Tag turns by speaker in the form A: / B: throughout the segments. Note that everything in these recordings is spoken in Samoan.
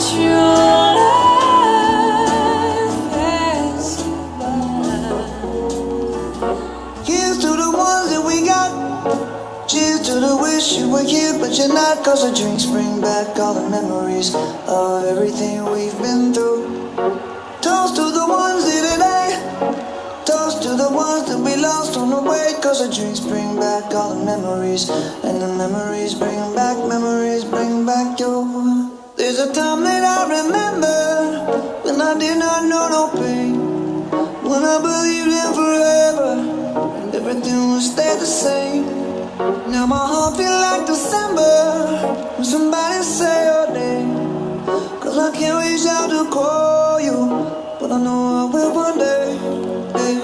A: True love has survived.
B: Here's to the ones that we got. Cheers to the wish you were here, but you're not. 'Cause the drinks bring back all the memories of everything we've been through. Toast to the ones here today. Toast to the ones that we lost on the way. 'Cause the drinks bring back all the memories. And the memories bring back, memories bring back your. There's a time that I remember when I did not know no pain. When I believed in forever and everything would stay the same. Now my heart feel like December when somebody say your name. 'Cause I can't reach out to call you, but I know I will one day. Hey.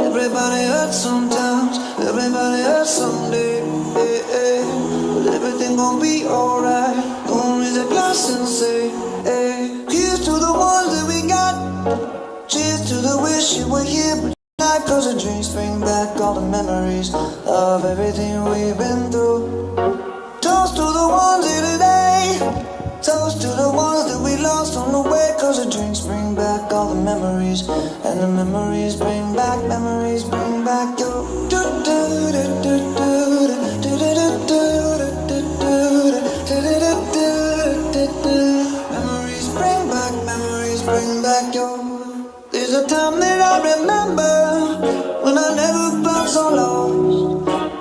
B: Everybody hurts sometimes, everybody hurts someday. Hey, hey. But everything gon' be alright. Gonna raise a glass and say, hey. Here's to the ones that we got. Cheers to the wish you were here, but you're not. 'Cause the drinks bring back all the memories of everything we've been through. Toast to the ones here today. Toast to the ones that we lost on the way. 'Cause the drinks bring back all the memories. And the memories bring back, memories bring back your. Do do do do do do do do do do do do do do do. Memories bring back, memories bring back your. There's a time that I remember when I never felt so lost.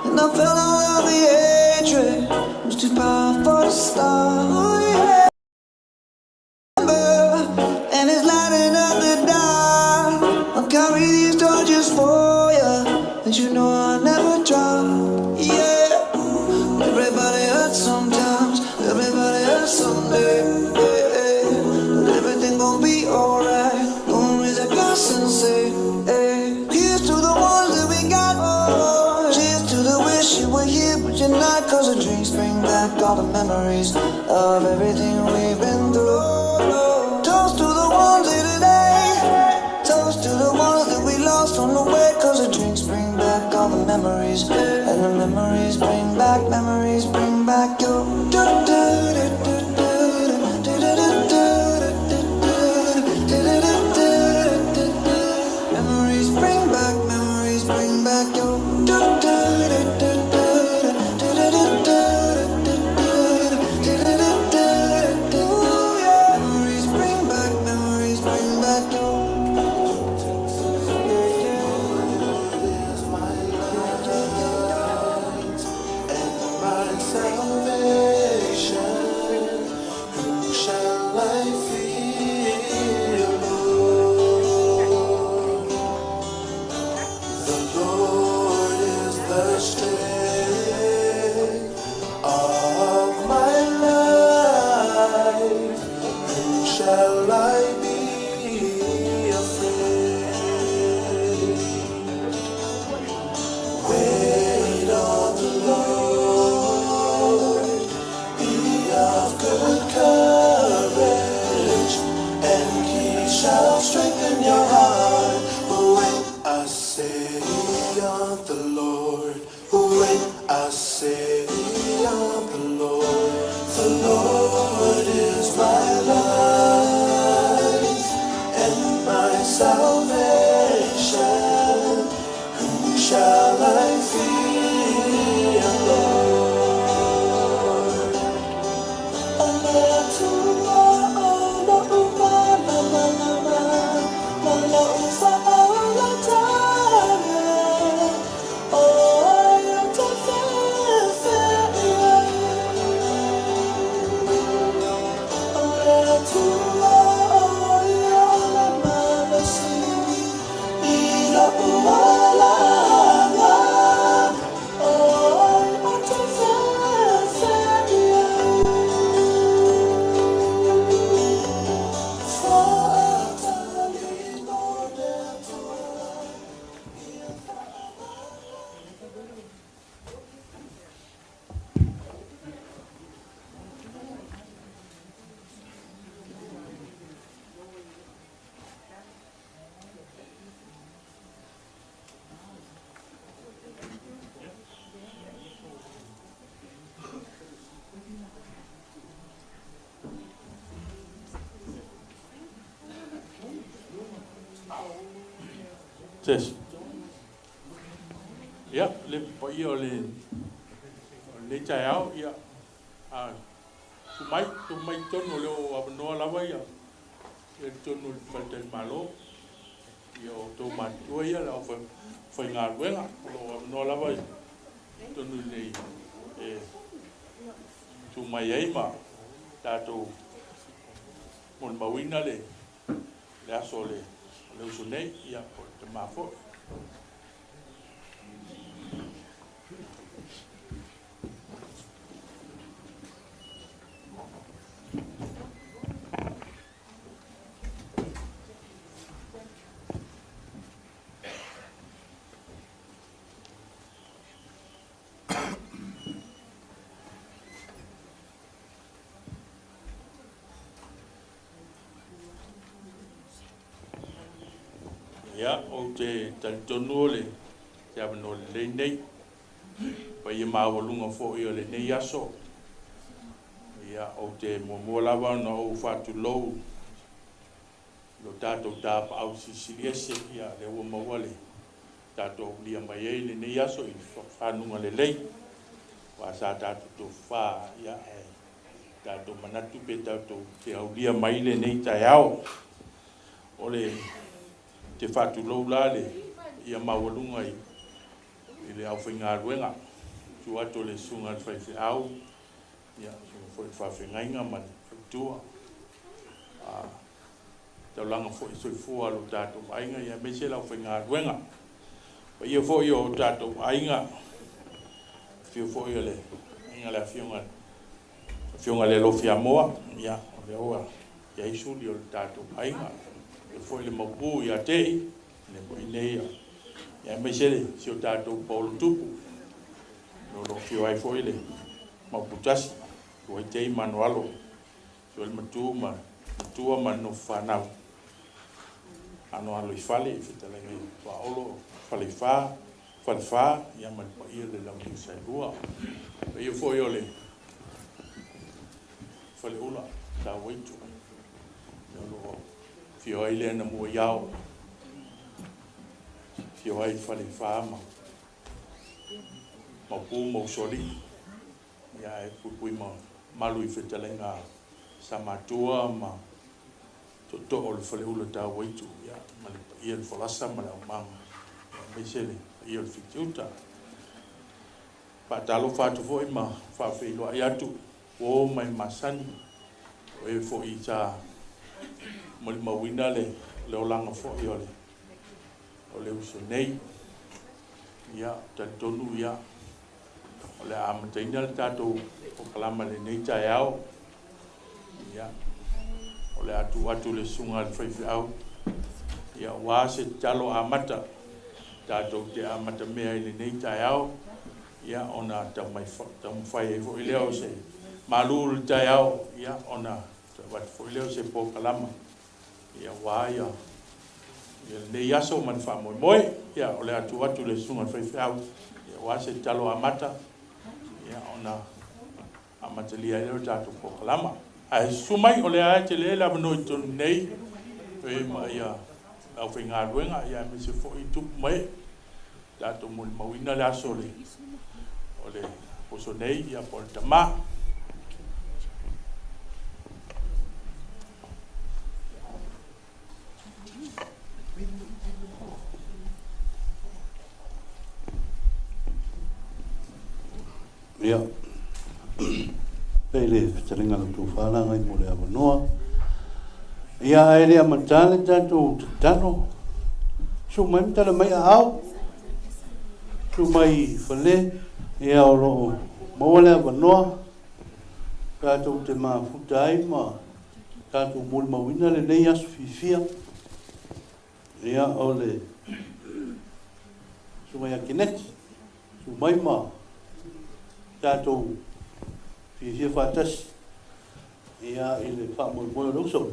B: And I felt all of the hatred was too powerful to stop. Oh, yeah. And it's lighting up the dark. I'll carry these torches for you, that you know I'll never drop. Yeah. Everybody hurts sometimes, everybody hurts someday. Yeah, yeah. But everything gon' be alright. Gonna raise a glass and say, hey. Here's to the ones that we got. Oh, cheers to the wish you were here, but you're not. 'Cause the drinks bring back all the memories of everything we've been through. Toast to the ones here today. Toast to the ones that we lost on the way. 'Cause the drinks bring back all the memories. And the memories bring back, memories bring back your. Do do do do do do do do do do do do do do do. Memories bring back, memories bring back your. Do do do do do do do do do do do do do. Memories bring back, memories bring back your.
C: Is my light and my salvation. Whom shall I fear, Lord? The Lord is the strength of my life. Whom shall I be afraid? Wait on the Lord, be of good courage, and he shall strengthen your heart. Wait, I say on the Lord. Wait, I say on the Lord. The Lord is my light and my salvation. Whom shall I fear, Lord?
D: Se Ia, le paia o le o lenei taeao, ia, a tu mai, tu mai tonu o le o avanoa lava ia, ia tonu o le faletalimalo. Ia o tou matutua ia le aufaigaluega, o lo o avanoa lava i totonu i inei e tu mai ai ma tatou molimauina le aso o le uso nei, ia po o le tama foi. Ia, ou te talitonu o le te avanoa lelei nei, paia maualuga foi o lenei aso. Ia, ou te muamua lava ona ou faatulou lo tatou tapaau silisili ese, ia, lea ua maua le tatou aulia mai ai lenei aso i fanuga lelei. Aua sa tatou tofa, ia, ae tatou manatu pe tatou te aulia mai lenei taeao. O le te faatulou la le ia maualuga i le aufaigaluega, tu atu o le susuga i le faifeau, ia, susuga foi i le faafeagaiga ma le faletua, taulaga foi soifua lo tatou aiga, ia aemaise le aufaigaluega. Paia foi o tatou aiga, afio foi o le aiga le afioga le Alofi Amoa, ia, o lea ua i ai suli o le tatou aiga, e foi le maupu ia tei, le foi nei, ia aemaise le si o tatou paolo tupu, o lo afio ai foi le maupu tasi, tuai tei manualo, tuai le matu ma matua ma nofo whanau. Ano alo i fale, i fetalaiga i Paolo, fale fa, ia ma le paia le lau ni sailua. Paia foi o le fale ula, tā waitu. Ia o lo fio ai le ana mua iao. Fio ai fale fa ma maupu mausoli. Ia e puipui ma malu i fetalaiga sa matua ma toto o le fale ula tā waitu. Ia ma le paia le folasa ma le aumanga. Ia aemaise le paia o le fitiuta. Faatalofa atu foi ma faafeiloai atu o mai masani o e foi sa molimauina le olaga foi o le uso nei. Ia talitonu ia o le a amataina le tatou polokalama lenei taeao. Ia o le a tuu atu le susuga i le faifeau, ia ua se tatalo amata tatou te amatamea i lenei taeao, ia ona taumafai ai foi lea o se malu le taeao, ia ona avatu foi lea o se polokalama, ia ua ia lenei aso ma le faamoemoe. Ia o le a tuu atu le susuga i le faifeau, ia ua se tatalo amata, ia ona amatalia ai lea o le tatou polokalama. Ae susu mai o lea e tele le avanoa i totonu nei, e ma ia aufaigaluega, ia aemaise foi tupu mai tatou molimauina le aso o le poso nei, ia po o le tama.
E: Ia, pei le fetalaiga la outou fa'alaga i mo le avanoa. Ia ae le amatā le tatou tatalo. Susu mai ma tala mai aao. Susu mai fale, ia o lo o maua le avanoa. Tatou te mafuta ai ma tatou molimauina lenei aso fiafia. Ia o le susuga ia Keneti, susu mai ma tatou fiafia faatasi ia i le faamoemoe o le uso.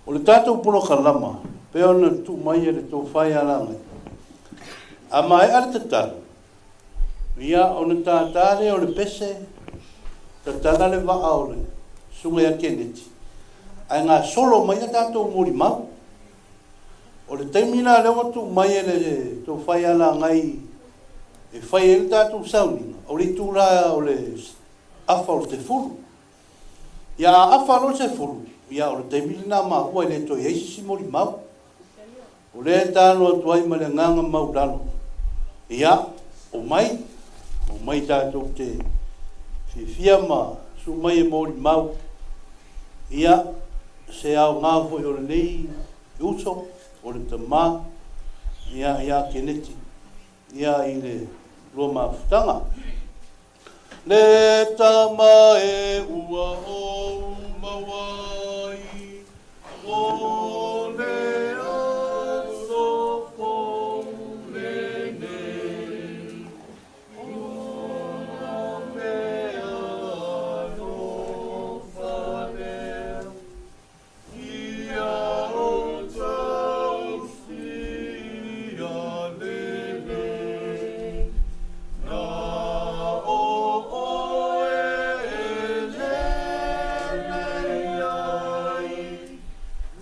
E: O le tatou polokalama, pe ona tuu mai e le tofa ia Lagai. A maea le tatalo, ia ona tātā lea o le pese, tatala le vaa o le susuga ia Keneti, ae gasolo mai a tatou molimau. O le taimi la lea ua tuu mai e le tou Faialagai e fai ai le tatou sauniga, o le itula o le afa o le 10. Ia a afa loa le 10, ia o le taimi lena maua e le toe i ai se isi molimau. O lea e tatalo atu ai ma le agaga maualalo, ia, omai, omai tatou te fiafia ma susu mai e molimau, ia, se aoga foi o lenei uso, o le tama, ia, ia Keneti, ia i le lua mafutaga. Le tama e ua ou maua ai, o le aso fou lenei, ona mea alofa lea, ia o tausia lelei, na o oe e lelei ai,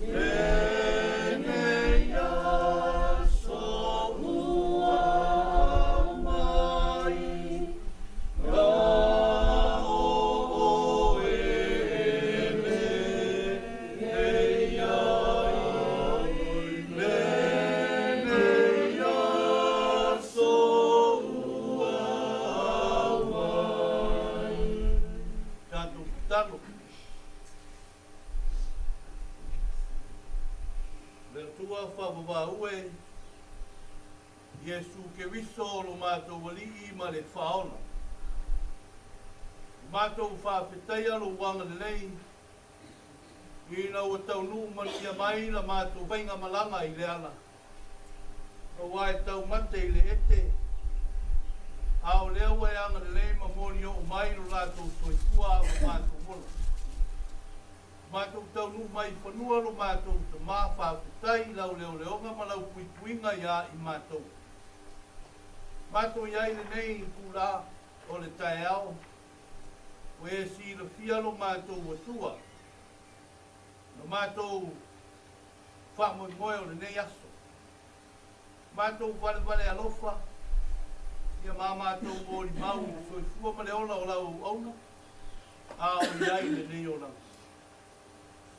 E: lenei aso ua aumai, na o oe e lelei ai, lenei aso ua aumai. Tatou tatalo. Le Atua faavavau e, Iesu Keriso o lo matou Alii ma le Faaola. Ua matou faafetaia lou agalelei ina ua taunuu manuia mai la matou faigamalaga i le ala, aua e taumate i le ete, a o lea ua e agalelei ma molioo mai lo latou soifua ma matou ola. Matou taunuu mai i fanua lo matou Tamā, faafetai i lau leoleoga ma lau puipuiga iā i matou. Matou i ai lenei itulā o le taeao, ua e silafia lo matou Atua, lo matou faamoemoe o lenei aso. Matou valevale alofa, ia ma matou molimau i le soifua ma le ola o lau auauna, a o i ai lenei olaga.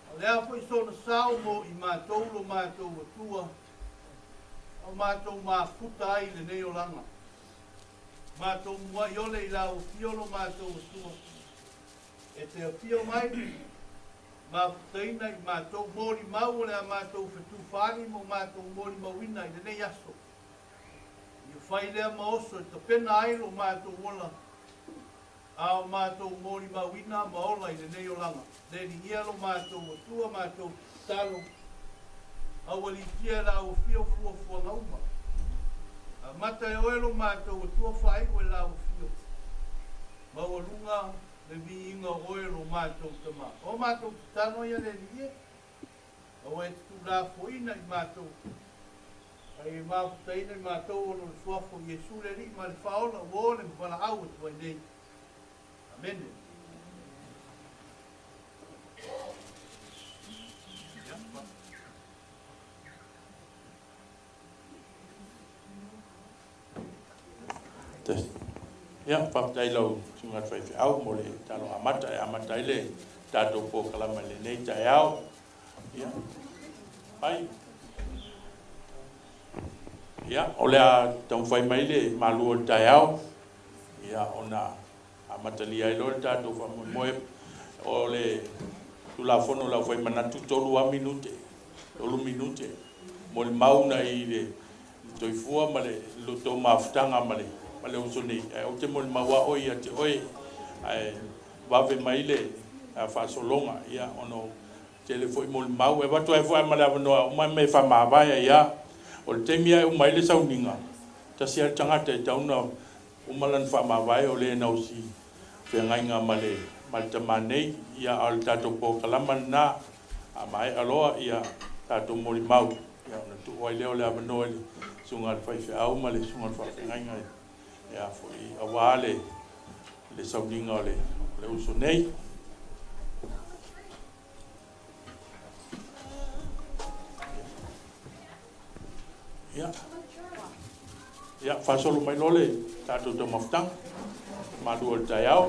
E: A o le a foi sona sao mo i matou lo matou Atua, o matou mafuta ai lenei olaga. Matou muai ole i lau afio lo matou Atua, e te afio mai, mafutaina i matou molimau o le a matou fetufaai mo matou molimauina i lenei aso. Ia fai lea ma oso e tapena ai lo matou ola, a o matou molimauina ma ola i lenei olaga. Le ligia lo matou Atua, matou tatalo, aualiitia e lau afio fuafuaga uma. Amata e oe lo matou Atua faaiu e lau afio. Maualuga le viiga o oe lo matou Tamā. O matou tatalo ia le Alii e, aua e te tuulafoaiina i matou, ae e mafutaina i matou ona o le suafa o Iesu le Alii ma le Faaola ua o le ma valaau atu ai nei. Amene.
D: Ia, faafetai i lau susuga i le faifeau mo le talo amata e amata ai le tatou polokalame i lenei taeao. Ia, ai. Ia, o le a taumafai mai le malu o le taeao, ia, ona amatalia ai loa le tatou faamoemoe. O le Tulafono o le Aufaimanatu, 3 lava minute, 3 minute, molimau na i le toifua ma le tou mafutaga ma le uso nei, ae ou te molimau lava oe ia te oe, ae vave mai le faasologa, ia, ona o tele foi molimau. E avatu ai foi ma le avanoa uma me faamavae ai lava. O le taimi lava e uma ai le sauniga, tasi lava le tagata e tatau ona uma lana faamavae o le nausi feagaiga ma le tama nei, ia, a o le tatou polokalama lena, a maea loa ia tatou molimau, ia, ona tuu ai lea o le avanoa i le susuga i le faifeau ma le susuga i le faafeagaiga ia foi aua le sauniga o le uso nei. Ia. Ia, faasolo mai loa le tatou taumafataga. Malu o le taeao.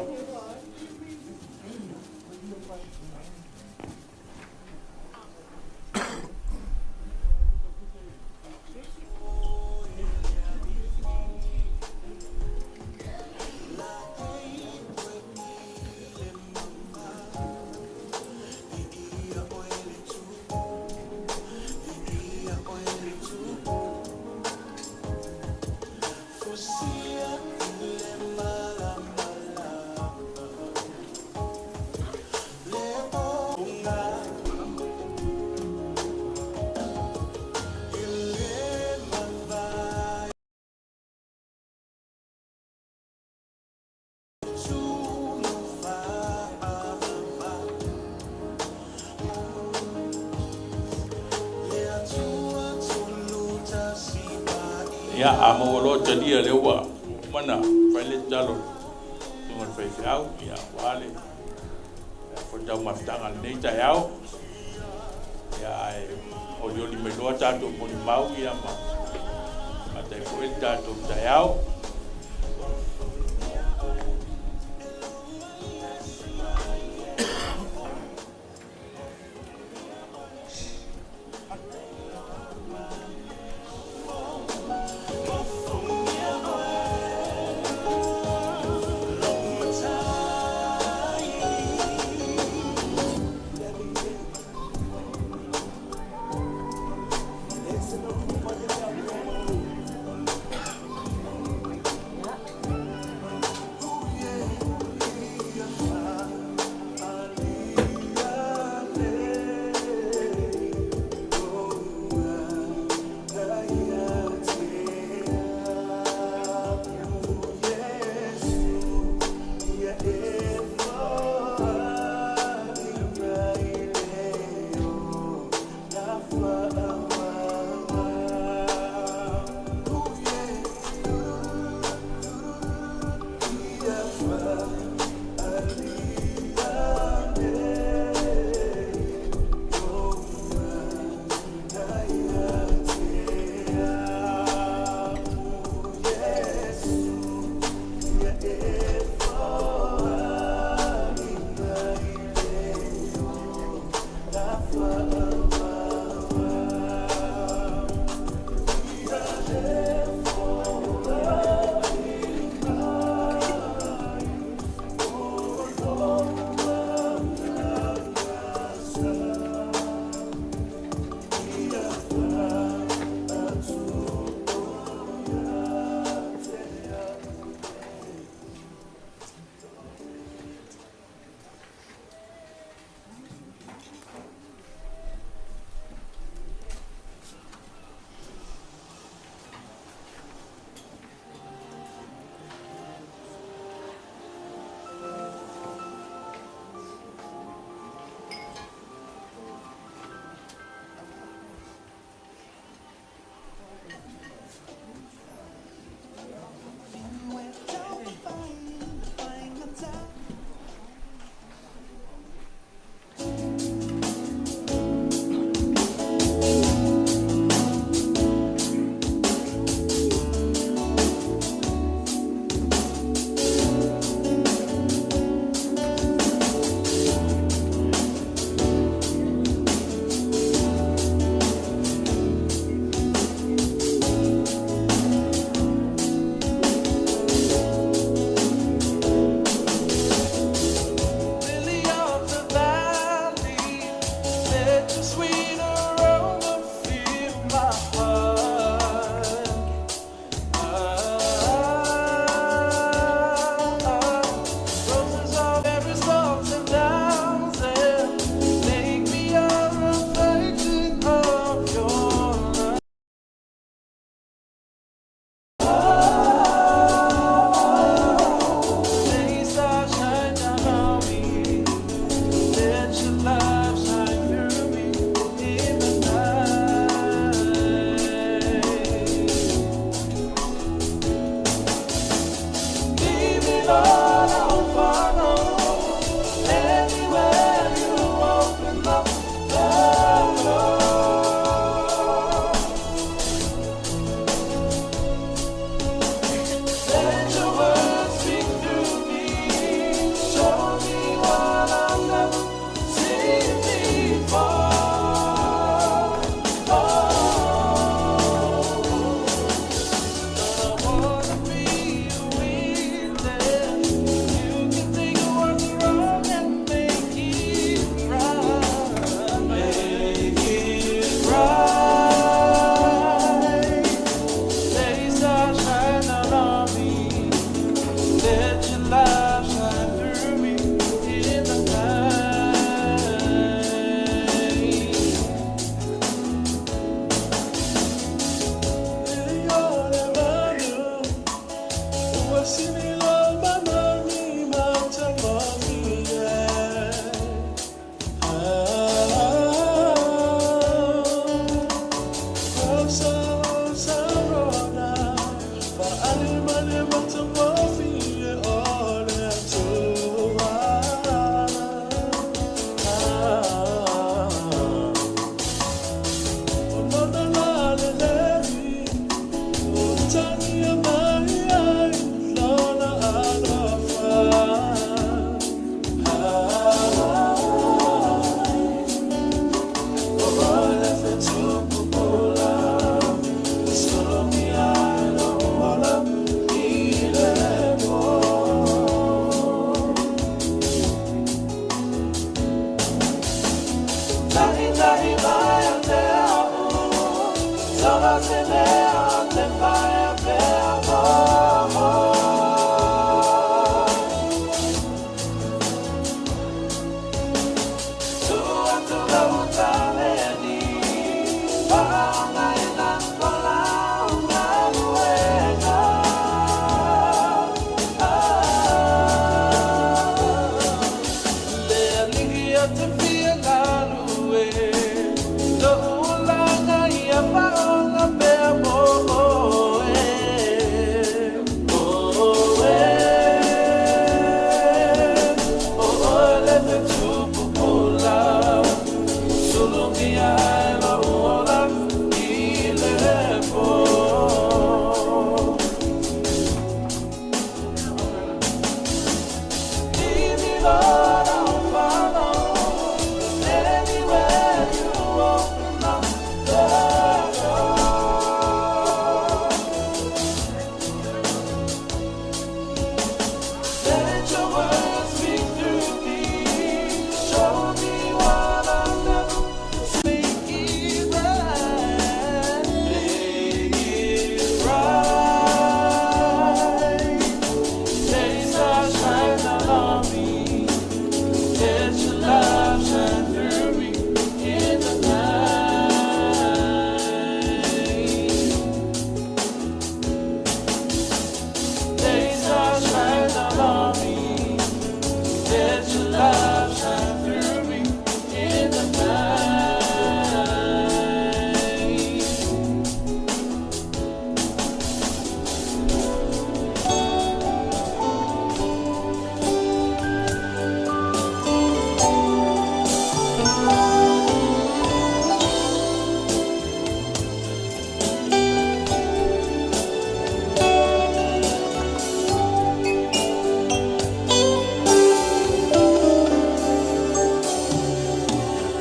D: Ia, a maua loa talia lea ua uma ona fai le tatalo i luga o le faifeau, ia, aua le foi taumafataga i lenei taeao. Ia, ae olioli mai loa tatou molimau, ia, ma amata ai foi le tatou taeao.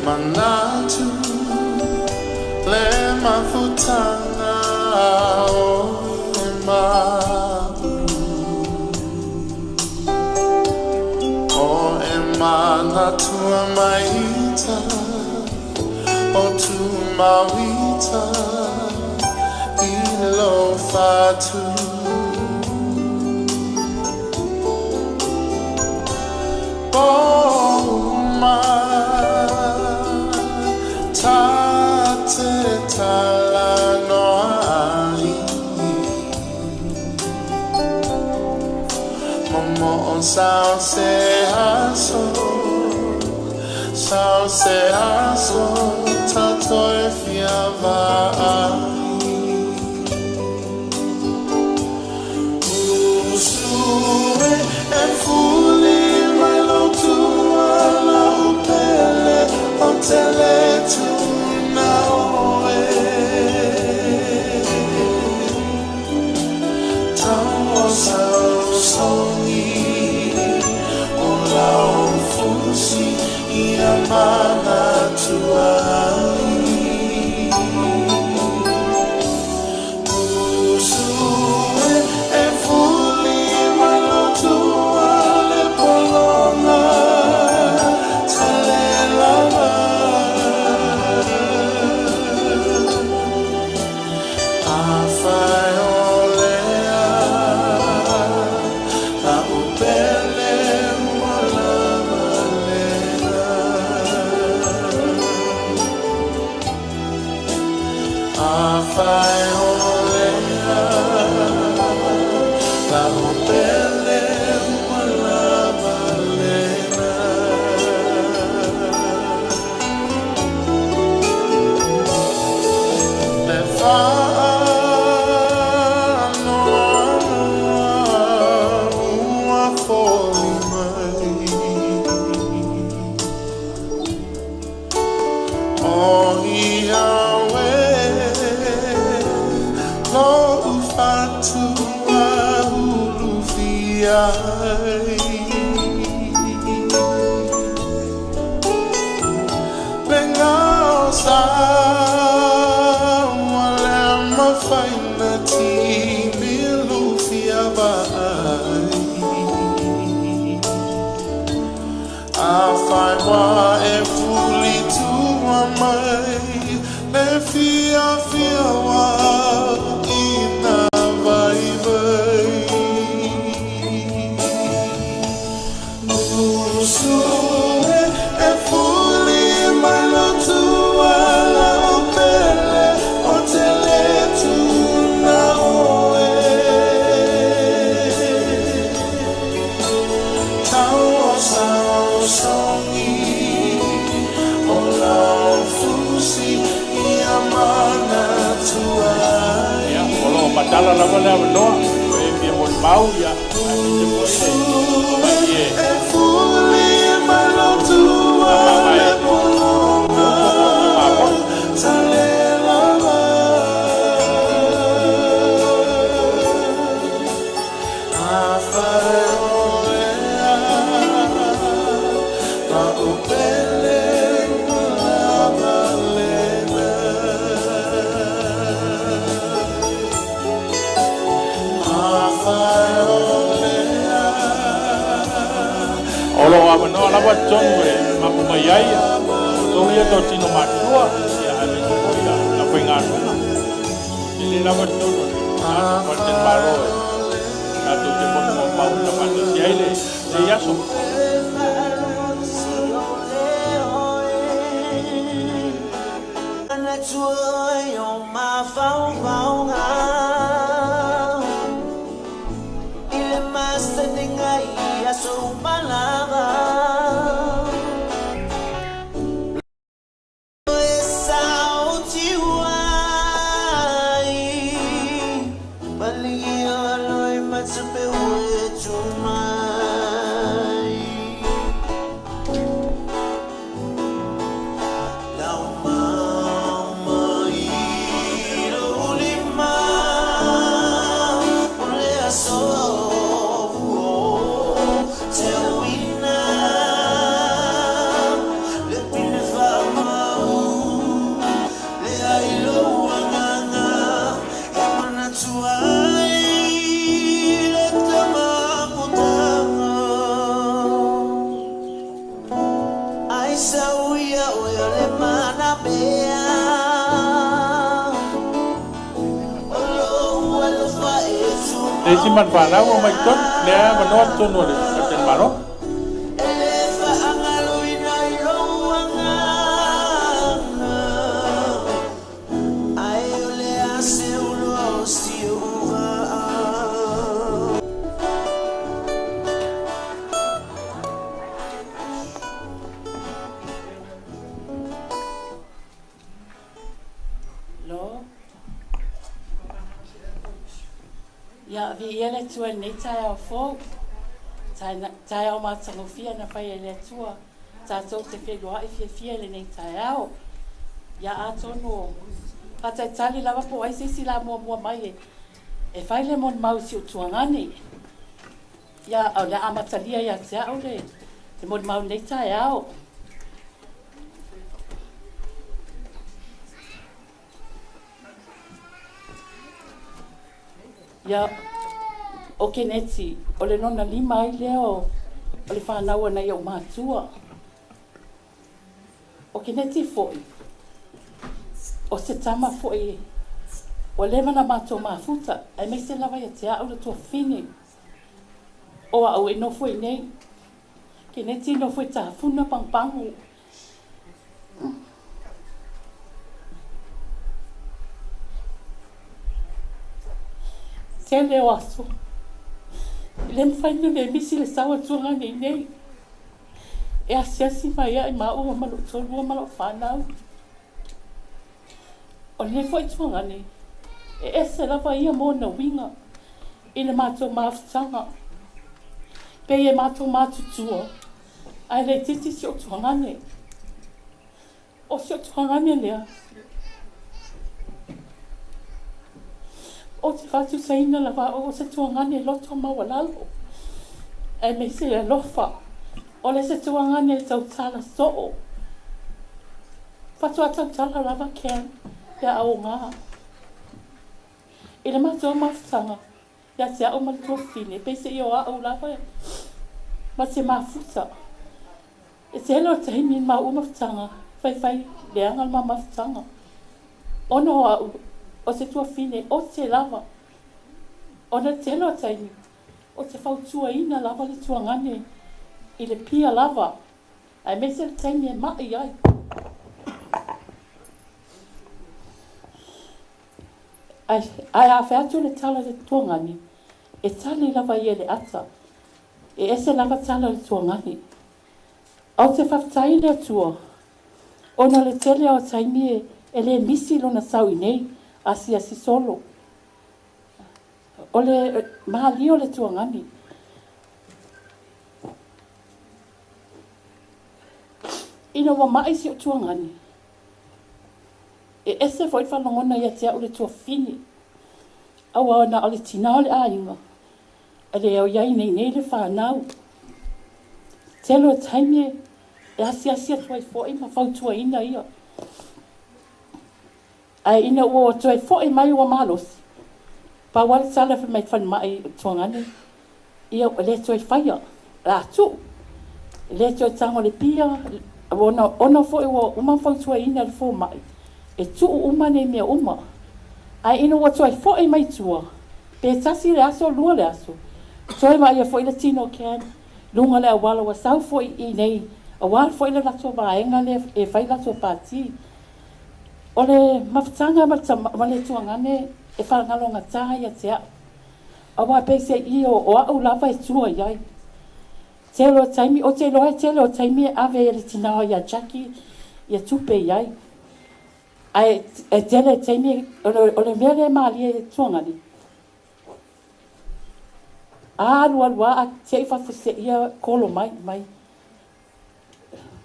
C: Manatu le mafutanga o e mau O e manatua maita O tu mauita I lo fatu O ma Ta te tala noa ai Momo o sao se aso Sao se aso Tato e fia vai Usue e fuli mai lo tua la upele O tele tuna oe Tau sao songi O lau fusi Ia mana tuai Usue e fuli mai lo tua le polonga Tale lava Afai o lea La upele ua lava lena Afai o lea La upele ua lava lena Le whaanoa ua foli mai O ia we Lo ufatua ulufia ai Lenga sa wale mafaina ti milufia vai Afai wa e fuli tua
D: tatala lava le avanoa o e fia molimau, ia, aemaise foi le paie tama mae O loo avanoa lava totonu e mapu mai ai outou ia totino matua, ia, aemaise foi la faigaluega tele lava totonu o le faletalimalo e tatou te motumaumau faatasi ai lenei aso. Le isi ma le fanau o mai totonu lea avanoa totonu o le faletalimalo.
A: Lo. Ia, viia le Atua i lenei taeao fou. Taeao matagofie na fai e le Atua, tatou te feiloai fiafia i lenei taeao. Ia, atonu o faataitali lava po o ai se isi la muamua mai e, e fai le molimau i si ou tuagane. Ia, o le a amatalia ia te au le, le molimau i lenei taeao. Ia, o Keneti, o le lona lima ai lea o, o le fanau a nai ou matua. O Keneti foi, o se tama foi ua leva na matou mafuta, aemaise lava ia te au le tuafine o au e nofo i nei. Keneti nofo i Tafuna Pagupagu. Tele o aso, e le mafai ona le misi le sau a Tuagane i nei. E asiasi mai ai maua ma lou toalua ma lau fanau. O lenei foi Tuagane, e ese lava ia ma ona uiga i le matou mafutaga. Pei e matou matutua, ae le itiiti si ou tuagane. O si ou tuagane lea, ou te faatusaina lava au o se tuagane loto maualalo, aemaise le alofa. O le se tuagane e tautala soo. Faatoa tautala lava Ken pe a aoga. I le matou mafutaga ia te au ma le tuafafine, peiseai o au lava ma te mafuta. E tele o taimi i le maua mafutaga, faifai leaga le ma mafutaga. Ona o au o se tuafafine ote lava. Ona tele o taimi, ou te fautuaina lava le tuagane i le pia lava, aemaise le taimi e ma'i ai. Ae, ae a fai atu le tala i le tuagane, e tali lava ia i le ata. E ese lava tala o le tuagane. Ou te faafetai i le Atua, ona o le tele o taimi e, e le misi lona sau i nei asiasi solo. O le malie o le tuagani. Ina ua ma'i si ou tuagani, e ese foi le faalogona ia te au le tuafafine, aua na o le tinā o le aiga, e le o i ai nei nei le fanau. Tele o taimi e asiasi atu ai foi ma fautuaina ia. Ae ina ua toe fo'i mai ua malosi, pau lava le tala fai mai le falemai o Tuagane, ia ua le toe faia, o le a tuu, e le toe tago i le pia, ona foi ua uma ona fautuaina e le fomai, e tuu uma nei mea uma. Ae ina ua toe fo'i mai tua, pe tasi le aso, lua le aso, toe vaaia foi le tino o Ken, luga o le auala ua sau foi i inei, aua foi le latou vaega lea e fai latou pati. O le mafutaga ma le tuagane e faagalogata ia te au, aua peiseai o au lava e tua i ai. Tele o taimi, ou te iloa e tele o taimi e ave e le tinā ia Jackie ia tupe i ai. Ae e tele taimi, o le mea lea e malie i le tuagane, a alualu lava ae te i faafuaseia kolo mai, mai,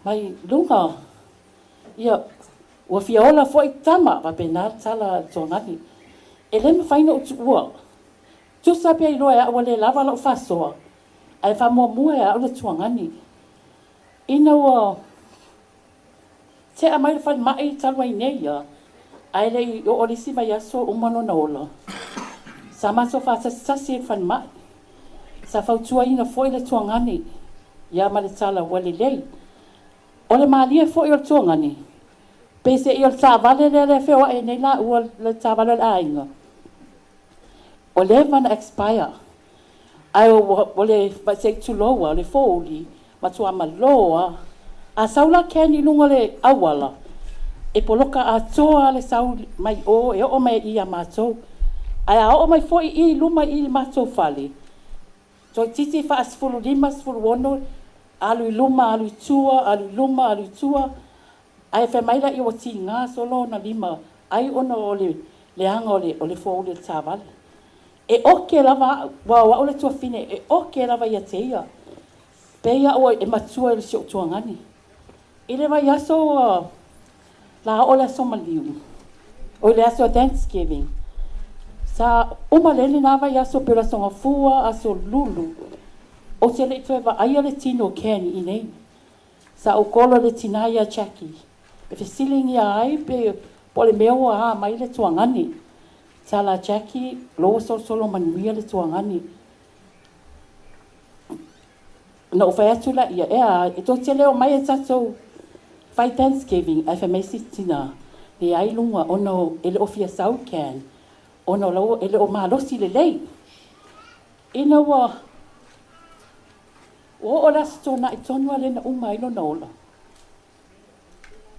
A: mai luga. Ia, ua fia ola foi tama, faapena le tala a le tuagane. E le mafai ona ou tuua. Tusa pe iloa e au ua le lava lau faasoa, ae faamuamua e au le tuagane. Ina ua tea mai le falemai talu ai nei ia, ae le i oo le isi vaiaso uma lona ola, sa matou faatasitasi i le falemai. Sa fautuaina foi le tuagane ia ma le tala ua lelei. O le malie foi o le tuagane, peiseai o le taavale lea lea e feoai ai nei laua, le taavale o le aiga, ua leva ona expire, ae o le, se i tulou lava, o le fouli, matua malo lava. A sau la Ken i luga o le auala, e poloka atoa lava le sau mai o e oo mai i i a matou. Ae a oo mai foi i i luma i i le matou fale, toeitiiti faa-15, 16, alu i luma, alu i tua, alu i luma, alu i tua, ae fai mai laia ua tiga solo ona lima ai ona o le leaga o le fouli o le taavale. E oke lava au, aua o au le tuafafine, e oke lava ia te ia. Pei au e matua i si ou tuagane. I le vaiaso ua la oo le aso maliu, o le aso Thanksgiving, sa uma lelei lena vaiaso pei o le aso Gafua, aso Lulu, ou te le i toe vaaia le tino o Ken i inei. Sa ou kolo i le tinā ia Jackie, e fesiligia ai pe po o le mea ua a mai le tuagane. Tala a Jackie, lo ua solosolo manuia le tuagane. Na ou fai atu laia, e a, e tou te le omai e tatou fai Thanksgiving, ae fai mai si tinā, leai luga ona e le o fia sau Ken, ona o la ua e le o malosi lelei. Ina ua ua oo le Aso Toonai tonu lava lea na uma ai lona ola,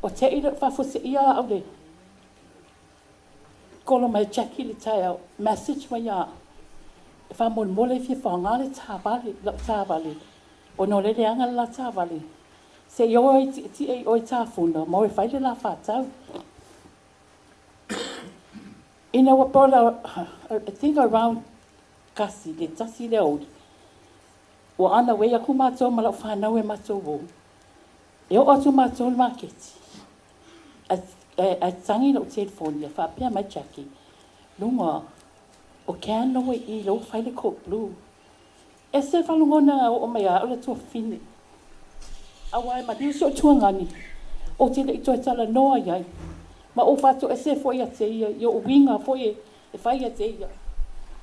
A: ua te'i le faafuaseia au le kolo mai Jackie i le taeao, message mai ia au, e faamolemole e fia faaaoga le taavale, lau taavale, ona o lea e leaga le la taavale, se i o ai tietie i o i Tafuna ma o e fai le la faatau. Ina ua po I think around 1 le 1 le aoauli, ua ana uei aku matou ma lau fanau e matou o. E oo atu matou i le maketi, ae tagi lau telefoni, faapea mai Jackie, luga o Ken la ua i i, la ua fai le code blue. E se faalogona oo mai ia au le tuafafine, aua e maliu si ou tuagani, ou te le i toe talanoa i ai, ma ou faatoese foi ia te ia i ou uiga foi e fai ia te ia,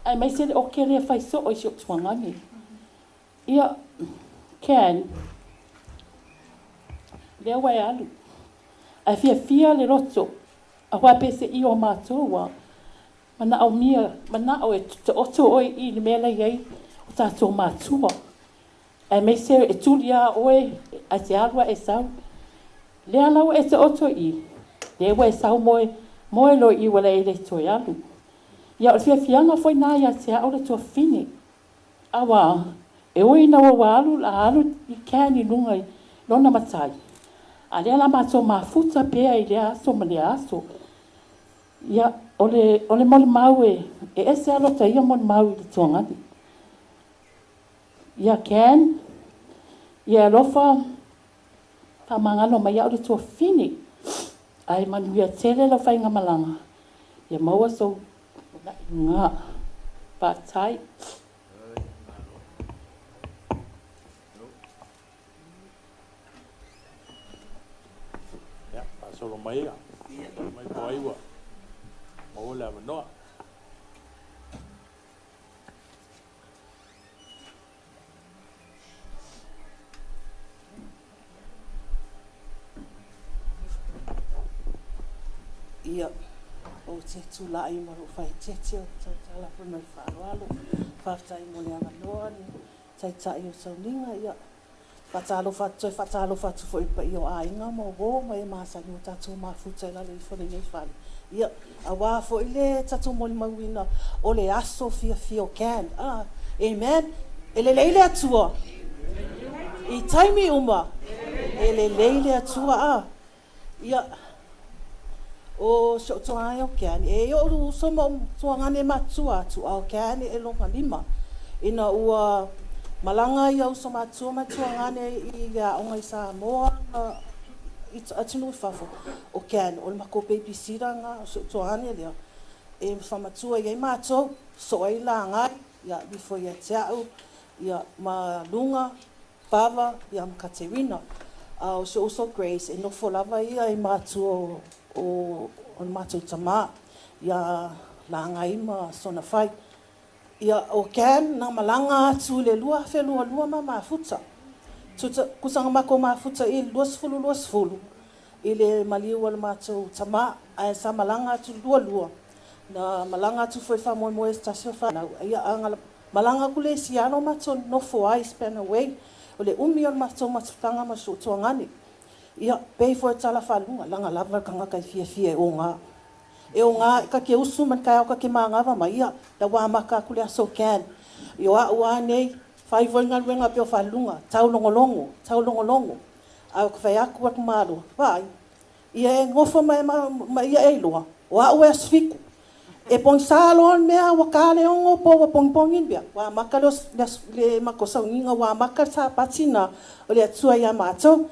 A: aemaise le oke lea e fai soo i si ou tuagani. Ia, Ken, lea ua e alu, ae fiafia le loto, aua peiseai o matou ua manaomia, manao e taoto oe i le mea la e i ai o tatou matua, aemaise e tuli lava oe ae te alu lava e sau. Lea la ua e taoto i i, lea ua e sau moe, moe loa i i ua e le toe alu. Ia, o le fiafiaga foi lena ia te au le tuafafine, aua e ui ina ua alu la alu i Ken i luga i lona matai, a lea la matou mafuta pea i lea aso ma lea aso. Ia, o le, o le molimau e, e ese lava lota ia molimau i le tuagani. Ia Ken, ia e alofa faamagalo mai au le tuafafine, ae manuia tele lau faigamalaga, ia maua sou iga. Faafetai.
D: Ia, faasolo mai ia. Mai po ai ua maua le avanoa.
F: Ia, ou te tulai ma lou faaeteete ou te tautala foi ma le faaaloalo. Faafetai mo le avanoa le Taitai o Sauniga. Ia, faatalofa atu, toe faatalofa atu foi i le paia o aiga ma uo ma e masani ua tatou mafuta i lalo ifo o lenei fale. Ia, aua foi le tatou molimauina o le aso fiafia o Can. Ah, amen. E lelei le Atua i taimi uma. E lelei le Atua. Ah, ia, o si ou tuagane o Keani, e i oʻu uso ma ou tuagane matutua atu, a o Keani e lona lima. Ina ua malaga ia uso matua ma tuagane i le aoga i Samoa ma i atunuu i fafo, o Keani, o le matou babysitter lena, o si ou tuagane lea, e faamatua i ai matou, sosoo ai lagai, ia nifo ia te au, ia ma Luga, Pava, ia ma Katerina. A o si ou uso Grace, e nofo lava ia i matua o le matou tamā, ia Lagai ma Sonafai. Ia, o Cam na malaga atu i le 2022 ma mafuta. Tuta, kusa na matou mafuta i le 2020 i le maliu o le matou tamā, ae sa malaga atu i le 22, na malaga atu foi i le faamoemoe i se tasi o fanau. Ia, a na malaga atu le isi alo matou nofo ai, spend away, o le umi o le matou mafutaga ma si ou tuagane. Ia, pei foi o tala faaluga, laga lava le tagata e fiafia e oga. E oga, ta te usu mai le taeao ta te manava mai, ia, la ua amata atu le aso Can. Ia o au lava nei, fai foi le galuega pei o faaluga, taulogologo, taulogologo. Ae ou te fai atu atu malo, vaai, ia e nofo ma, ma ia e iloa, o au e aso 7. E pogisa loa le mea ua ta le 6 po ua pogipogi le mea, ua amata le, le, le matou sauniga, ua amata le Sapati na o le Atua ia matou.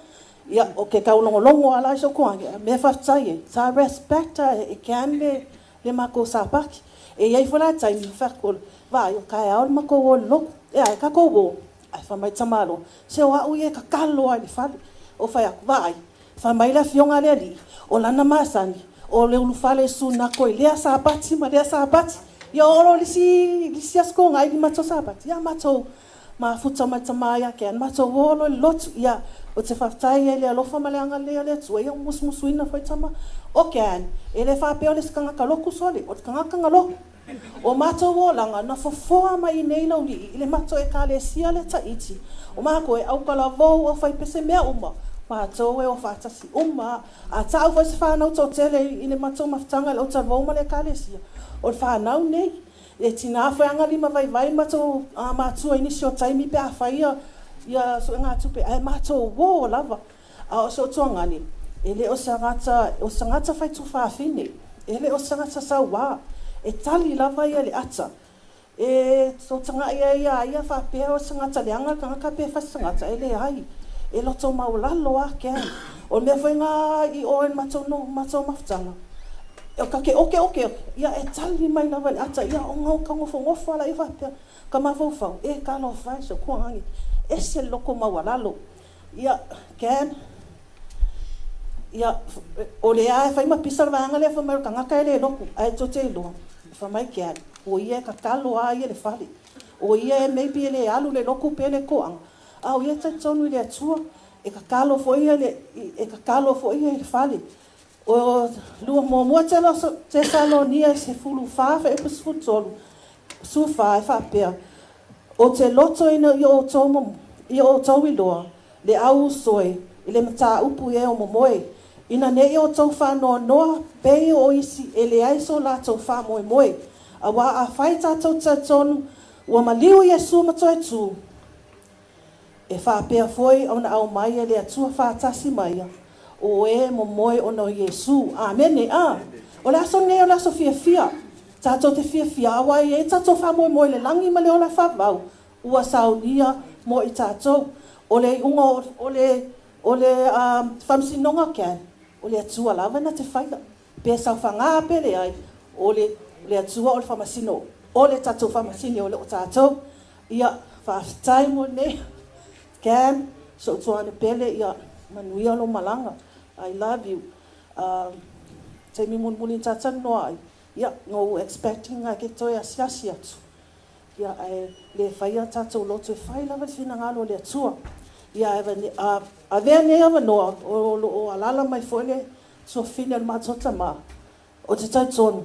F: Ia, o ke taulogologo ala i si ou tuaagi, mea faafetai ai, sa respect e Can le, le matou Sapati. E i ai foi la taimi, fai atu, vaai, o taeao le matou o i le lotu. E a, e tatou o. Ae fai mai tamaloa, se o au ia e tatalo lava i le fale. Ou fai atu, vaai, fai mai le afioga a le alii, o lana masani, o le ulufale i Sunako i lea Sapati ma lea Sapati. Ia oo loa i le isi, isi aso togai i le matou Sapati, ia matou mafuta ma le tama ia Ken, matou o loa i le lotu. Ia, ou te faafetai ai i le alofa ma le agalelei o le Atua, ia ua musumusuina foi tama o Ken. E le faapea o le isi tagata lotu sole, o le tagata na lotu. O matou olaga na fofoa mai i nei laulii i le matou Ekalesia lea Tahiti, o matou e autalavou, aufaipese, mea uma, matou e o faatasi uma. A tau foi se fanau toatele i le matou mafutaga i le autalavou ma le Ekalesia, o le fanau nei. E tiga foi lava na limavaivai matou matua i nisi o taimi pe a fai ia suegatupe, ae matou o lava. A o si ou tuagane, e le o se tagata, o se tagata fai tuafafine, e le o se tagata sauā, e tali lava ia i le ata. E totagai ai ia ia faapea o se tagata leaga le tagata pe fai se tagata, e leai. E loto maualalo lava Ken. O le mea foi lena i o i le matou, matou mafutaga, o ka te oke oke, ia e tali mai lava i le ata, ia ona o ka nofonofo lava lea faapea, ka mafaufau, e talofa e si ou tuagane, ese le loto maualalo. Ia, Ken, ia, o lea e fai ma pisa le vaega lea fai mai o le tagata e le lotu, ae tou te iloa, fai mai Ken, o ia e tatalo lava ia i le fale. O ia e maybe e le alu i le lotu pe le toaga, a o ia e talitonu i le Atua, e tatalo foi ia e tatalo foi ia i le fale. O lua muamua Tesalonia 14 fuaiupu 13, 14 e faapea, Ou te loto ina ia outou, ia outou iloa le au usoe i le mataupu i e o momoe, ina ne i outou faanoanoa pei o isi e leai so latou faamoemoe. Aua afai tatou te talitonu ua maliu Iesu ma toe tu, e faapea foi ona aumai e le Atua faatasi ma ia o e momoe ona o Iesu. Amene. A. O le aso lenei o le aso fiafia. Tatou te fiafia aua e i ai tatou faamoemoe i le lagi ma le ola faavavau ua saunia mo i tatou. O le iuga o le o le faamasinoga can, o le Atua lava na te faia. Pe saofaga pe leai, o le le Atua o le faamasino, o le tatou faamasini o le o tatou. Ia, faafetai mo lenei Cam, si ou tuane pele, ia manuia lou malaga. I love you. Taimi mulimuli na talatalanoa ai, ia, na ou expect ina e te toe asiasi atu. Ia, ae le faia tatou loto e fai lava le finagalo o le Atua. Ia, avea nei avanoa o lo o alaala mai foi le tuafafine o le matou tama, ou te talitonu,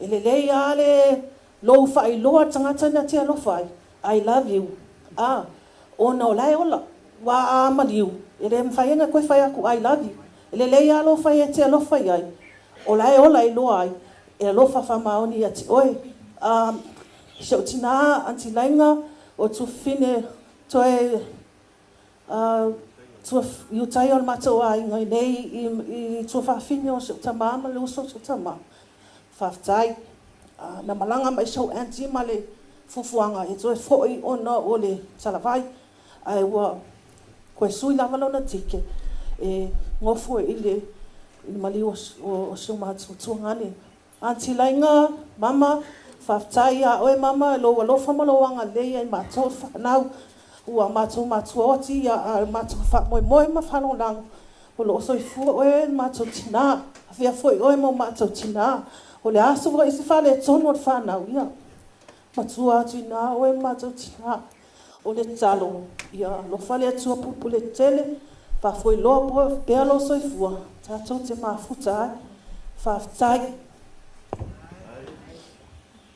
F: e lelei lava le lou faailoa i le tagata na te alofa ai, I love you, a, ona o la e ola. Aua a maliu, e le mafai ona toe fai atu I love you. E lelei lava lou fai e te alofa i ai, o la e ola e iloa ai, e alofa faamaoni ia te oe. Si ou tina, Aunty Laiga, o tuafafine toe tua iutai o le matou aiga i nei i tuafafine o si ou tama ma le uso o si ou tama. Faafetai. Na malaga mai si ou aunty ma le fuafuaga e toe foi ona o le talavai, ae ua toe sui lava lona ticket e nofo i le maliu o si o matou tuagane. Aunty Laiga, mama, faafetai ia oe mama, lou alofa ma lou agalelei ai matou le fanau. Ua matou matuaoti ia a matou faamoemoe ma faalagolago o loo soifua oe le matou tinā. Avea foi oe ma o matou tinā. O le aso foi se faaletonu o le fanau, ia matua atu i oe ma matou tinā. O le tatalo, ia alofa le Atua pulepule tele, faafoiloa pea lou soifua, tatou te mafuta ai. Faafetai.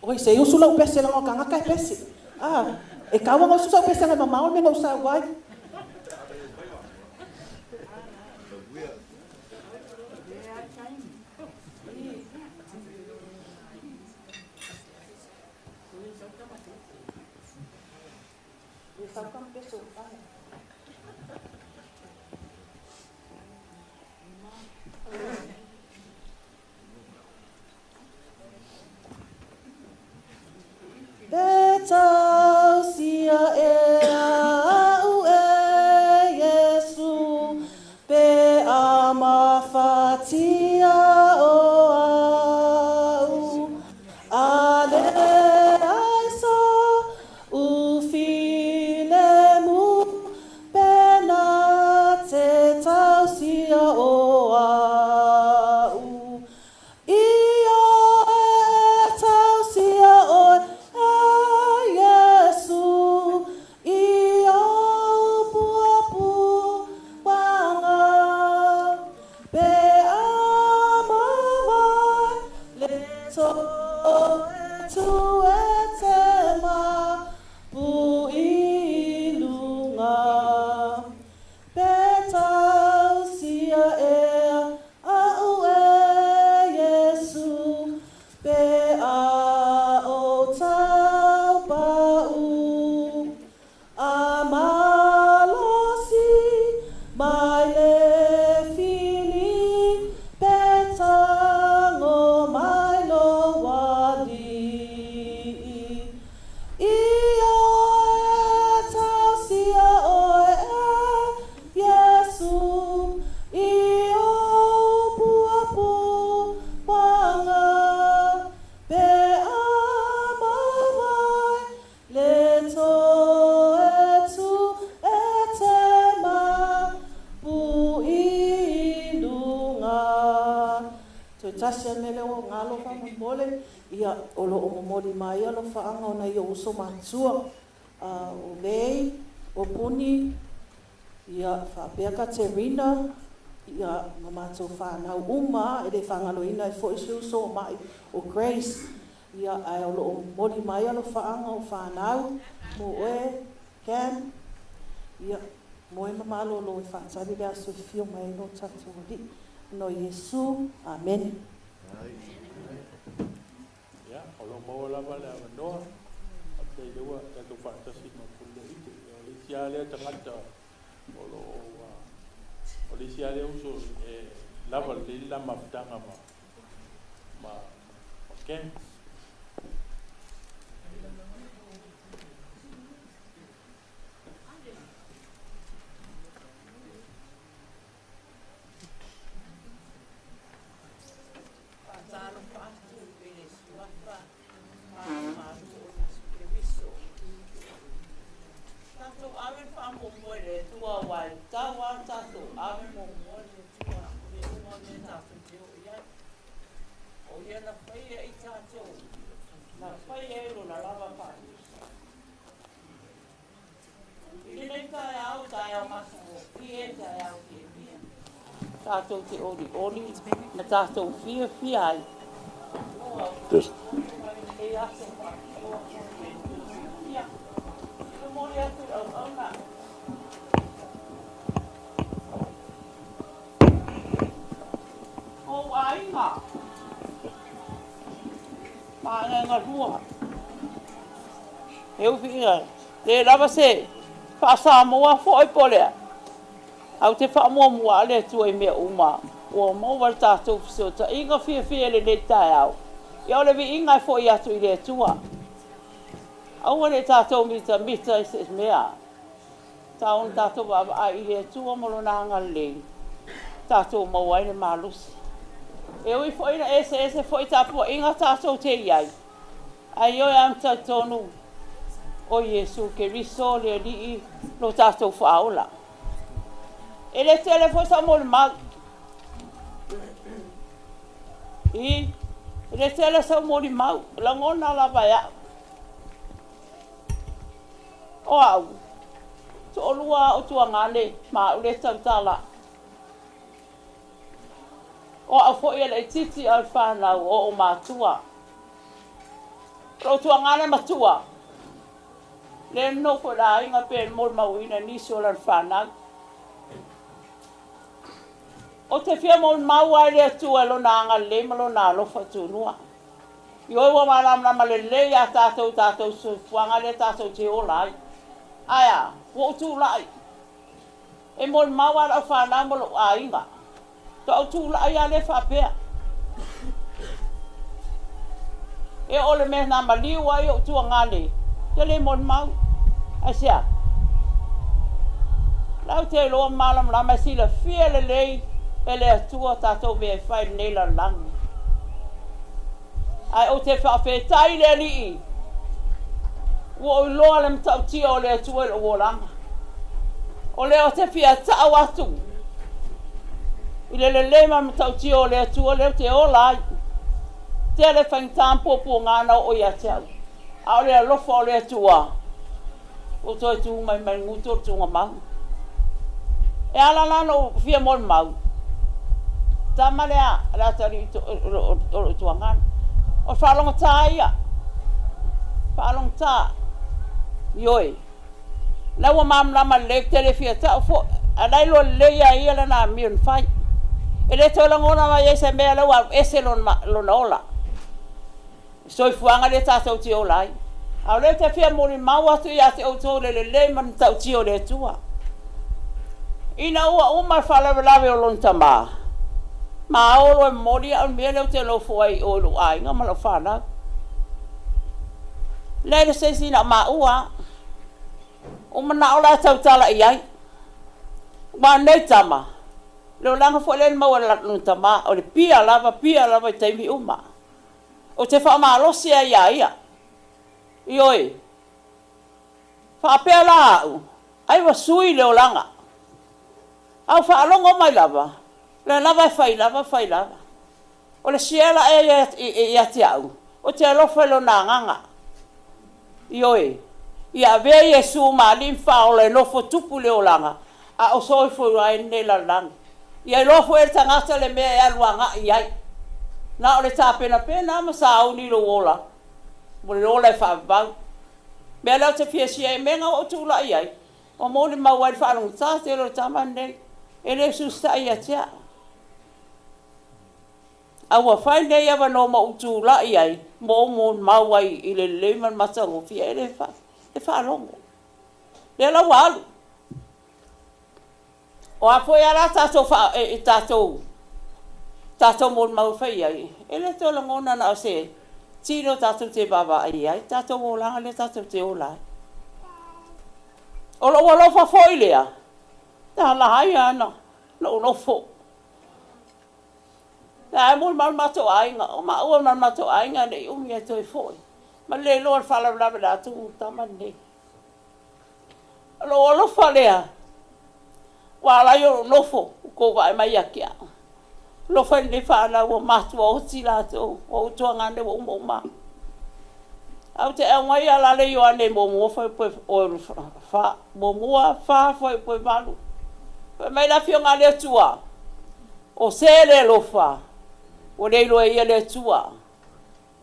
F: Oi, se i usu lau pese leaga o tagata e pese. Ah, e taua ona usu sau pese agai mamao le mea na ou sau ai. Pe tausia e au e Iesu, pe a mafatia o au, a leai so'u filemu, pe na te tausia o au. Ia e tausia oe e Iesu, i ou puapuaga, pe a mavae le toetu e te mapu i luga. Pe tausia e au e Iesu, pe a o taupa'u. A malosi mai le fili, pe tago mai lou alii. Ia e tausia oe e Iesu, i ou puapuaga, pe a mavae le toetu e te mapu i luga. Toe tasi a mele o galo faamolemole, ia o loo momoli mai alofaaga o nai ou uso matutua, o Lei, o Puni, ia faapea Katerina, ia ma matou fanau uma, e le faagaloina ai foi si uso o mai o Grace. Ia ae o loo momoli mai alofaaga o fanau mo oe Cam, ia moe ma malolo e faatali le aso e fio mai ai lo tatou Alii. No Iesu, amene.
D: Ia, o lo maua lava le avanoa, faafetai lea ua tatou faatasi ma Puleoite. O le isi lava lea tagata o lo o o le isi lava lea uso e lava lelei le la mafutaga ma ma Ken.
G: Faatalofa atu i le Suafa Faamalu o Iesu Keriso. Tatou ave le faamuamua i le Atua aua e tatau lava ona tatou ave muamua i le Atua i mea uma mea tatou te oo i ai. O Ia na faia i tatou, na faia ai Lona lava faatusa. I lenei taeao, taeao matagofie, taeao fiafia, tatou te olioli ma tatou fiafia ai.
D: Test.
G: Mai lenei aso faapitoa mo le tou silafia. E momoli atu i le auauna o ou aiga ma agagalua. E ui ina le lava se faa-Samoa foi po o le a, ae ou te faamuamua lava le Atua i mea uma ua maua le tatou fesootaiga fiafia i lenei taeao. Ia o le viiga e foi atu i le Atua. Aua ne i tatou mitamita i se mea. Tau ona tatou vaavaai i le Atua ma Lona agalelei, tatou maua ai le malosi. E ui foi ina eseese foi tapuaiga tatou te i ai, ae ioe lava ma talitonu o Iesu Keriso le Alii lo tatou Faaola. E le tele foi sau molimau. I, e le tele sau molimau, lagona lava e au. O au, toalua au tuagane ma au lea tautala. O au foi e laitiiti a o le fanau o ou matua. O lou tuagane matua, lea na nofo i le aiga pe molimauina nisi o lana fanau. Ou te fia molimau lava i le Atua i Lona agalelei ma Lona alofa tunoa. Ioe ua malamalama lelei ia tatou i tatou soifuaga lea tatou te ola ai. Ae a? Ua ou tulai. E molimau lava lau fanau ma lou aiga. Faatoa ou tulai lava lea faapea. E oo i le mea na maliu ai ou tuagane, ou te le molimau. Aisea? La ou te iloa malamalama e silafia lelei e le Atua tatou mea e fai i lenei lalolagi. Ae ou te faafetai i le Alii, ua ou iloa le matautia o le Atua i lou olaga. O lea ou te fia tau atu i le lelei ma le matautia o le Atua lea ou te ola ai. Tele faigata ma puapuaga na oo ia te au, a o le alofa o le Atua ua toe tu mai ma le gutu o le tugamau. E ala la ona ou fia molimau, tama lea a le atalii o lou tuagana. O le faalogotā ia, faalogotā, ioe, la ua malamalama lelei, ou te le fia tau foi, ae la e iloa lelei lava e ia lana amio na fai. E le toe lagona mai ai se mea la ua alu ese lona ola. Soifuaga lea tatou te ola ai. A o lea ou te fia molimau atu ia te outou le lelei ma le matautia o le Atua. Ina ua uma le faalavelave o lona tama, maolo e momoli au i le mea lea ou te nofo ai i o i lou aiga ma lau fanau. Leai le se isi na o maua lava. Ua manao la e tautala i ai. Aua o lenei tama, le olaga foi lea na maua e lona tama, o le pia lava, pia lava i taimi uma. Ou te faamalosi ai iā ia. Ioe, faapea la au, ai ua sui le olaga. A ua faalogo mai lava, o lea lava e fai lava, fai lava. O le siela ea ia te au, ou te alofa i lona agaga. Ioe, ia avea Iesu ma Alii ma Faaola e nofo tupu i le olaga, a o soifua ai lenei lalolagi. Ia iloa foi e le tagata le mea e alu agai i ai. Na o le tapenapena ma sauni i lou ola, mo le ola e faavavau. Mea lea ou te fia sia ai mea na ua ou tulai ai, ua molimau ai le faalogotā tele o le tama lenei, e le usiusitai ia te au. A ua fai lenei avanoa ma ou tulai ai ma ou molimau ai i le lelei ma le matagofie, e le faalogo. Lea la ua alu. O a foi a la tatou fa, e, e tatou Tatou molimau e fai ai, e le toe lagona na o se tino tatou te vaavaai ai, tatou olaga lea tatou te ola ai. O lou alofa foi lea, na ala ai lava ona ou nofo. Ae molimau le matou aiga, o maua ma le matou aiga ne i umi ae toe foi, ma le le iloa le faalavelave o le a tu le tama lenei. O lou alofa lea ua ala ai ona ou nofo, ua outou vaai mai ia te au. Alofa i lenei fanau ua matua oti latou, ua ou tuagane ua uma uma. Ae ou te auai a la le Ioane muamua fa, muamua fa fuaiupu e 8. Fai mai le afioga a le Atua, o se le alofa, ua le iloa e ia le Atua.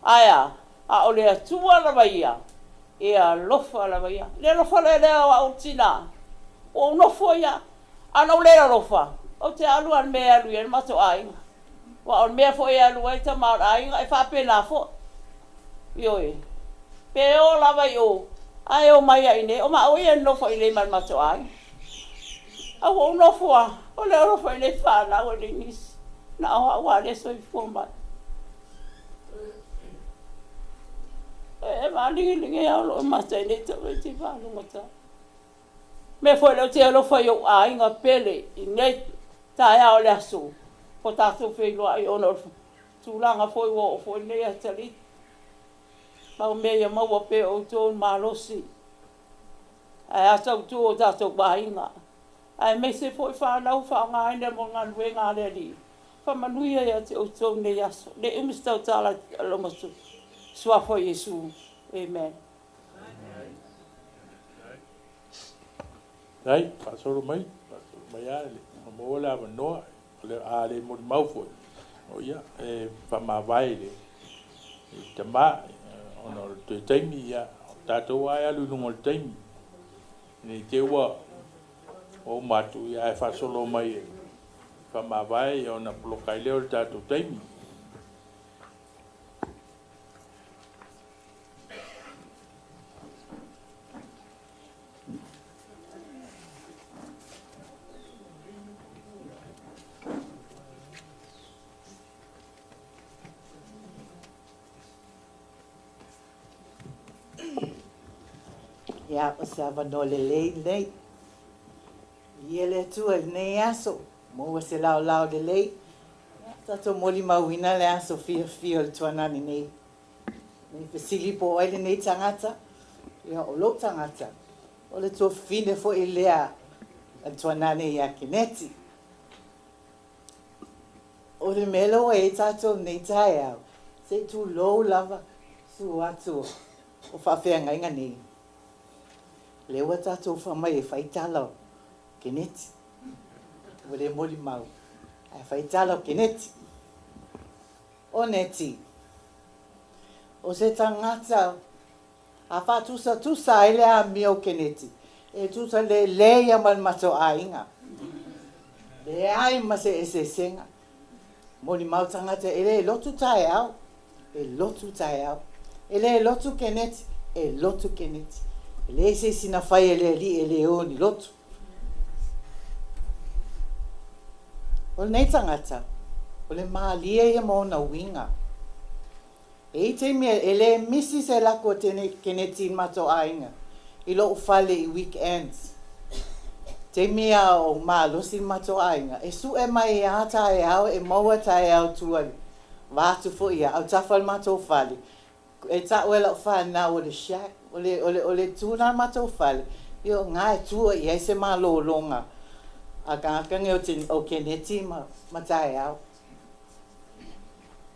G: Ae a? A o le Atua lava ia, e alofa lava ia. Le alofa lea lea o au le tina, ua ou nofo ai lava. A na ou le alofa, ou te alu lava i le mea e alu i ai le matou aiga. Aua o le mea foi e alu ai le tama o le aiga, e faapena foi. Ioe. Pe o lava i o, ae o mai lava i inei. O maua ia e nonofo i inei ma le matou aiga. A ua ou nofo lava, o le alofa i nei fanau e leai nisi, na o au lava lea e soifua mai. E maligeliga lava o loo mata i nei tamaiti faalogotā. Mea foi lea ou te alofa i ou aiga pele i nei taeao o le aso ua tatou feiloai ona o le tulaga foi ua oo foi lenei atalii. Pau mea ia maua pea e outou le malosi ae a tautua o tatou aiga aemaise foi fanau faaaogaina mo le galuega a le Alii. Faamanuia ia te outou nei aso. Le umi se tautala i lou matua. Suafa o Iesu. Amen.
D: Dai, faasolo mai, faasolo mai lava le ua maua le avanoa, o le a le molimau foi, o ia, e faamavae i le tama, ona o le toe taimi, ia, o tatou lava e alu i luga o le taimi, ne i te i ua uma atu, ia, ae faasolo mai e faamavae ona poloka ai lea o le tatou taimi.
H: Ia, o se avanoa lelei lenei. Viia le Atua i lenei aso, maua se laolao lelei. Ia, tatou molimauina le aso fiafia o le tuanani nei. Nei fesili po o ai lenei tagata, ia o lou tagata, o le tuafafine foi lea a le tuanani ia Keneti. O le mea lea ua i ai tatou i lenei taeao, se i tulou lava, susu atu o faafeagaiga nei. Lea ua tatou fai mai e fai tala o Keneti. Ua le molimau, ae fai tala o Keneti. O Neti, o se tagata a faatusatusa ai le amio o Keneti, e tusa lelei ia ma le matou aiga. Leai ma se eseesega. Molimau tagata e le lotu taeao, e lotu taeao. E le lotu Keneti, e lotu Keneti. E leai se isi na fai e le Alii e le o ni lotu. O lenei tagata, o le malie ia ma ona uiga. E i taimi e le misi se lako a Keneti i le matou aiga i lou fale i weekends. Taimi a o malosi le matou aiga, e sue mai a taeao e maua taeao tua i va atu foi ia autafa o le matou fale. E tau e lau fanau o le shack, o le, o le, o le tu lena o le matou fale, ia o na e tua i ai se malologa a tagata nei o Keneti ma, ma taeao.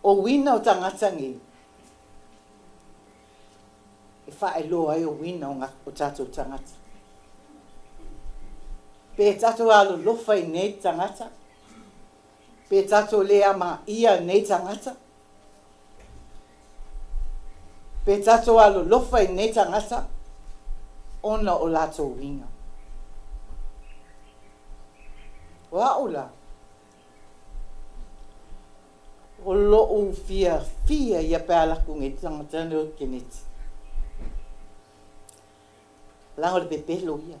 H: O uiga o tagata nei, e faailoa ai o uiga o, o tatou tagata. Pe tatou alolofa i nei tagata, pe tatou le amaia nei tagata, Pe tatou alolofa i nei tagata ona o latou uiga. O a'u la, o lo'u fiafia ia pe a laku nei tagata nei o Keneti. Leaga o le pepelo ia.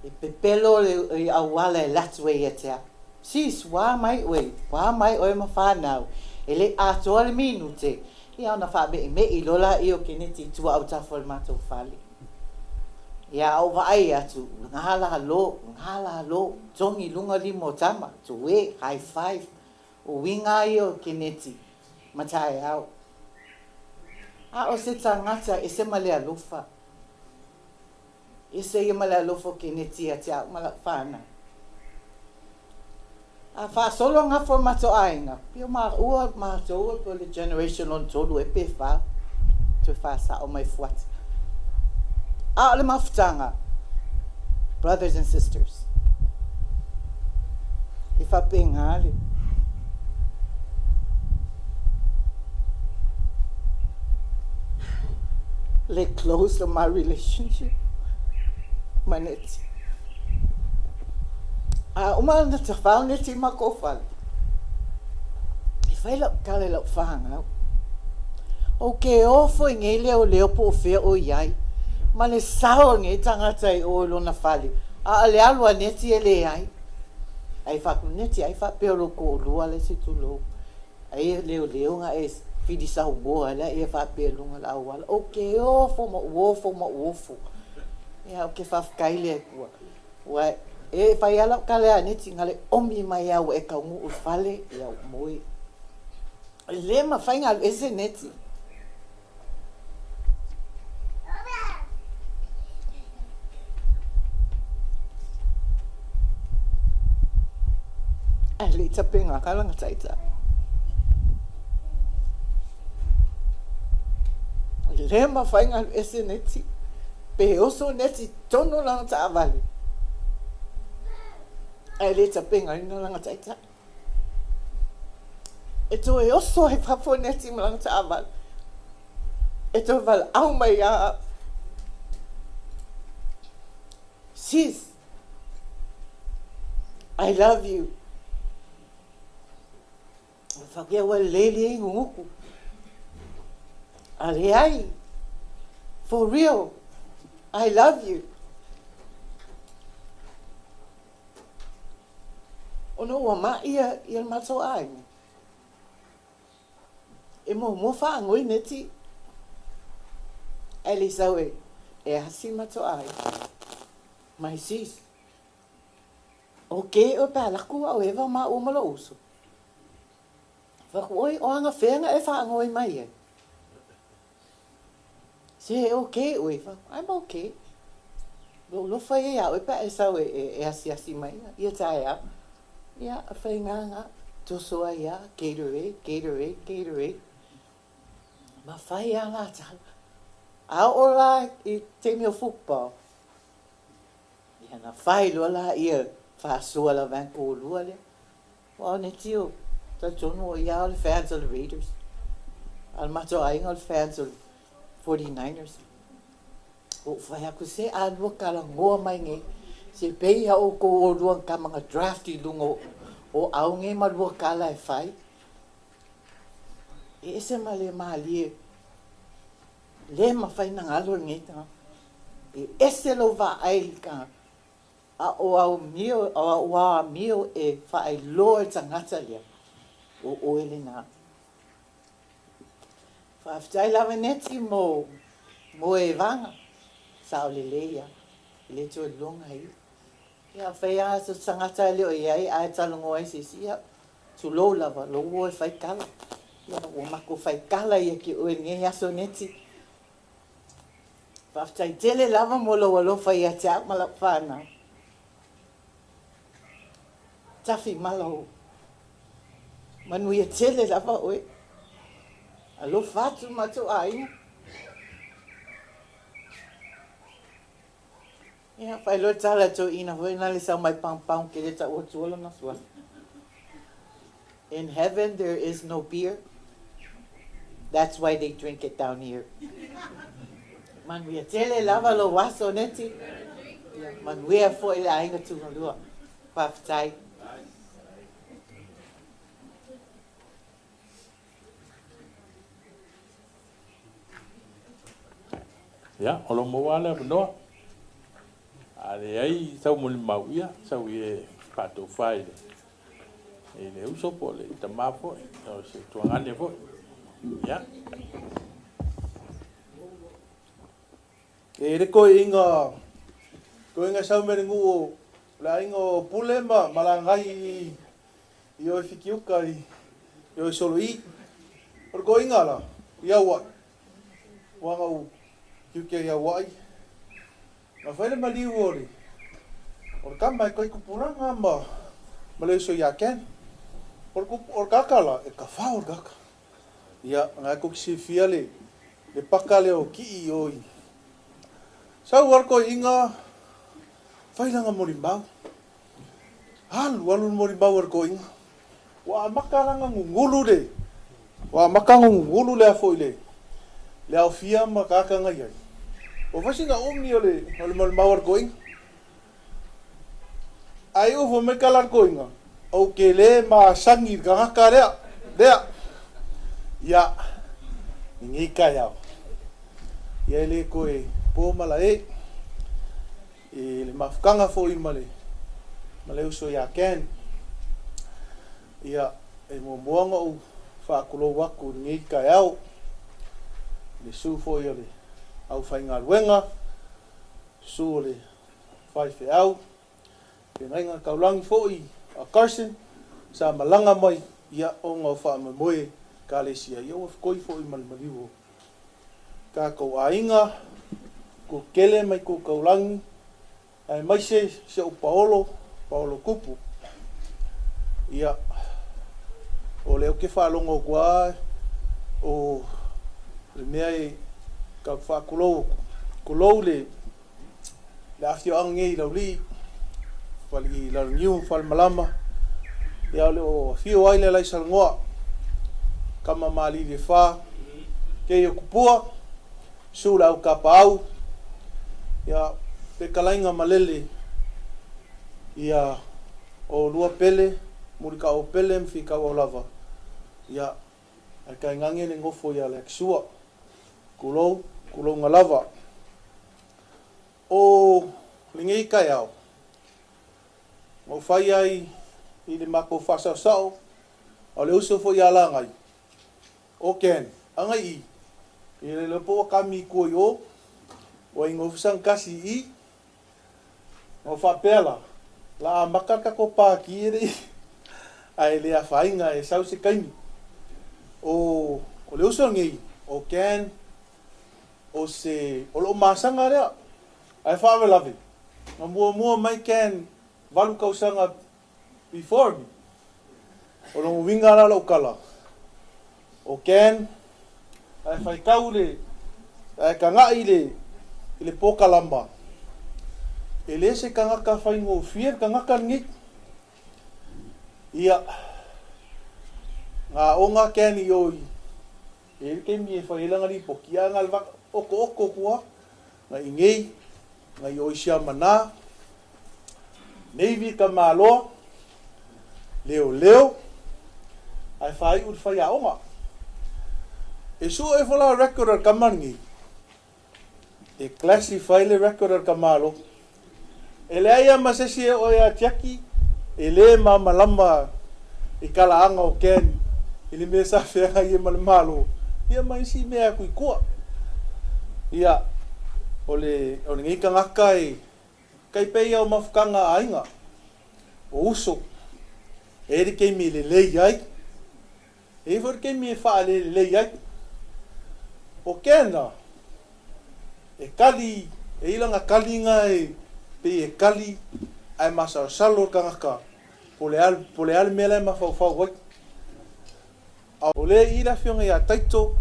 H: E pepelo le auala e alu atu ai ia te au. Sis, ua mai ʻoe, ua mai ʻoe ma whānau, e le atoa le minute, ia ona faameʻimeʻi loa lāia o Keneti i tua autafa o le matou fale. Ia a ou vaai atu, ulaga lalo, ulaga lalo, togi i luga lima o tama, tue, high five, o uiga lava ia o Keneti ma taeao. A o se tagata ese ma le alofa. Ese ia ma le alofa o Keneti ia te au ma lau whānau. A faasolo gafa o le matou aiga, pei o maua matou e pei o le generation lona tolu ea pe fa, toe faasao mai Fuata. A o le mafutaga, brothers and sisters, e faapena le le close o my relationship ma Neti. A uma ona tafao Neti i makou fale, e fai lau tala i lau fanau, Ou ke ofo i nei leoleo po o fea o i ai, ma le sao o nei tagata i o i lona fale, a o le alu a Neti e leai. Ai faaku Neti, ai faapea o lou toalua le isi tulou. Ai e leoleo na e fili saumoa ai laia faapea i luga o le auala, Ou ke ofo ma ou ofo ma ou ofo. Ia, ou ke faafetai i le Atua, ua e fai lava lau tala ia Neti, na le omi mai lava ua e taunuu i le fale, ia ou moe. E le mafai ona alu ese Neti. Ae le i tapena ka lana taitai. E le mafai ona alu ese Neti. Pe oso Neti i totonu o lana taavale, ae le tapenaina lana taitai. E toe oso ai fafo Neti ma lana taavale, e toe valaau mai ia au. Sis, I love you. Whakia ua lele ai nguku. A leai, for real, I love you. Ona ua maʻi ia le matou aiga. E muamua faagoi Neti, ae le i sau e asi le matou aiga. My sis, Ok, oe pe a laku au eva maua ma lou uso. Fai atu, Oi, o anafea na e faanoi mai ai? Se, ok oe. Fai atu, I'm ok. Lou alofa ia ia oe pe a e sau e asiasi mai ia taeao. Ia, faigaga, toso ai a, Gatorade, Gatorade, Gatorade. Ma fai a la tala. A oo la i taimi o football, Ia na fai loa laia faasoa lava e toalua lea. Aua o Neti o talitonu o ia o le fans o le Raiders. A o le matou aiga o le fans o le 49ers. Ua ou fai atu, se a lua talanoa mai nei, se pei a outou olua na tama na draft i luga o au nei ma lua tala e fai. E ese ma le malie. Le mafai ona galo lenei tagata. E ese lou vaai i le tagata, a o au amio, o au amio e faailoa i le tagata lea, o oe lena. Faafetai lava Neti mo mo e vaga, sao lelei lava, e le toe loga ia. Ia afai lava se tagata e le o i ai ae talanoa ai se isi, ia tulou lava, lou oe fai tala. Ia ua matou fai tala ia te oe i lenei aso Neti. Faafetai tele lava mo lou alofa ia te au ma lau whānau. Tafi malo. Manuia tele lava oe. Alofa atu matou aiga. Ia, fai loa le tala a toeaina foi lena le sau mai Pampang ke le tau atua lona suafa. In heaven there is no beer, that's why they drink it down here. Manuia tele lava lou aso Neti. Ia, manuia foi le aiga tugalua. Faafetai.
D: Ia, o lo o maua lava le avanoa. A leai sau molimau, ia, sau ia e faatofa i le I le uso po o le tamā foi, o se tuagane foi. Ia.
I: E le koiinga koiinga sau me le nuu o le aiga o Pule ma Malagai i i o i Fikiuka i i o i Solo'i. O le koiinga la i Aua'i, ua na ou tiute i Aua'i, na fai le maliu o le o le tama e kai tupulaga ma ma le uso ia Ken. O le o le kaka la, e kafao le kaka. Ia, na e tou te silafia le le paka lea o kii i o i Sau a le toeaina fai lana molimau. Alu alu le molimau a le toeaina. Ua amata la ona gugulu le ua amata ona gugulu le a foi le le aofia ma tagata na i ai. Ua fai sina umi o le o le molimau a le toeaina. Ae iu foi mai tala a le toeaina, ou te le masani i le tagata lea, lea. Ia, lenei taeao, ia e le toe po malae i le mafutaga foi ma le, ma le uso ia Ken. Ia, e muamua ona ou faatulou atu i lenei taeao, i le susu foi o le aufaigaluega, susu o le faifeau, feagaiga taulagi foi a Carson sa malaga mai ia ona o faamoemoe Ekalesia ia ua fetoi foi ma le maliu o tatou aiga, itu tele ma itu taulagi aemaise si ou paolo, paolo tupu. Ia o lea ou te faalogo atu lava o le mea e tau faatulou atu, tulou le le afioaga nei i Laulii, i Laloniu ma Falemalama, ia o lo o afio ai le Alaisalanoa, tama malilie fa, keia tupua, susu le au tapaau, ia fetalaiga malele, ia oulua pele, mulikau pele ma fitau aulava, ia ae tainane le nofo ia Leakisua, tulou, tulouna lava. O lenei taeao, na ou fai ai i le matou faasaosao, a o le uso foi ia Lagai, o Ken, agai i, i le iloa po ua kami i tua i o, ua ingofi sana kasi i i, na ou faapea la, la amata le tatou pati e le i, ae le afaina e sau se taimi. O, o le uso lenei, o Ken, o se, o lou masaga lea. Ae faalavelave, na muamua mai Ken 8 tausaga before me. O lona uiga la o lau tala, o Ken, ae faitau le, ae tagai le, i le pokalama, e le se tagata faigofie le tagata lenei. Ia, na aoga Ken i o i E i ai le taimi e fai ai lana lipoti, ae na otooto atu lava, na i nei, na i o i Siamana, Navy Tamaloa, Leoleo, ae faaiu i le faiaoga. E sue ifo la record a le tama lenei, E classify le record a le tamaloa. E leai lava ma se isi e oo ia Jackie e le malamalama i talaaga o Ken i le mea sa feagai ai ma le Malo, ia ma isi mea atu i tua. Ia, o le, o lenei tagata e tai pei lava o mafutaga a aiga, o uso. E i ai le taimi e lelei ai, E i ai foi le taimi e faalelelei ai. O Kena, e kali, e i ai lana kaliga e pei e kali ae masalosalo le tagata po o le a, po o le a le mea la e mafaufau ai. A o lea i i le afioga ia Taito,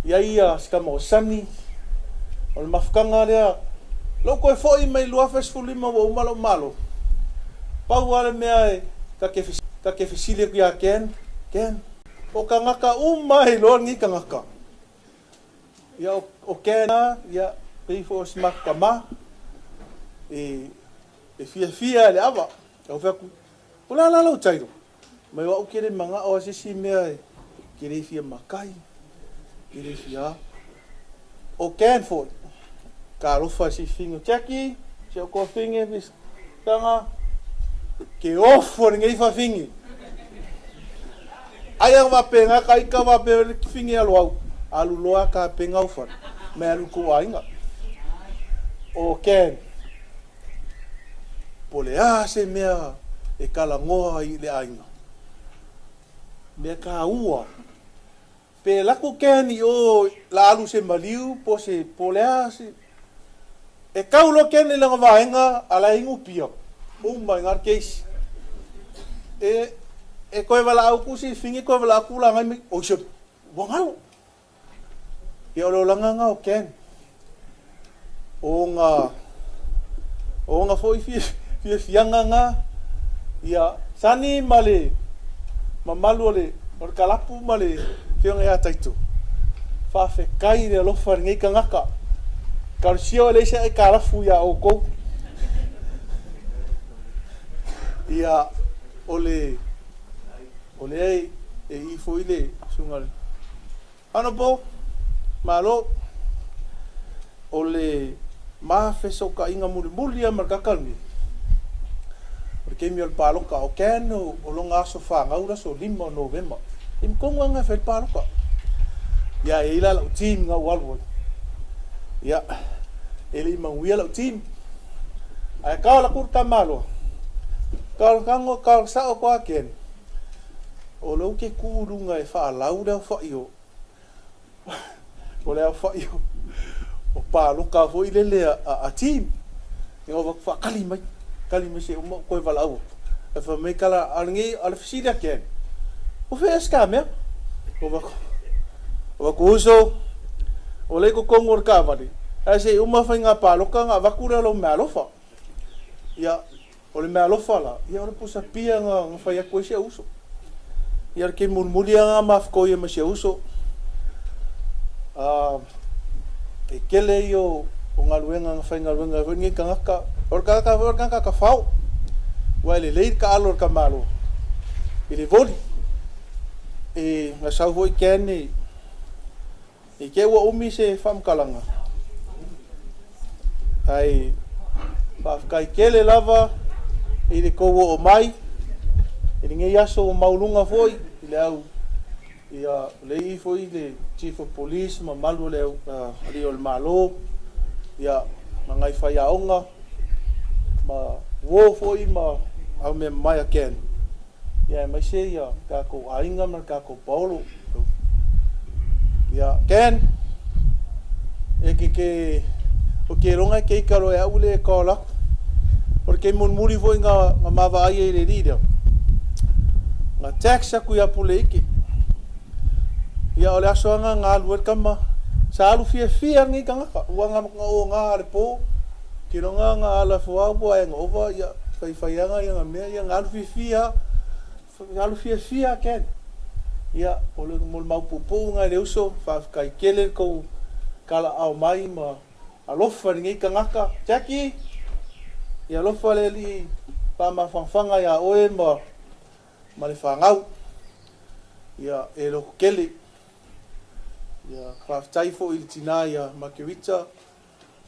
I: i ai ia si tama o Sani, o le mafutaga lea, lou toe foi mai 2015 ua uma lou malo, pau lava le mea e ta te Ta te fesili atu ia Ken, Ken, o tagata uma e iloa lenei tagata. Ia, o Ken lava, ia, pei foi o si matou tama, e, e fiafia i le ava. Ou fai atu, O le a la lou title? Mai o au ke le manao a se isi mea e ke le fia makai, ke le fia a. O Ken foi, talofa i si figa, Jackie, si au tuafine, tanga. Ke ofo lenei fafine. Ai a faapena ka ita faapea le fine alo au, alu loa tapena au fale, me alu i kou aiga. O Ken, po o le a se mea e talanoa ai i le aiga, mea taua. Pe alu atu Ken i o la alu se maliu po se po o le a se e tau loa Ken i lana vaega a la e inu pia uma i na le case e e toe valaau atu si fine toe valaau atu lagai mai oi sole ua galo. Ia o le olaga na o Ken. O ona o ona foi fiafiaga na ia Sani ma le mamalu o le o le kalapu ma le afioga ia Taito, faafetai i le alofa i lenei tagata. Talosia e leai se aitalafu ia outou. Ia o le o lea e i foi le susuga i le Honourable, malo. O le ma fesootaiga mulimuli lava ma le tagata lenei, o le taimi o le palota, o Ken o lona aso fanau le aso 5 o Novema. Taimi tonu lava lena e fai ai le palota. Ia, e i ai la lau team na ou alu ai. Ia, e le i manuia lau team. Ae tau alu atu le tamaloa, tau tago, tau sao atu lava Ken, O lea ou te tu i luga e faalau le aofai o o le aofai o o paloka foi lele a a team. Ia ou avatu faatali mai, tali mai se i uma ou toe valaau atu. Ae fai mai tala a o lenei a o le fesili atu ai, o fea ea si ta mea? Ou avatu, ou avatu uso, o lea i totonu o le taavale, ae se i uma faiga palota ona avatu lea o lau meaalofa. Ia, O le meaalofa la, ia o le pusa pia na na fai atu ai si ou uso. Ia o le taimi mulimuli lava na mafutoi ai ma si ou uso. A, e tele ia o, o galuega na faigaluega ai foi lenei tagata. O le tagata foi o le tagata tafao, aua e lelei le taalo a le tamaloa i le voli. E, na sau foi Ken e I te ua umi se faamatalaga, ae faafetai tele lava i le tou oo mai i lenei aso ua maualuga foi i le au ia le i foi le Chief of Police mamalu o le au alii o le Malo ia ma nai faiaoga ma uo foi ma aumeamamae a Ken ia aemaise ia tatou aiga ma le tatou paolo. Ia, Ken, e ke ke, o ke loga e ke ika loa e au le e call aku. O le taimi mulimuli foi na, na ma vaai ai i le alii lea, na text aku ia Pule Ike. Ia, o le aso lava na alu ai le tama, sa alu fiafia lenei tagata, ua na na oga le po, ke loga na ala fua ua hangover, ia, faifai aga ia na mea, ia na alu fiafia lava. Alu fiafia Ken. Ia, o le molimau puupuu lena i le uso, faafetai tele le tou talaau mai ma alofa i lenei tagata. Jackie, ia alofa le Alii faamafanafana ia oe ma ma le fanau. Ia, e loto tele. Ia, faafetai foi i le tina ia Margarita,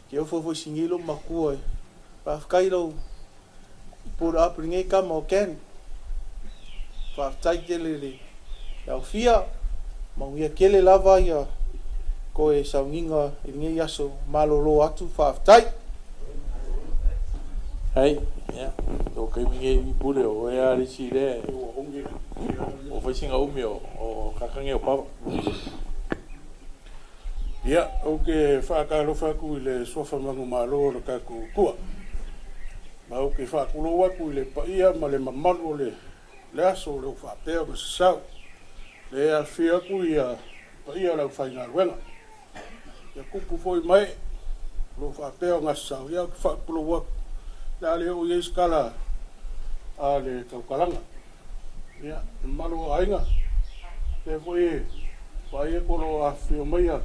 I: Ke ofo foi sigi lou matua e faafetai lou pull up lenei tama o Ken. Faafetai tele le aofia, manuia tele lava ia toe sauniga i lenei aso malolo atu faafetai.
D: Hei, ia, o taimi nei i pule o oe a le isi lea o fai sina umi o kaka nei o Papa.
J: Ia, ou te faatalofa atu i le suafa manumalo o le tatou Atua. Ma ou te faatulou atu i le paia ma le mamalu o le le aso o lo o faapea ona sasau. Le afifio atu ia paia o le aufaigaluega. Ia tupu foi ma ee o lo o faapea ona sasau, ia ou te faatulou atu. O le a le oo i ai se tala a le tautalaga. Ia, le mamalu o aiga, lea foi e vaai atu o lo o afifio mai le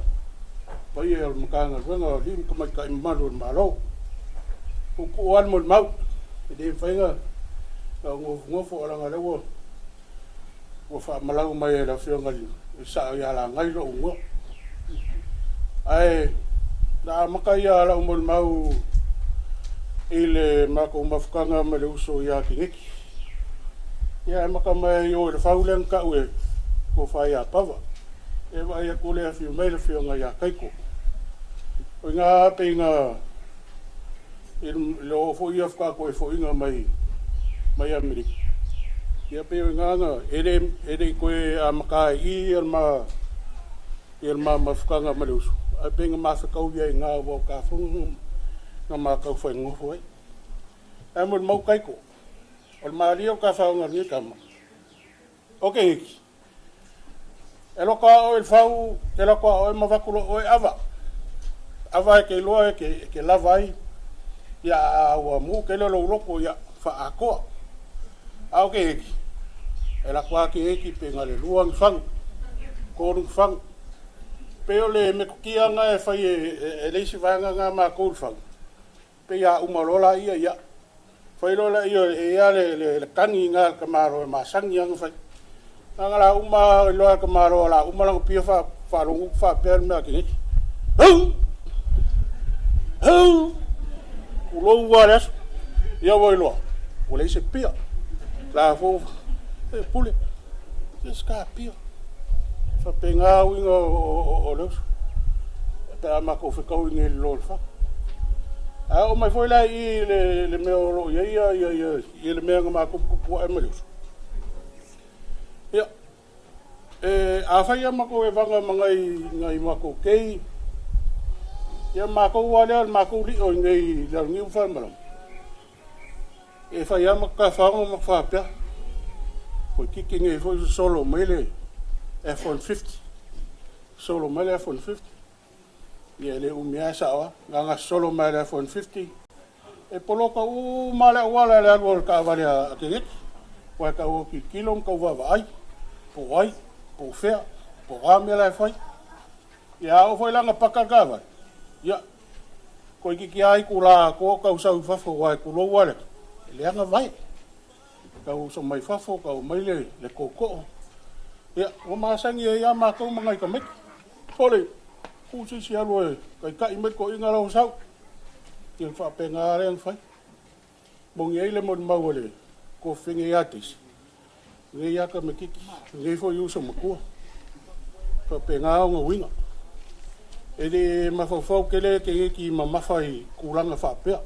J: paia o le Matagaluega o Alii ma Tamaitai mamalu o le Malo. Ua tuu lava le molimau, e le mafai ona nofonofo leaga o lea ua ua faamalau mai e le Afioga i le Sao ia Lagai lou igoa. Ae o le a amata ia lau molimau I le makou mafutaga ma le uso iā Kegeki. Ia ae maka mai ai o i le fau lea na tau e tofa ia Pava. E vaai atu le afio mai le afioga ia Kaiko. O ina pei na i le oo foi ia faatoa toe foiga mai mai Amerika. Ia pei o ina na e le e le i toe amata ai i i ia le ma ia le ma mafutaga ma le uso, ae pei na mafetau ia i ina aua o ta fono na ma taufai nonofo ai. Ae molimau Kaiko, o le malie o ta faoga i lenei tama, o Kegeki, e loko a oe i le fau, te loko a oe ma avatu loa oe ava. Ava e te iloa e te, e te lava ai, ia a ua mu tele lou loto, ia faaatoa. A o Kegeki, e lako a Kegeki pe na le lua ni fagu, tolu ni fagu. Pei o le metotia na e fai e, e, e le isi vaega na a matou i le fagu, Pei a uma loa laia, ia, fai loa laia e i ai le, le, le tagi i le tamaloa e masani lava ona fai. Leaga la uma iloa e le tamaloa la uma lana pia fa, faalogo atu faapea le mea a Keneti. Hau! Hau! Tulou lava le aso. Ia ua iloa, ua leai se pia. La fo, e pule, se se ta pia. Faapena uiga o le uso pe a matou fetau i nei i le lo o le fale. Ae oo mai foi la i i le mea o lo o i ai ia le mea na matou tupu ae ma le uso. Ia, e, afai lava matou e vaga ma nai, nai matou kei, ia matou lava lea, le matou lio i nei i Laloniu ma Falemalama, E fai lava ma tafaoga ma faapea, toeitiiti nei foi sosolo mai le F-150, sosolo mai le F-150. Ia e le umi lava e sao lava. Na ona sosolo mai le F-150, e poloka uma lava le auala i le alu o le taavale a Keneti. Aua e tau tilotilo ma tau vaavaai, po o ai, po o fea, po o a mea la e fai. Ia a oo foi la ina paka le taavale, ia, Toeitiiti lava itula atoa o tau sau i fafo aua e tulou lava le leaga vae. Tau uso mai fafo, tau aumai le, le tootoo. Ia, ua masani ai lava matou ma nai tamaiti. Sole, tuu se isi alu e taitai mai le toeaina la ua sau. Ia faapena lava lea ona fai. Moni ai le molimau a le tuafafine ia Daisy, lenei lava tamaitiiti, lenei foi uso matua. E faapena ona uiga. E le mafaufau tele teineiti mamafa i tulaga faapea.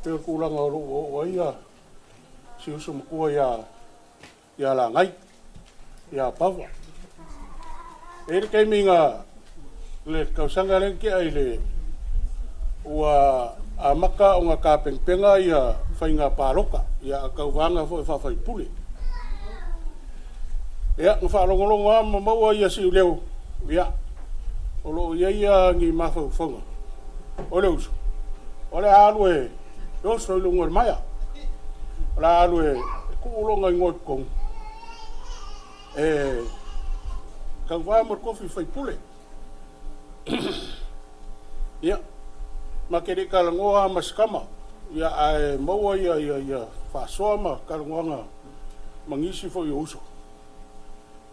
J: Pei o le tulaga o lo o ua oo ai si uso matua ia ia Lagai, ia Pava. E i ai le taimi na le tausaga lea na tea i le ua amata ona tapenapena ia faiga palota ia a tauvaga foi faa-faipule. Ia, na faalogologo lava ma maua ia siuleo, ia, o lo o i ai ia ni mafaufauga o le uso, o le a alu e oso i luga o le maea. O le a alu e tuu lona igoa i totonu e tauva mo le tofi faipule. Ia, ma te le i talanoa lava ma si tama, ia, ae maua ia, ia, ia faasoa ma talanoaga ma nisi foi o uso.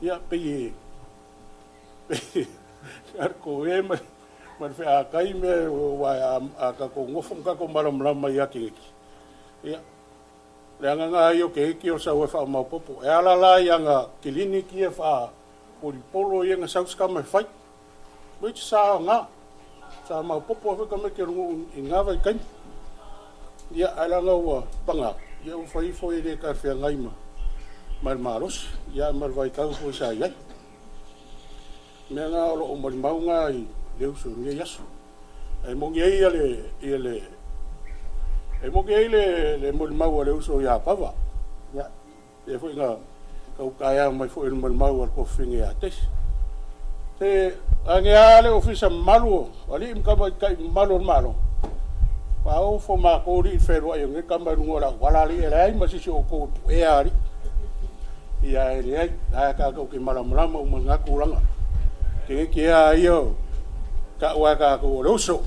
J: Ia, pei e, pei e e ma ma le featai mea aua a tatou nofo ma tatou malamalama ia Keneti. Ia, le agaga ia o Keneti o le sau e faamaopoopo. E ala la i ana kiliniki ia faapolipolo ia na sau se tama e fai. Which sa aoga. Sa maopoopo ai foi tamaiti o le nuu i na vaitaimi. Ia, ae leaga ua paga, ia ua fai ifo e le talafeagai ma, ma le malosi, ia ma le vaitau foi sa i ai. Mea na o lo o molimau na i le uso i lenei aso. E moni ai le, ia le, e moni ai le, le molimau a le uso ia Pava. Ia, e foi na tau taea mai foi le molimau a le tuafafine ia Tesi. Se ane a le ofisa mamalu o alii ma tamaitai mamalu o le Malo, faaofo matou alii i le fealuai o lenei tama i luga o le auala alii, e leai ma se isi o outou e puea alii. Ia e leai, ae tatou te malamalama uma i na tulaga. Te te a ia o tau a tatou o le uso.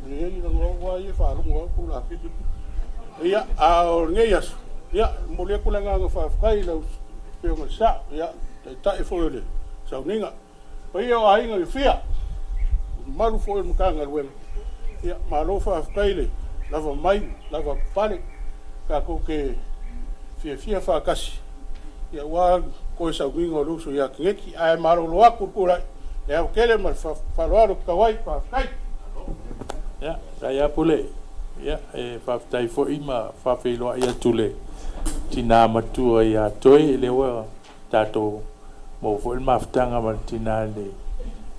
J: Leai, leaga o au lava ia e faalogo atu la. Ia, a o lenei aso, ia, e momoli atu le agaga faafetai i lau Afioga i le Sao, ia, Taitai foi o le sauniga. Paia o aiga e fia, mamalu foi o le Matagaluega. Ia, malo faafetai le lava mai, lava papale, tatou te fiafia faatasi, ia aua toe sauniga o le uso ia Keneti. Ae malolo atu le tulai i le ava tele ma le faaaloalo e tatau ai. Faafetai.
D: Ia, faafetai lava Pule. Ia, e faafetai foi ma faafeiloai atu i le tina matua ia Toe, lea ua tatou maua foi le mafutaga ma le tina i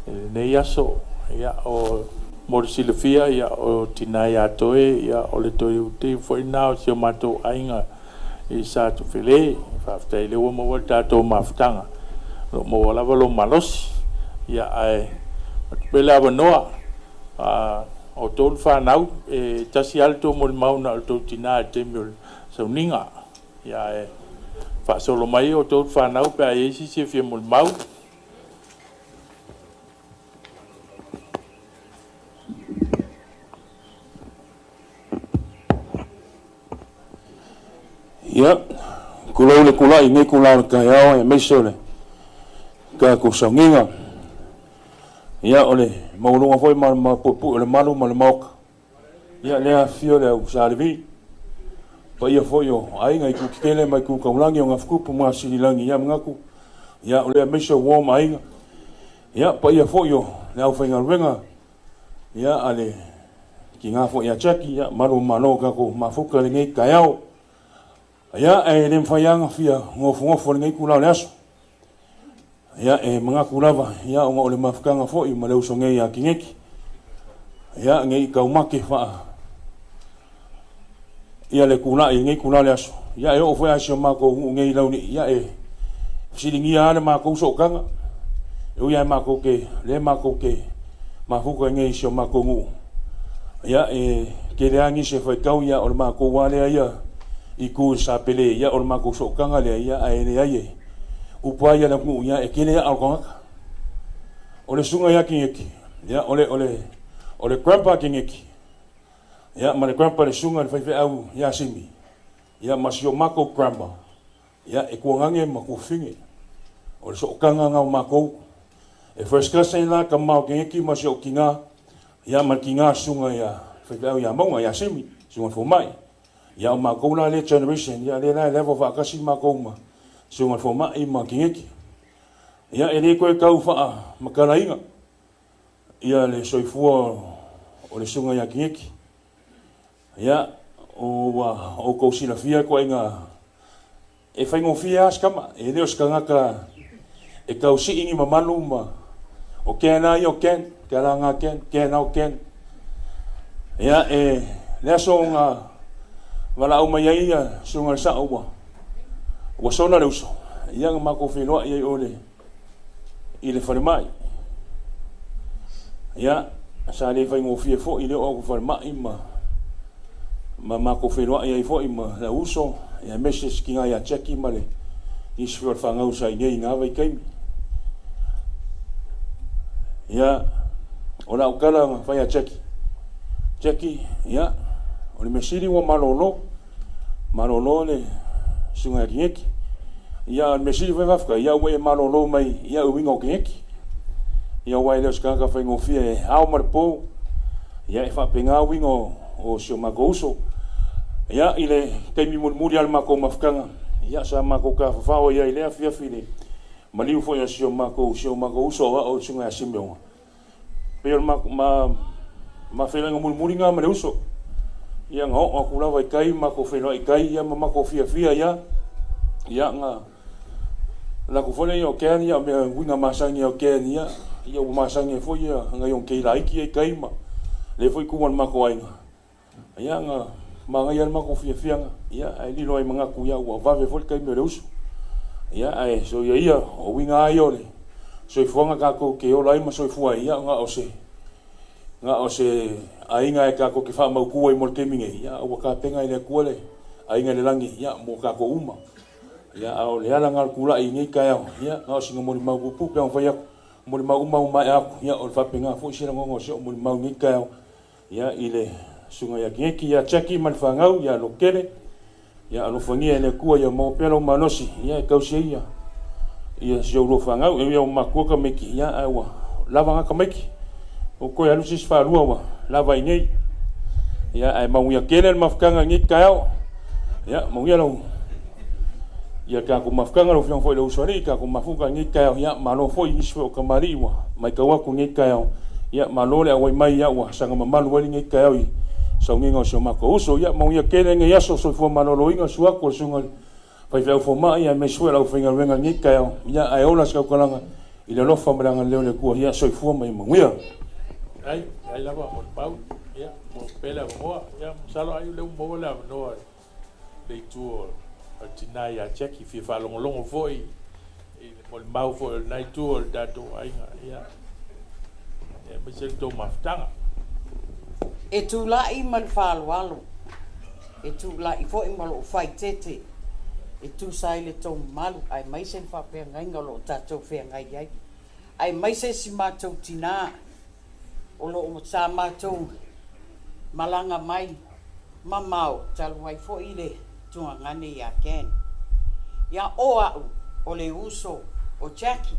D: lenei aso. Ia, o mo le silafia, ia, o tina ia Toe, ia, o le toe foi lena o si o matou aiga i Satufelē. Faafetai lea ua maua le tatou mafutaga, o lo o maua lava lou malosi. Ia, ae atu pea le avanoa, o outou le fanau, e tasi lava le tou molimau na o le tou tina i le taimi o le sauniga. Ia, ae faasolo mai outou le fanau pe a i ai se isi e fia molimau.
K: Ia, tulou le tulai i lenei itula o le taeao aemaise o le tatou sauniga. Ia, o le maualuga foi ma le mapuepue o le malu ma le maota. Ia, lea afifio le au Sa Levi, paia foi o aiga i itu tetele ma itu taulagi o Gafutupu ma Sililangi. Ia manatu, ia o lea aemaise o uo ma aiga. Ia, paia foi o le aufaigaluega, ia, a le tina foi ia Jackie, ia, malu o malo o tatou mafuta i lenei taeao. Ia, e le mafai lava ona fia nofonofo i lenei itula o le aso. Ia, e manatu lava, ia, ona o le mafutaga foi ma le uso nei ia Kineti. Ia, nei taumate faa ia le tulai i lenei itula o le aso. Ia, e oo foi lava i si o matou nuu nei i Laulii, ia, e fesiligia lava le matou sootaga. E ui lava matou te, lea matou te mafuta i nei i si o matou nuu. Ia, e tele lava nisi e faitau, ia, o le matou lava lea ia i tu i Sapele, ia, o le matou sootaga lea, ia, ae leai e upu lava ia le atunuu, ia, e tele aa o le tagata. O le susuga ia Kineti, ia, o le grandpa Kineti, ia, ma le grandpa le susuga i le faifeau ia Simi, ia, ma si o matou grandma, ia, e tuagage ma tuafafine. O le sootaga na o matou. E first cousin la tama o Kineti ma si ou tina, ia, ma le tina susuga ia faifeau ia Mauga, ia Simi, susuga i fomai. Ia, o matou la lea generation, ia, lea la e level faatasi matou ma susuga i fomai ma Kineti. Ia, e le toe tau faamatalaina ia le soifua o le susuga ia Kineti. Ia, ua outou silafia ituaiga e faigofie lava se tama, e le o se tagata e tau sii ni mamalu ma o Ken lava ia o Ken, ke ala ngā Ken, Ken ao Ken. Ia, e le aso na valaau mai ai ia susuga i le sao ua sola le uso, ia na matou feiloai ai o le i le falemai. Ia, sa le faigofie foi le oo atu i falemai ma matou feiloai ai foi ma le uso, ia aemaise si tina ia Jackie ma le nisi foi o le fanau sa i nei i na vaitaimi. Ia, o lau tala na fai ia Jackie. Jackie, ia, o le mea sili ua malolo. Malolo le susuga ia Kineti. Ia, o le mea sili foi faafetai, ia ua e malolo mai ia uiga o Kineti. Ia, aua e le o se tagata faigofie e ao ma le po. Ia, e faapena uiga o si o matou uso. Ia, i le taimi mulimuli lava o le matou mafutaga, ia, sa matou tafafao ai i lea afiafi le maliu foi o si o matou uso o au o le susuga ia Simeona. Pei o le ma feiloaiga mulimuli na ma le uso. Ia, na oo atu lava i tai, matou feiloai i tai, ia, ma matou fiafia ia. Ia, na latou foi lea o Ken, ia, o mea uiga masani o Ken, ia, ia ua masani ai foi ia nai ona kei laiti ia i tai ma lea foi tu ma le matou aiga. Ia, na manaia le matou fiafiaga, ia, ae lilo ai manatu, ia, ua vave foi le taimi o le uso. Ia, ae so ia ia, o uiga lava ia o le soifuaga tatou te ola ai ma soifua ai, ia, na o se aiga e tatou te faamautu ai mo le taimi nei, ia, ua tapena e le Atua le aiga i le lagi, ia, mo tatou uma. Ia, a o le ala na o le tulai i nei taeao, ia, na o sina molimau puupuu pe ona fai atu, molimau uma ua maea atu, ia, o le faapena foi se lagona o si ou molimau i nei taeao, ia, i le susuga ia Kineti, ia Jackie ma le fanau, ia lototele, ia alofagia e le Atua ia maua pea lou malosi, ia, e tausi ai ia si ou lua fanau. E ui ua matua tamaiti, ia, ae ua lava na tamaiti. Ua toe alu se isi faalua ua lava i nei. Ia, ae manuia tele le mafutaga i lenei taeao. Ia, manuia lau ia tatou mafutaga lau Afioga foi i le Usoalii, tatou mafuta i lenei taeao. Ia, malo foi i nisi foi o tamalii ua matau atu i lenei taeao. Ia, malo le auai mai, ia ua saga mamalu ai lenei taeao i sauniga o si o matou uso. Ia, manuia tele lenei aso, soifua maloloina, susu atu o le susuga i le faifeau fomai aemaise foi o le aufaigaluega i lenei taeao. Ia, ae ola se tautalaga i le alofa ma le agalelei o le Atua. Ia, soifua ma ia manuia.
D: Ai, ai lava mo le pau. Ia, mo pea le avanoa. Ia, masalo ai o lea ua maua le avanoa i le itu o le tina ia Jackie, fia faalogologo foi i le molimau foi o lena itu o le tatou aiga. Ia, aemaise le tou mafutaga.
L: E tulai ma le faaaloalo, e tulai foi ma lou faaeteete e tusa ai le tou mamalu aemaise le faafeagaiga o lo o tatou feagai ai, aemaise si matou tina o lo o sa matou malaga mai mamao talu ai foi le tugagane ia Ken. Ia o au o le uso o Jackie,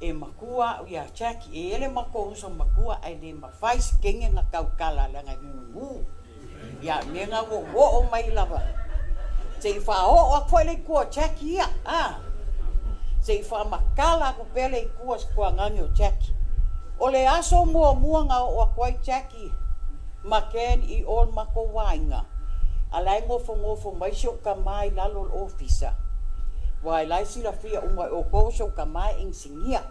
L: e makua au ia Jackie, e i ai le matou uso makua ae le mafai se kenge na tautala leaga e gugu. Ia mea na ua ou oo mai lava se i faaoo atu foi le itu o Jackie ia, a! Se i faamatala atu pea le itu a si tuagane o Jackie. O le aso muamua na oo atu ai Jackie ma Ken i o le matou aiga, a la e nofonofo mai si ou tama i lalo o le ofisa, aua la e silafia uma e outou o si ou tama e inisinia.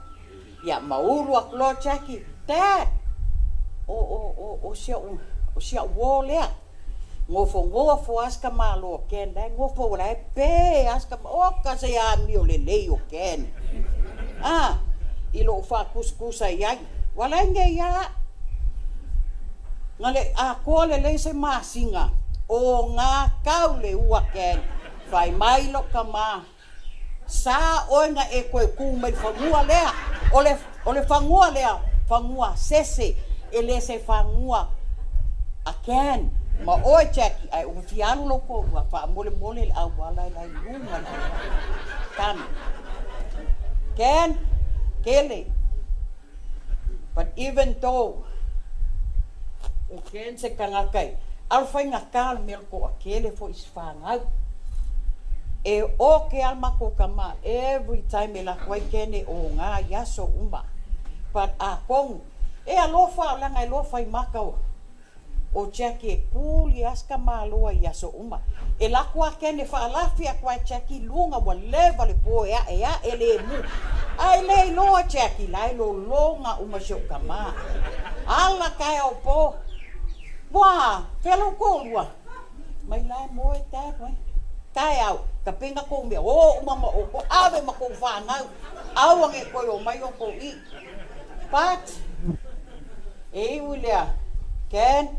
L: Ia ma ulu atu loa Jackie, Dad! O, o, o, o si au, o si au uō lea. Nofonofo lava si tamaloa o Ken, la e nofo, la e pe lava si tama, oka se amio lelei o Ken. A, i lou faatusatusa i ai, ua la e nei lava au. Na le atoa lelei se masina, o gā kau le ua Ken, fai mai lou tama, Sa oe na e toe tu mai le fanua lea, o le, o le fanua lea, fanua sese, e le se fanua a Ken ma oe Jackie, ae ua fia alu lou toalua, faamolemole le auala e la i luga le auala. Come. Ken, kele. But even though o Ken se tagata e alo faigata le mea o le toatele foi i se fanau. E oke lava le matou tama every time e alu atu ai Ken e oga i aso uma. But atonu e alofa leaga e alofa i maka o O Jackie e kuli lava si tamaloa i aso uma. E lako ake ane faalafi atu a e Jackie i luga ua leva le po e ae ae lemu. Ae le iloa Jackie la e lologa uma si ou tama. Ala taeao po. Ua fea lou toalua? Mai la e moe dad wai. Taeao, tapena kou mea, o uma ma outou, ave ma kou fanau, aua ne i toe omai outou i. But, e iu i lea, Ken,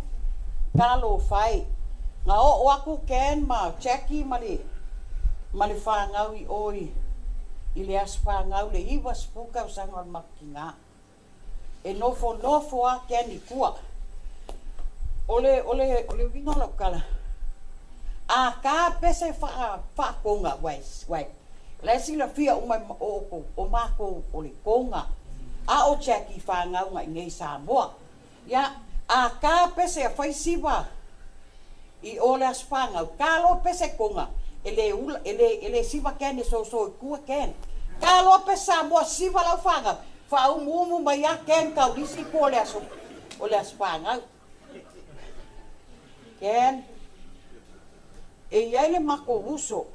L: talofa e. Na oo atu Ken ma Jackie ma le, ma le fanau i o i, i le aso fanau le 90 tausaga o le matou tina. E nofonofo lava Ken i tua. O le, o le, o le uiga o lau tala, a ta pese faa, faatoga, uae, uae La e silafia uma e outou, o matou o le Tonga, a o Jackie fanau na inei Samoa. Ia, a ta pese a fai siva i o le aso fanau, ta loa pese Tonga, e le ula, e le, e le siva ken e soso i tua ken. Ta loa pese Samoa siva lau fanau, faaumuumu mai a ken taulisi i tua o le aso, o le aso fanau. Ken, e i ai le matou uso,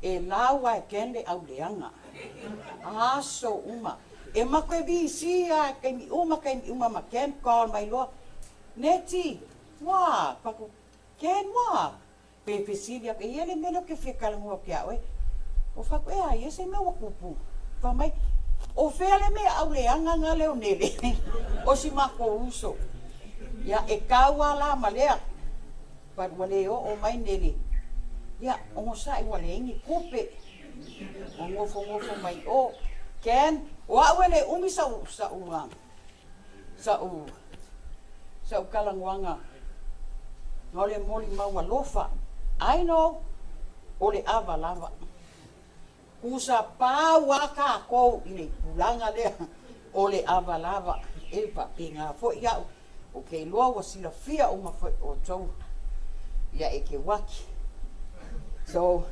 L: E lau ae ken le auleaga. Aso uma. E matou e bisi a taimi uma taimi uma ma ken call mai loa, Neti, ua, paku, Ken ua, pe fesili atu, e i ai le mea lea ou te fia talanoa atu ia oe. O fai atu, e a ia se mea ua tupu? Fai mai, o fea le mea auleaga na lea o Nele? O si matou uso. Ia, e tau a la ma lea. But ua le oo mai Nele. Ia, onosai ua leai ni tupe. Ua nofonofo mai o. Ken, o au e le umi sa'u, sa'u, sa'u, sa'u talanoaga na o le molimau alofa. I know, o le ava lava. Kusa pau a kākou i le tulaga lea O le ava lava e faapena foi a'u, ou te iloa ua silafia uma foi outou ia e Keuaki. So,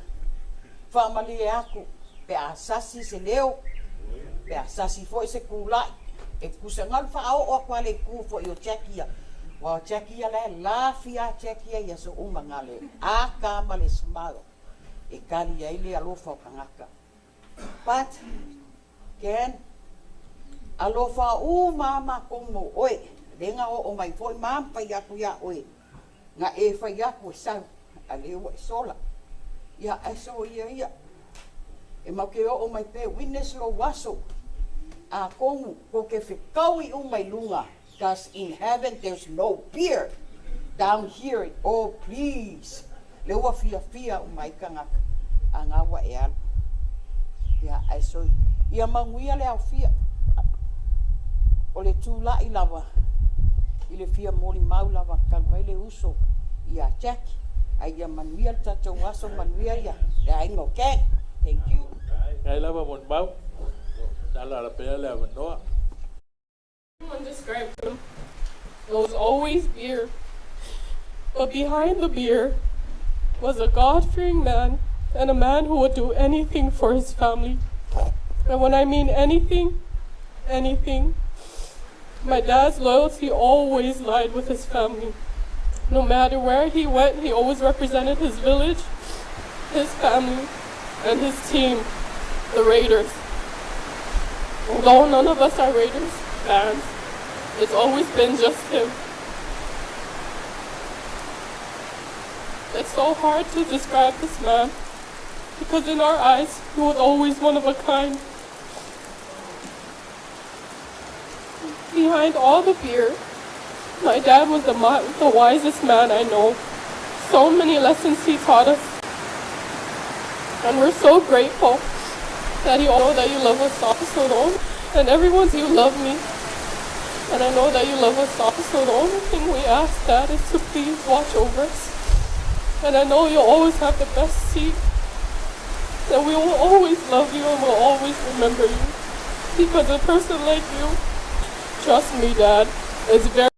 L: faamalie atu pe a sasi se leo, pe a sasi foi se tula'i, e tusa na o le faaoo atu lava i le itu foi o Jack ia, aua o Jack ia la e lafia lava Jack ia i aso uma na o le aka ma le smile e tali ai le alofa o tagata. But Ken, alofa uma a matou mo oe, lea na oo mai foi ma fai atu ia oe, na e fai atu e sau, a lea ua e sola. Ia, ae soia ia, e matou te oo mai pea e witness lou aso, atonu tou te fetaui uma i luga, cause in heaven there's no beer, down here it oh please, lea ua fiafia uma ai tagata, a na ua e alu. Ia, ae soia, ia manuia le aofia, o le tula'i lava i le fia molimau lava talu ai le uso ia Jack, ae ia manuia le tatou aso, manuia ia le aiga o Ken. Thank you.
D: Faafetai lava molimau, tala ala pea le avanoa.
M: Everyone described him. It was always beer. But behind the beer was a God-fearing man and a man who would do anything for his family. And when I mean anything, anything, my dad's loyalty always lied with his family. No matter where he went, he always represented his village, his family, and his team, the Raiders. Although none of us are Raiders fans, it's always been just him. It's so hard to describe this man, because in our eyes, he was always one of a kind. Behind all the fear, my dad was the wisest man I know. So many lessons he taught us. And we're so grateful that you all know that you love us all so long. And everyone's you love me. And I know that you love us all. So the only thing we ask, Dad, is to please watch over us. And I know you'll always have the best seat. That we will always love you and we'll always remember you. Because a person like you, trust me, Dad, is very...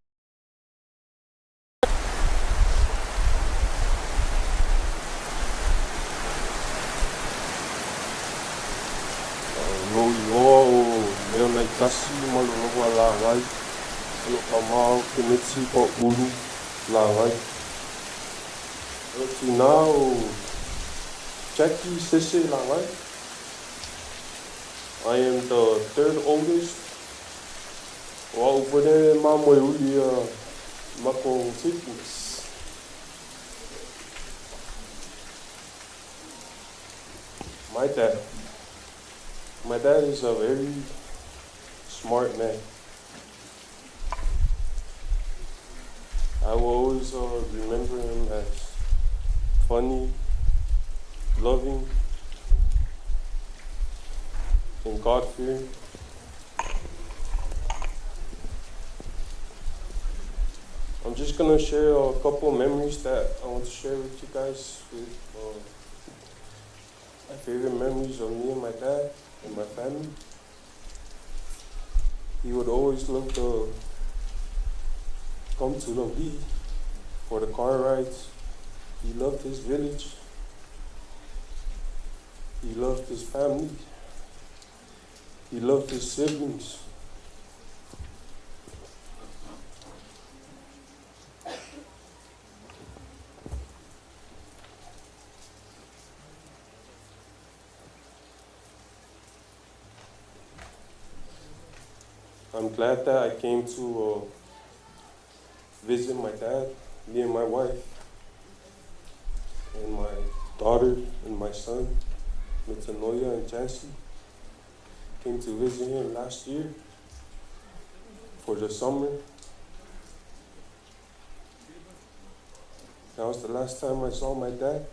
N: Lou igoa o Leonaitasi ma lo loko a Lagai, o lo tama o Keneti Paulu Lagai. O lo tinā o Jackie Sese Lagai. I am the third oldest. O a'u foi lea e mamoe uli ia makou siblings. My dad. My dad is a very smart man. I will always remember him as funny, loving, and God-fearing. I'm just going to share a couple of memories that I want to share with you guys. With my favorite memories of me and my dad and my family. He would always love to come to Laulii for the car rides. He loved his village. He loved his family. He loved his siblings. I'm glad that I came to visit my dad, me and my wife, and my daughter and my son, Metanoia and Chancy. Came to visit him last year for the summer. That was the last time I saw my dad.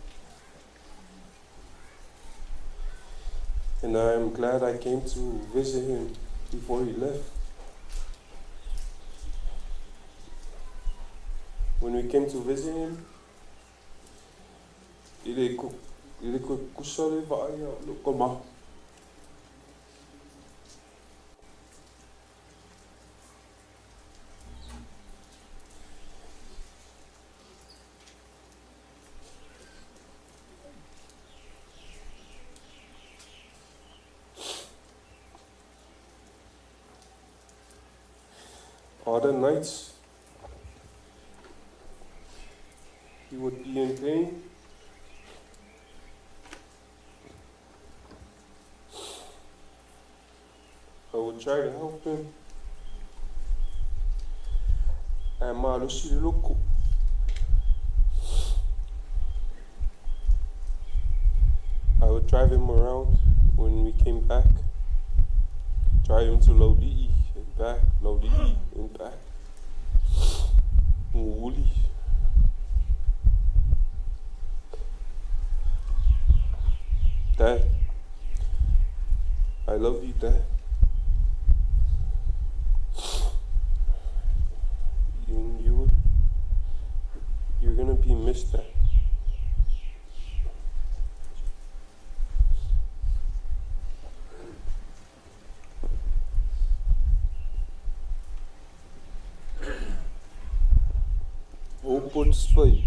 N: And I'm glad I came to visit him before he left. When we came to visit him, e le kusa le vaai a lou tama. Other nights, he would be in pain. I would try to help him. Ae malosi le loko. I would drive him around when we came back. Drive him to Laulii and back, Laulii and back. Muuli. Dad, I love you, Dad. You're gonna be missed, Dad.
O: O upu o le Tusi Paia,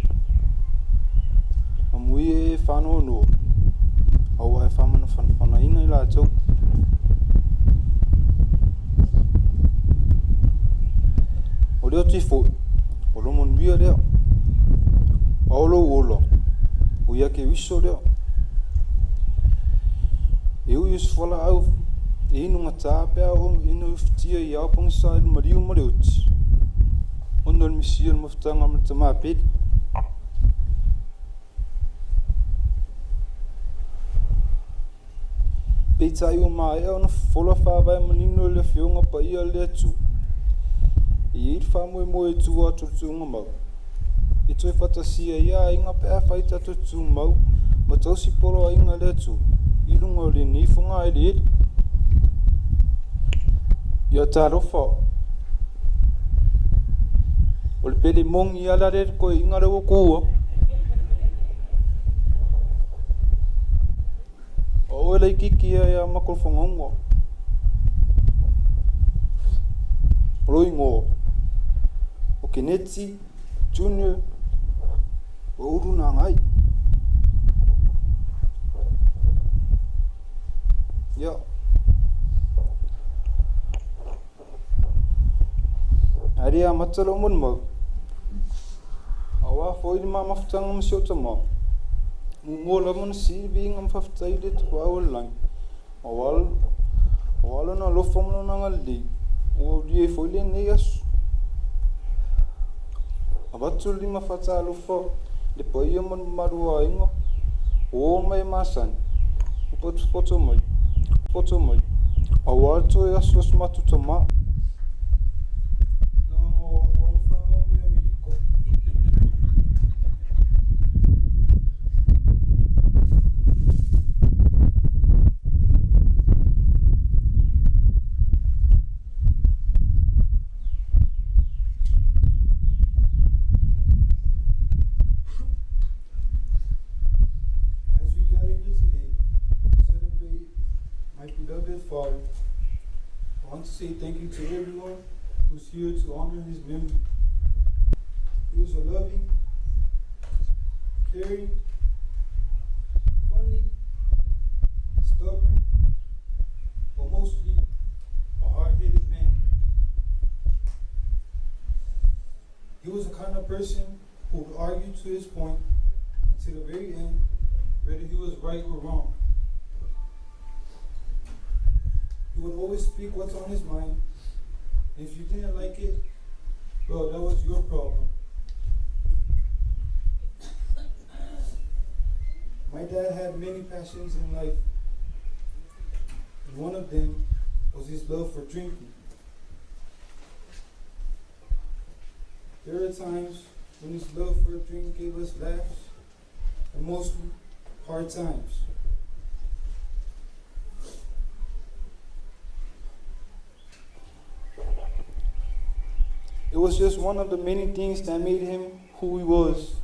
O: Amuia e faanoanoa, aua e faamanafanafanaina i latou. O le oti foi, o lo manuia lea, a o lou ola, o ia Keriso lea. E ui o se fualaau e inu gata pe a oo ina ufitia i ao pagisa i le maliu ma le oti, ona o le misia o le mafutaga ma le tama pele. Peitai ua maea ona fofola faavae manino e le Afioga Paia a le Atua, e i ai le faamoemoe e tua atu o le tuugamau, e toe faatasia ai aiga pe afai tatou te tumau ma tausi poloaiga a le Atua i luga o lenei fogaeleele. Ia talofa, o le pele moni ala le toeaina lea ua tuua. O oe laitiiti ia ia Makolofogauna. O lou igoa, o Keneti Junior Ulu Nagai. Ia. Ae le amata lou molimau, aua foi le ma mafutaga ma si ou tama. Muamua lava ona sii le viiga ma faafetai i le Tapaau o le Lagi, aua lona alofa ma lona agalelei ua aulia ai foi lenei aso. Avatu le lima faatalofa i le paia ma le mamalu o aiga ua oo mai e masani, ua potopoto mai, poto mai, aua le toe asuasu matou tama. Leaga o au lava na fanau mai Amerika. As we gather here today to celebrate my beloved father, I want to say thank you to everyone who's here to honor his memory. He was a loving, caring, funny, stubborn, but mostly a hard-headed man. He was the kind of person who would argue to his point until the very end, whether he was right or wrong. He would always speak what's on his mind, and if you didn't like it, well, that was your problem. My dad had many passions in life, and one of them was his love for drinking. There were times when his love for a drink gave us laughs, and mostly hard times. It was just one of the many things that made him who he was.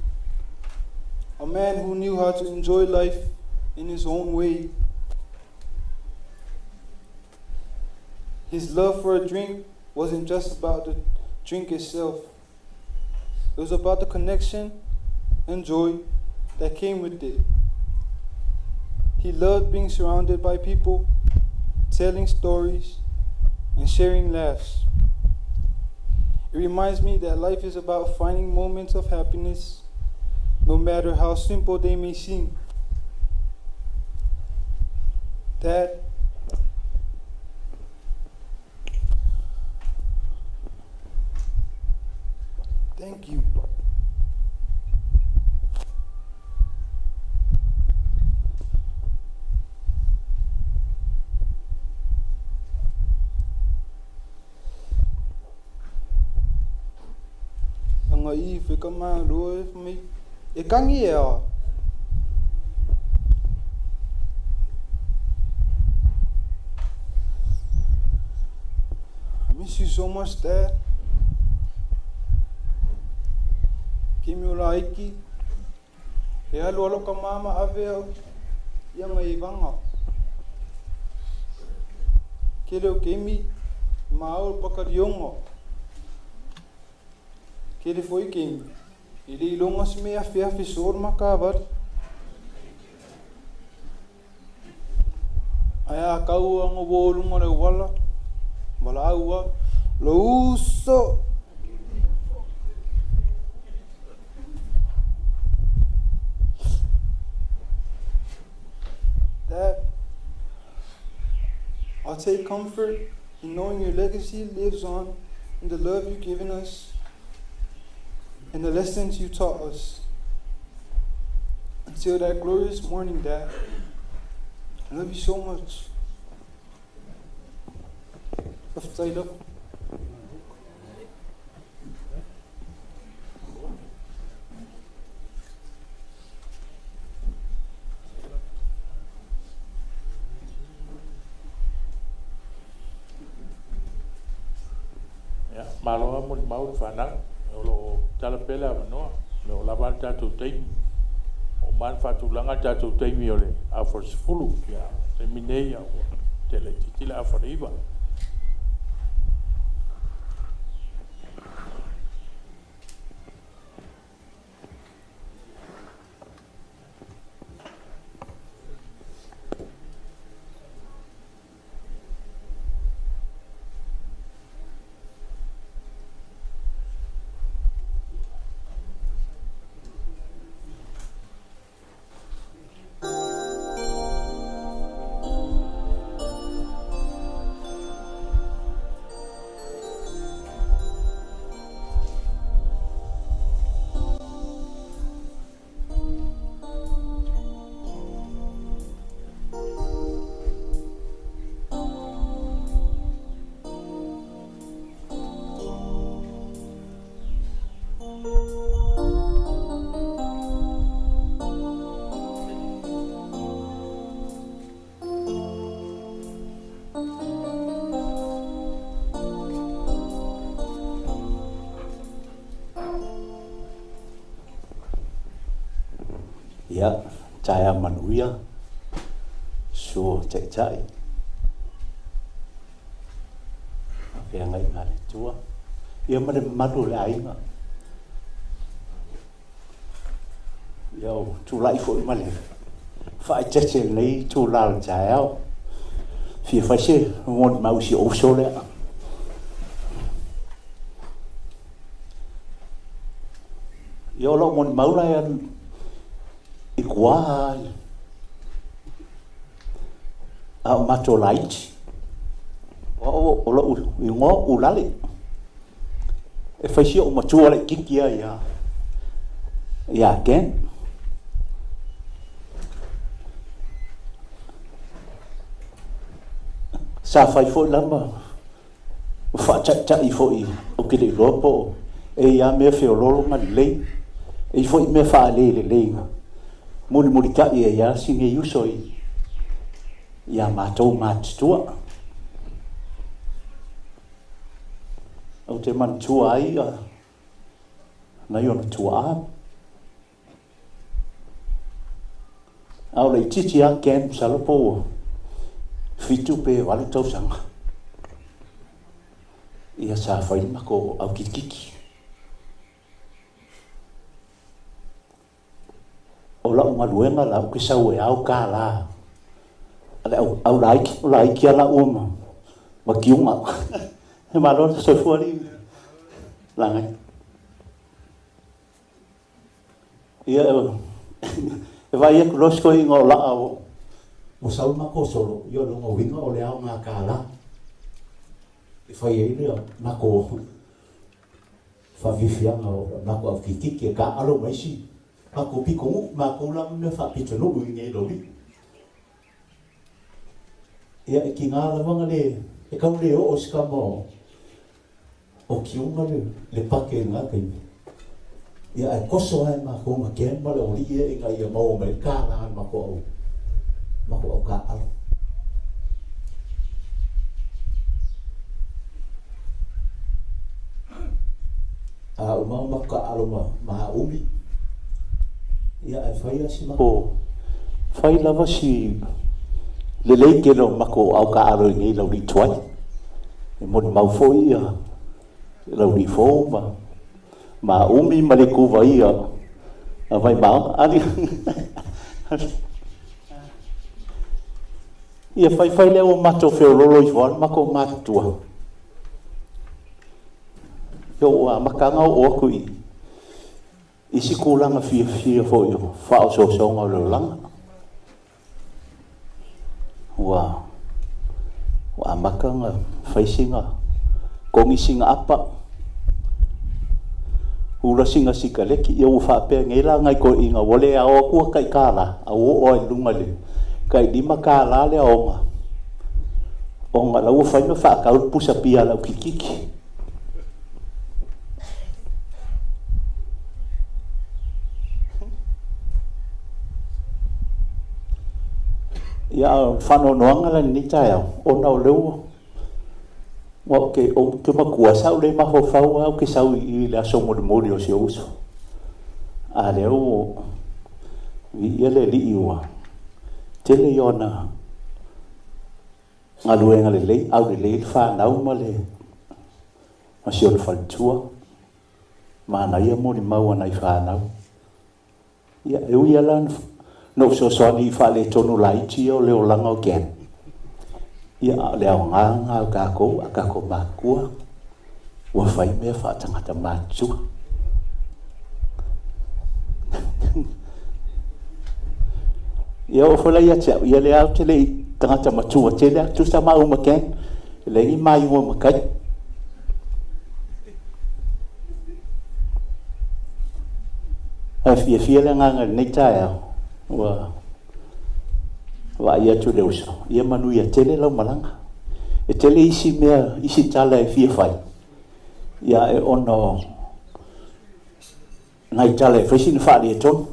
O: A man who knew how to enjoy life in his own way. His love for a drink wasn't just about the drink itself. It was about the connection and joy that came with it. He loved being surrounded by people, telling stories, and sharing laughs. It reminds me that life is about finding moments of happiness, no matter how simple they may seem. Dad, thank you. Aga i whakamāro e mai. E kangi e a. I miss you so much, Dad. Kimi o la iki. E alu alo ka mama ave au. Ia ngai vanga. Kele o kemi. Ma au pakariongo. Kele foi kemi. E le ilonga si mea fea fisor makavar. Ai a kau anga wolunga le wala. Wala aua. Lo uso. Dad, I take comfort in knowing your legacy lives on in the love you've given us and the lessons you taught us. Until that glorious morning, Dad, I love you so much. Faafetai.
D: Ia, malo lava molimau i le fanau, o lo o tala pea le avanoa, o lo o lava le tatou taimi. Ua uma ona faatulaga le tatou taimi o le afa o le 10, ia, o le taimi nei ua tele itiiti le afa o le 9.
E: Ia, taeao manuia, suo taitai. Faafeagaiga a le Atua, ia ma le mamalu o le aiga. Ia o tulai foi ma le faaeteete i lenei itula o le taeao. Fia fai se molimau i si ou uso lea. Ia o lau molimau la e alu i kuā a o matou laiti. O au o lou igoa o Ulale. E fai si ou matua laititi ia ia ia Ken. Sa fai foi la ma Ua faataitai foi ou te le iloa po o e i a mea feoloolo ma lelei, e i foi mea faalelelei na mulimulitai ai lava si nei uso i a matou matutua. Ou te manatua ai nai ona tuaa. A o le itiiti lava Ken masalo po ua 7 pe 8 tausaga. Ia sa fai le matou aukitikiti. O lau galuega la ou te sau e ao kālā a le au, au laiti, o laiti lava laua ma, ma Tiuga. Malo le soifua alii. Lagai. Ia, e vaai atu loa si toeaina o laa ua sau le matou solo, ia o lona uiga o le aoga kālā e fai ai le matou faafiafiaga o le matou aukikiki e taaalo ma isi matou pitonuu, matou la ma mea faapitonuu i inei i Laulii. Ia e tiga lava ona le, e tau le oo si tama o Kiuga le pake i lena taimi. Ia ae toso lava e matou ma Ken ma le aualii ia ina ia maua mai le kālā a le matou au taaalo. A uma ona matou taaalo ma Umi, ia ae fai lava si matou, fai lava si lelei tele o matou au taaalo i inei i Laulii tuai. E molimau foi ia Laulii fou ma Umi ma le Ituvaia a Vaimaona. Ali Ia faifai lea ua matou feololo ifo lava le matou matutua. Ia ua amata lava ona oo atu i isi tulaga fiafia foi o faaosoosoga o le olaga. Ua amata ona fai sina togi sina apa, ula sina sikaleki, ia ua faapea nei la nai toeaiina ua le ao atua tai $1, a ua oo lava i luga i le tai $5 le aoga, ona o la ua fai ma faatau le pusa pia a le aukikiki. Ia, a o le faanoanoaga la i lenei taeao, ona o lea ua ou te, ou te matua, sa ou le mafaufau lava ou te sau i i le aso mulimuli o si ou uso. A lea ua viia le Alii ua tele i ona galuega lelei, aulelei le fanau ma le ma si ona faletua. Manaia molimau a nai fanau. Ia, e ui lava la na ou fesoasoani i faaletonu laiti ia o le olaga o Ken, ia, a o le aoga lena o tatou a tatou matutua ua fai mea faatagata matutua. Ia oo foi la ia te au, ia lea ou te le i tagata matua tele atu, tusa maua ma Ken, e leai ni maiua matai. Ae fiafia le agaga i lenei taeao, ua vaai atu i le uso, ia manuia tele lau malaga. E tele isi mea, isi tala e fia fai, ia e ona o nai tala e fai sina faaletonu.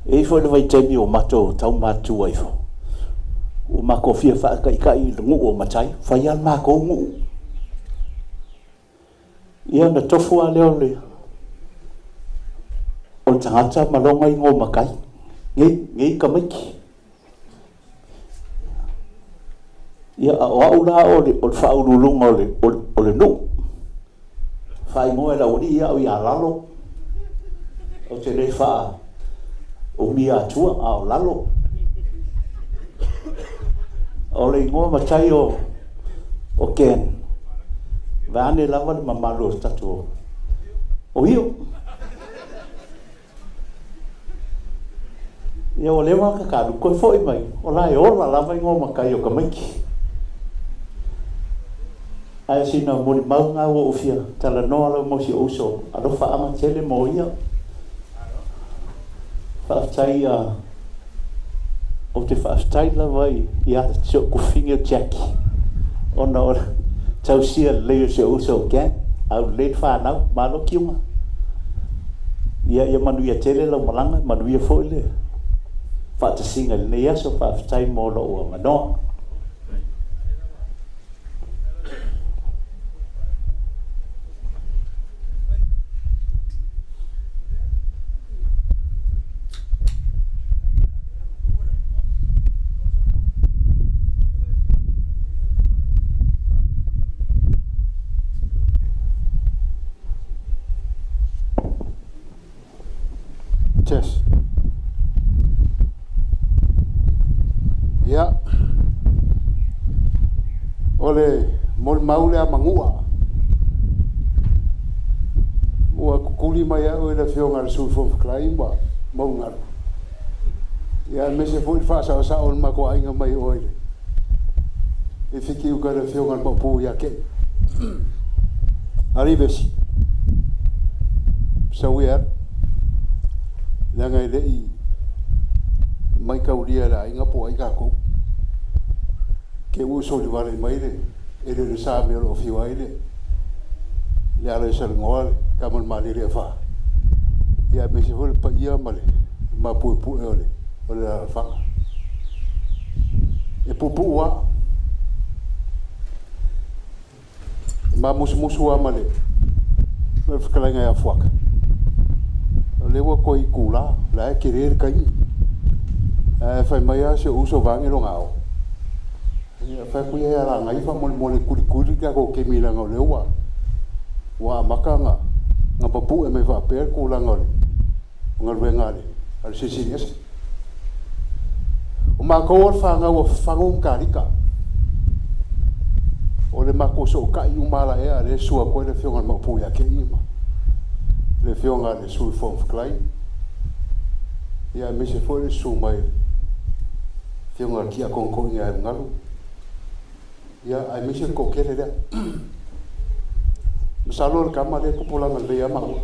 E: E i ai foi le vaitaimi ua matou tau matutua ifo, ua matou fia faataitai i le nuu o matai, fai lava le matou nuu. Ia ona tofu lava lea o le o le tagata ma lona igoa matai, nei, nei tamaiti. Ia, a o au la o le, o le faauluuluga o le, o le, o le nuu. Faaigoa e le aualii au ia Lalo. Ou te le faa umia atua, a o Lalo. O le igoa matai o, o Ken, vaeane lava le mamalu o le tatou o Io. Ia ua leva ona kakalu, toe foi mai, o la e ola lava igoa matai o tamaiti. Ae sina molimau na ua ou fia talanoa lau mau si ou uso, alofa ama tele mo ia. Faafetai a ou te faafetai lava i ia si ou kufine o Jackie, ona o le tausia lelei o si ou uso o Ken, aulelei le fanau, malo Kiuga. Ia, ia manuia tele lau malaga, manuia foi le faatasiga i lenei aso, faafetai mo lou avanoa.
J: Test. Ia. O le molimau lea manua.
E: Kuli mai au e le Afioga i le Sui Fofoga Fetalai ma Maugalu. Ia aemaise foi le faasaosao o le matou aiga mai o i le i Fitiuta i le Afioga i le Maopu ia Kei. Alii Vesi, sau e alu, leaga e le i maitaulia e le aiga po o ai tatou. Te ua solivale mai le eleele sa mea o lo o afio ai le le ala i Salanoa le tama o le Malele afa. Ia aemaise foi le paia ma le mapuepue o le o le alaalafaga. E puupuu lava. E mamusumusu lava ma le ma le fetalaiga ia Fuata. O lea ua toe itula, o la e tele le taimi. Ae fai mai lava si ou uso vaeane lona ao. Ia fai atu ia ia Lagai faamolemole tulituli le tatou taimi leaga o lea ua ua amata ona ona papue mai faapea le tulaga o le galuega a le a le Silisili Ese. O matou o le fanau a Fano ma Karika. O le matou sootai uma lava la ea lea e susu atu ai le Afioga i le Maopu ia Kei ma le Afioga i le Sui Fofoga Fetalai, ia aemaise foi le susu mai o le Afioga i le Tiakono Toeaina ia Galu, ia aemaise le toatele lea. Masalo o le tama lea e tupulaga lelei lava maua.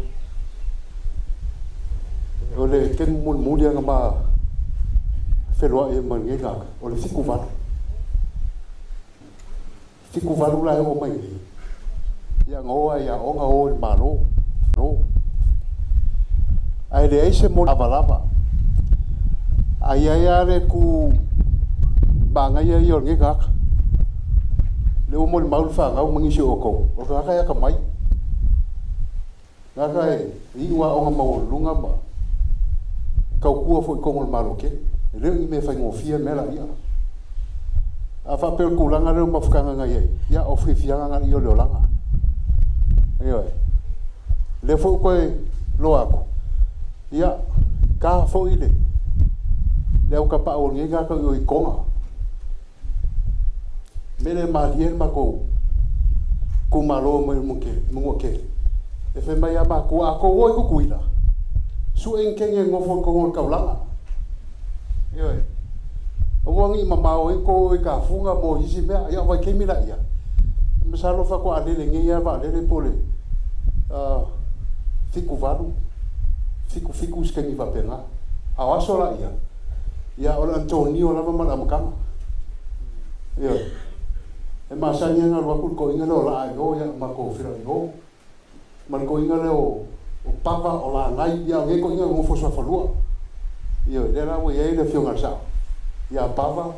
E: O le taimi mulimuli lava na ma feloai ai ma lenei tagata, o le 78. 78 la e oo mai nei, ia na o lava i aoga o i le Malo. Ae leai se lavalava. Ae i ai lava le tu manaia ia o lenei tagata. O lea ua molimau le fanau ma nisi o outou, o le tagata e atamai. Tagata e iu aoga maualuluga ma tautua foi i totonu o le Malo tele. E le o ni mea faigofie mea laia. A faapea o le tulaga lea o le mafutaga na i ai, ia o fiafiaga na ia o le olaga. Ioe. O lea foi ua toe iloa atu, ia, ta foi le le au tapaau o lenei tagata i o i Toga. Mele malie le matou itumalo mai Manuatele, e fai mai ia matou, a tou o i Tutuila, sue ni kene e nofo i totonu o le taulaga. Ioe. Aua ne i mamao ai tou o i Tafuga mo isi mea. Ia o vaitaimi laia, masalo faatoa lele nei lava vaalele po o le 78, 77 se taimi faapena. A o aso laia, ia o le Antonio lava ma le amataga. Ioe. E masani lava ona alu atu le toeaina lea o Laa i o, ia matou feiloai i o, ma le toeaina lea o Papa, o Lagai, ia o nei toeaina e nonofo soafalua. Ioe, lea la ua i ai le Afioga i le Sao ia Papa,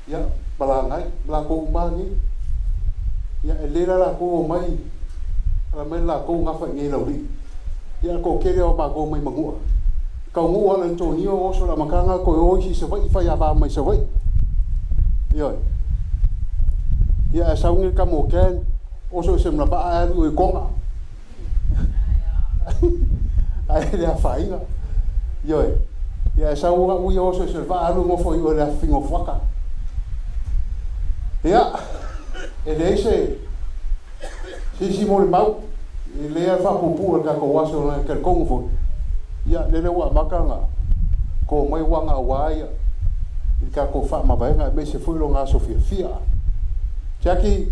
E: ia, ma Lagai, ma latou uma lava nei. Ia, e lelei la latou omai, ala mai le latou gafa i inei i Laulii. Ia, a toatele lava o matou mai Manua. Taunuu lava le Antonio, oso i le amataga toe o isi i Savaii, fai ava mai Savaii. Ioe. Ia, ae sau nei le tama o Ken, oso i se manavaa ae alu i o i Toga. Ae le afaina. Ioe. Ia ae sau au ia oso i se vaa alu nofo i o i le afifiga o Fuata. Ia, e leai se se isi molimau, e lelei lava le faapuupuu o le tatou aso leaga e talitonu foi, ia lele ua amata ona to mai uaga aua ia i le tatou faamavaega aemaise foi lona aso fiafia. Jackie,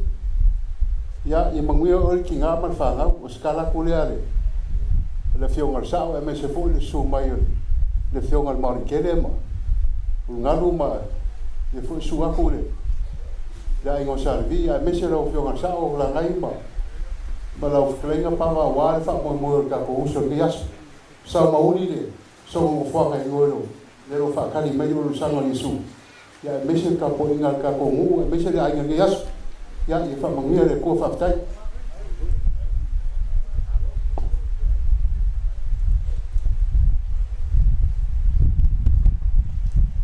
E: ia, ia manuia oe le tina ma le fanau, o se tala atu lea a le le Afioga i le Sao aemaise foi le susu mai o le Afioga i le Maolikele ma Ulugalu ma ia foi susu atu le le aiga o Salevi aemaise lau Afioga i le Sao o Lagai ma ma lau fetalaiga Pava aua le faamoemoe o le tatou uso i lenei aso. Sao mauli le sogo nofoaga i oe lo le lo faatali mai le ulusaga o Iesu ia aemaise le tapuaiga a le tatou nuu aemaise le aiga i lenei aso. Ia ia faamanuia le Atua faafetai.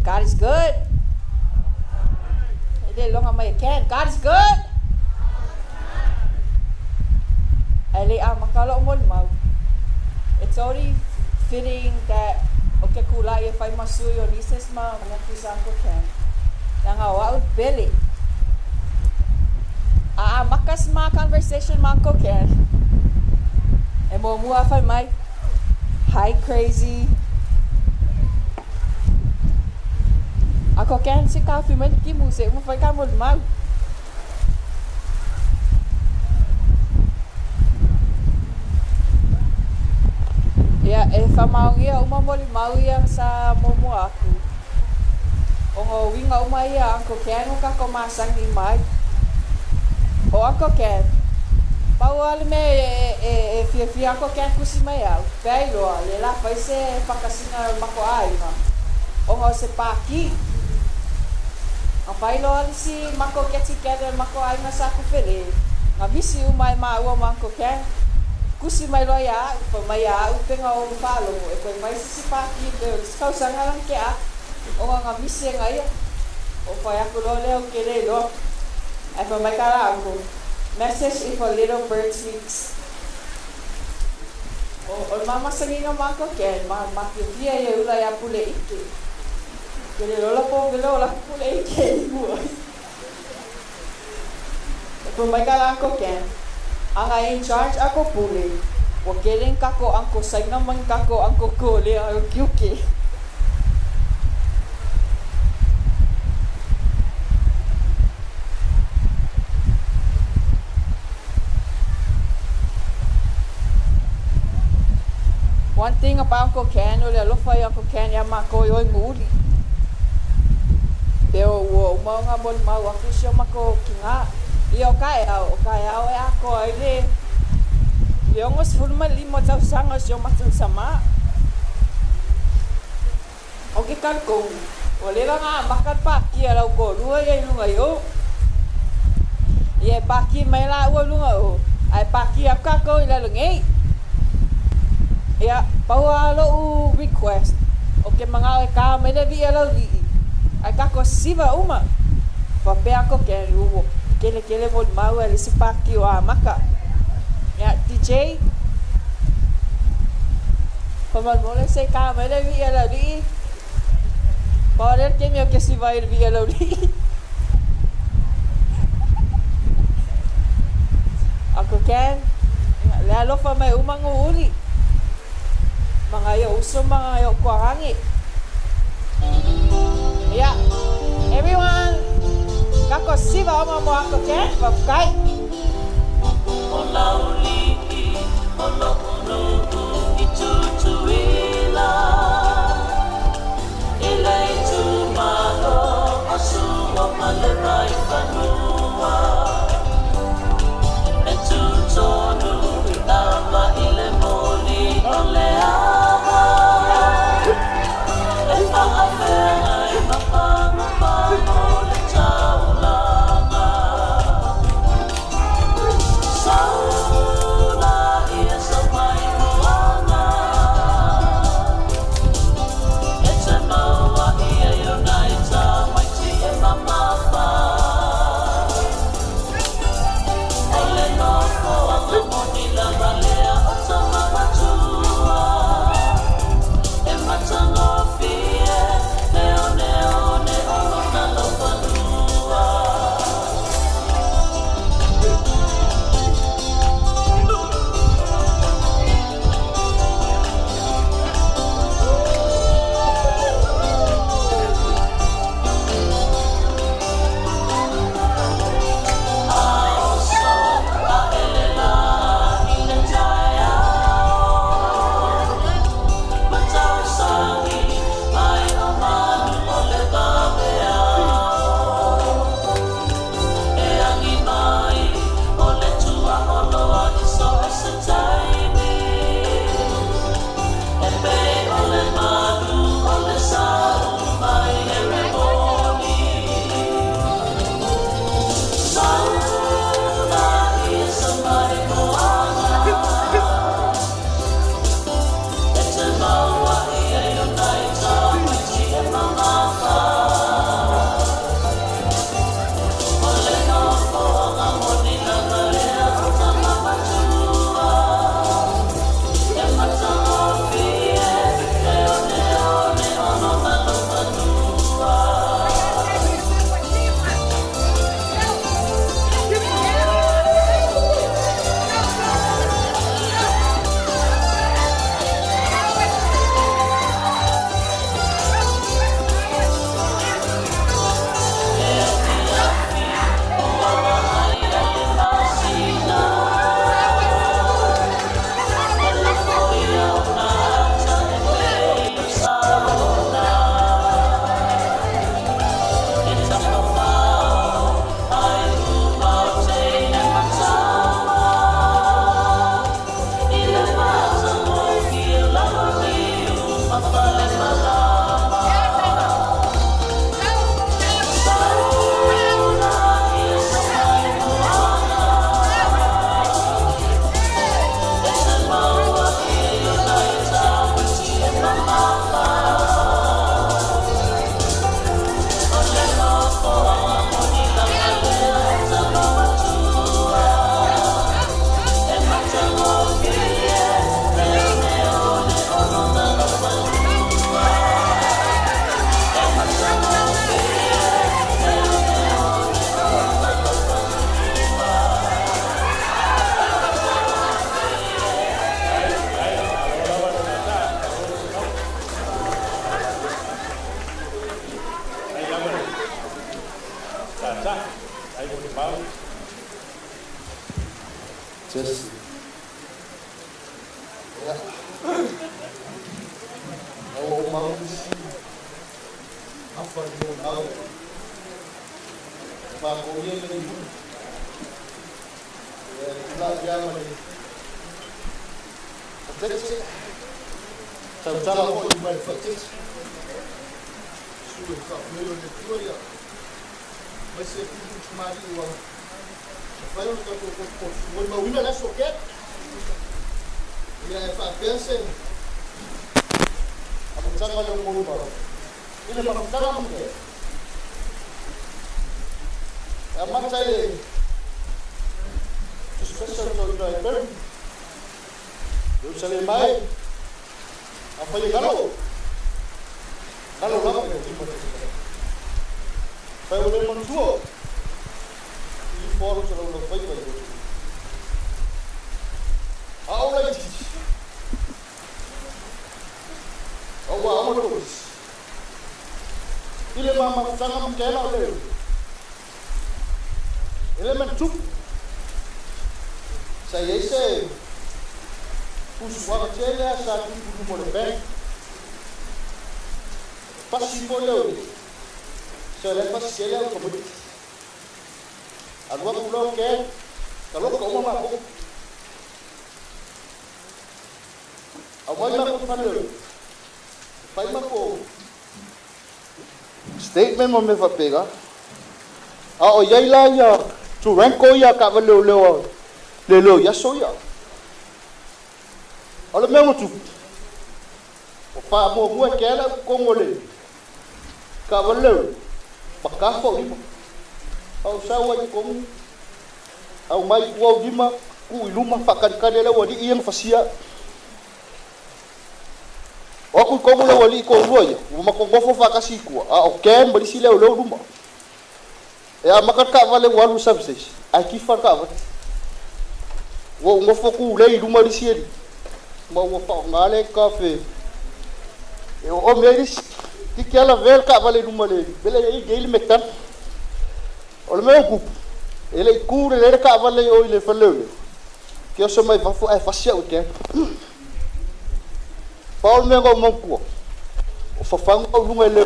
P: God is good. E le iloga mai e Ken. God is good. Ae le i amata lo'u molimau, it's only fitting that o ke kula'i e fai ma sui o nieces ma nephews a Uncle Ken, leaga o a'u le pele. A amaka sa ma conversation ma Uncle Ken, E muamua fai mai, "Hi crazy." Uncle Ken, se taofi mai le timu se uma fai ka molimau. Ia, e faamaonia uma molimau ia sa muamua aku. Ona o uiga uma ia a Uncle Ken ua tatou masani uma ai. O Uncle Ken, pau lava le mea e fiafia Uncle Ken tusi mai au, pe a iloa, lea la fai se fakasina o le matou aiga, ona o se pākī. Na fai loa le isi matou get together o le matou aiga sa Tufele, na misi uma ai māua ma Uncle Ken. Tusi mai loa ia au, fai mai ia au pe na ou faalogo e toe fai se isi pākī pei o le isi tausaga la na tea atu, ona na misi e na ia. Ou fai atu loa lea ou te le iloa. Ae fai mai ka la uncle, Message if a little bird speaks. O le ma masaniga ma Uncle Ken, ma mafiafia ia e ula ia Pule Ike. Ke le lola po velo o la Pule Ike i mua. E fai mai ka la Uncle Ken, Aga e in charge ako Pule, ua kele ni kako uncle Saina ma ni kako uncle Kolea o Kiuke. One thing about Uncle Ken, o le alofa ia Uncle Ken iā mākou i oi Muuli. Pe o ua uma ona molimau atu si o makou kinā. Ia o kaeao, o kaeao e atoa ai le le 65 tausaga o si o matou samā. O ke talitonu, ua leva ona amata le pākia a lau toalua ia i luga i o. Ia e pākia mai lāua i luga o, ae pākia atu kākou i lalo nei. Ia, pau lava loʻu request, o ke manao e kā mai le wii a Laulii, ae kākou siva uma. Faapea Uncle Ken, ua kelekele molimau ae le isi pāki o amata. Ia, DJ, faamolemole se i kā mai le wii a Laulii. Pau lea le taimi ou te siva ai i le wii a Laulii. Uncle Ken, le alofa mai uma Nuuuli, ma nai o'u uso ma nai o'u tualagi. Ia, everyone, kako siva uma mo Uncle Ken, faafetai.
Q: O Laulii o lo'u nuu i Tutuila I le itumalo o Sua ma le Vaifanua E tu tonu lava i le moli o le ava E faafeagai ma pagopago le taulaga.
D: Faafetai mo le mau.
I: Jesse. Ia. Ua ou mau nisi afa i lou nao. Makou ia me ihu. Ia e tulai ia ma le fatete. Tautala foi mai le fatete. Su e whaapmeo le tua ia. Mai se kuku tumari ua. Whai o le tatou potupotu. Mo le mauina le aso ke. Ia e whaapea se. Amataga le o molu I le mafutaga ma ke. E amata i le special to ina e peru. Ierusalema e. Afai e galo. Galo lava e o tima te Fai o le manutua. I foro te lau fai mai o A o lai titi. O ua ama to isi. I le mamafutaga ma kena o le. E le mantupu. Sa i ai se fusuaga tele a sa tupu luma o le bank. Pasi foi lea o le. Sa le pasi tele au tamaiti. Alu atu lea o ke, taloka uma makou. Aumai makou i fale o le. Fai makou statement ma mea faapena. A o i ai la ia Turanko ia taavale leoleo a leoleo i aso ia. O le mea ua tupu, ua faamuamua e Keala i totonu o le taavale leoleo ma tafa o lima. A ou sau ai i totonu, aumai i tua ou lima, tuu i luma, faatalitali ai le aualii ia na fasia. O atu i totonu le aualii toalua ia, ua matou nofo faatasi i tua, a o Ken ma le isi leoleo luma. E amata le taavale ua alu i le service station, ae tifa le taavale. Ua ou nofo tulei i luma le isi alii, ma ua faaaoga le aitakafe e oomi ai le isi. Toeitiiti lava lavea le taavale i luma i le mea lea e i ai le metala. O le mea ua tupu, e le i tu lelei le taavale i o i le fale leoleo, ke oso mai fafo ae fasi au e Ken. Pau le mea na ou manatua, o fafagu au i luga i le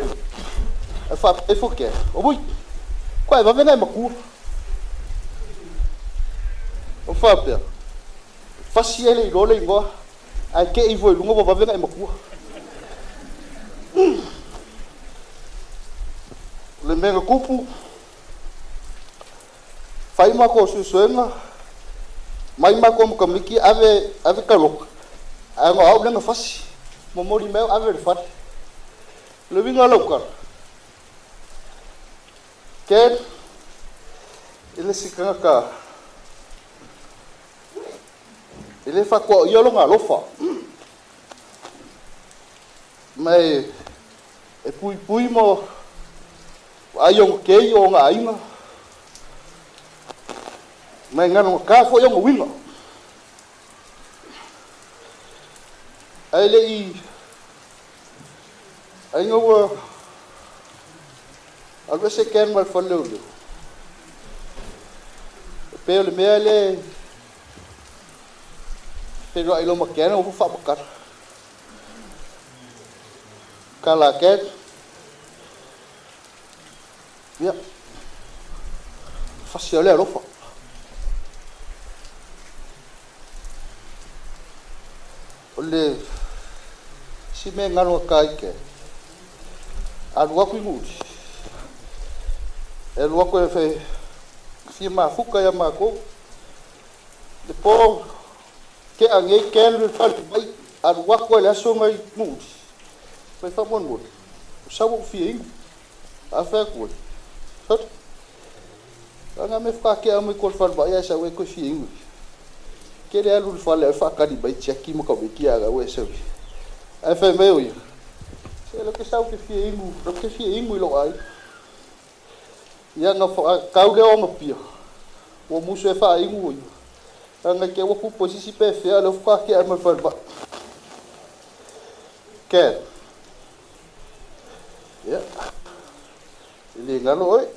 I: ae faapea ifo Ken, Oi, kua e vave ona e matua. O faapea, fasi e le iloa le igoa, ae te i ifo i luga ua vave ona e matua. O le mea na tupu, fai matou suesuega, mai matou ma tamaiti ave ave taloka, ae na o au lea na fasi, momoli mai au ave i le fale. O le uiga o lau tala, Ken, e le se tagata e le faatuaoia lona alofa, ma e puipui ma vaai ona kei o ona aiga, ma e galogata foi ona uiga. Ae le i aiga ua alu ese Ken ma le fale leoleo, e pei o le mea lea e feiloai loa ma Ken ua faamatala. Tala a Ken, ia, fasi o le alofa. O le isi mea e galogata ai Ken, alu atu i Nuli, e alu atu e fia mafuta ia matou, le po tea nei Ken le fale mai, alu atu ai le aso nai Nuli, fai faamolemole, o sau ou fia inu. A fai atu ai, sole, o a mea faatoa tea mai tua i le falemai ae sau ai toe fia inu. Ke le alu i le fale ae faatali mai Jackie ma tamaiti ia au e sau. Ae fai mai o ia, se lea ke sau ke fia inu, lea ke fia inu i lou aiga. Ia na tau lea o ona pia, ua musu e faainu o ia. Leaga te ua tupu ai se isi pefea lea faatoa tea mai le falemai. Ken, ia, e le galo oe.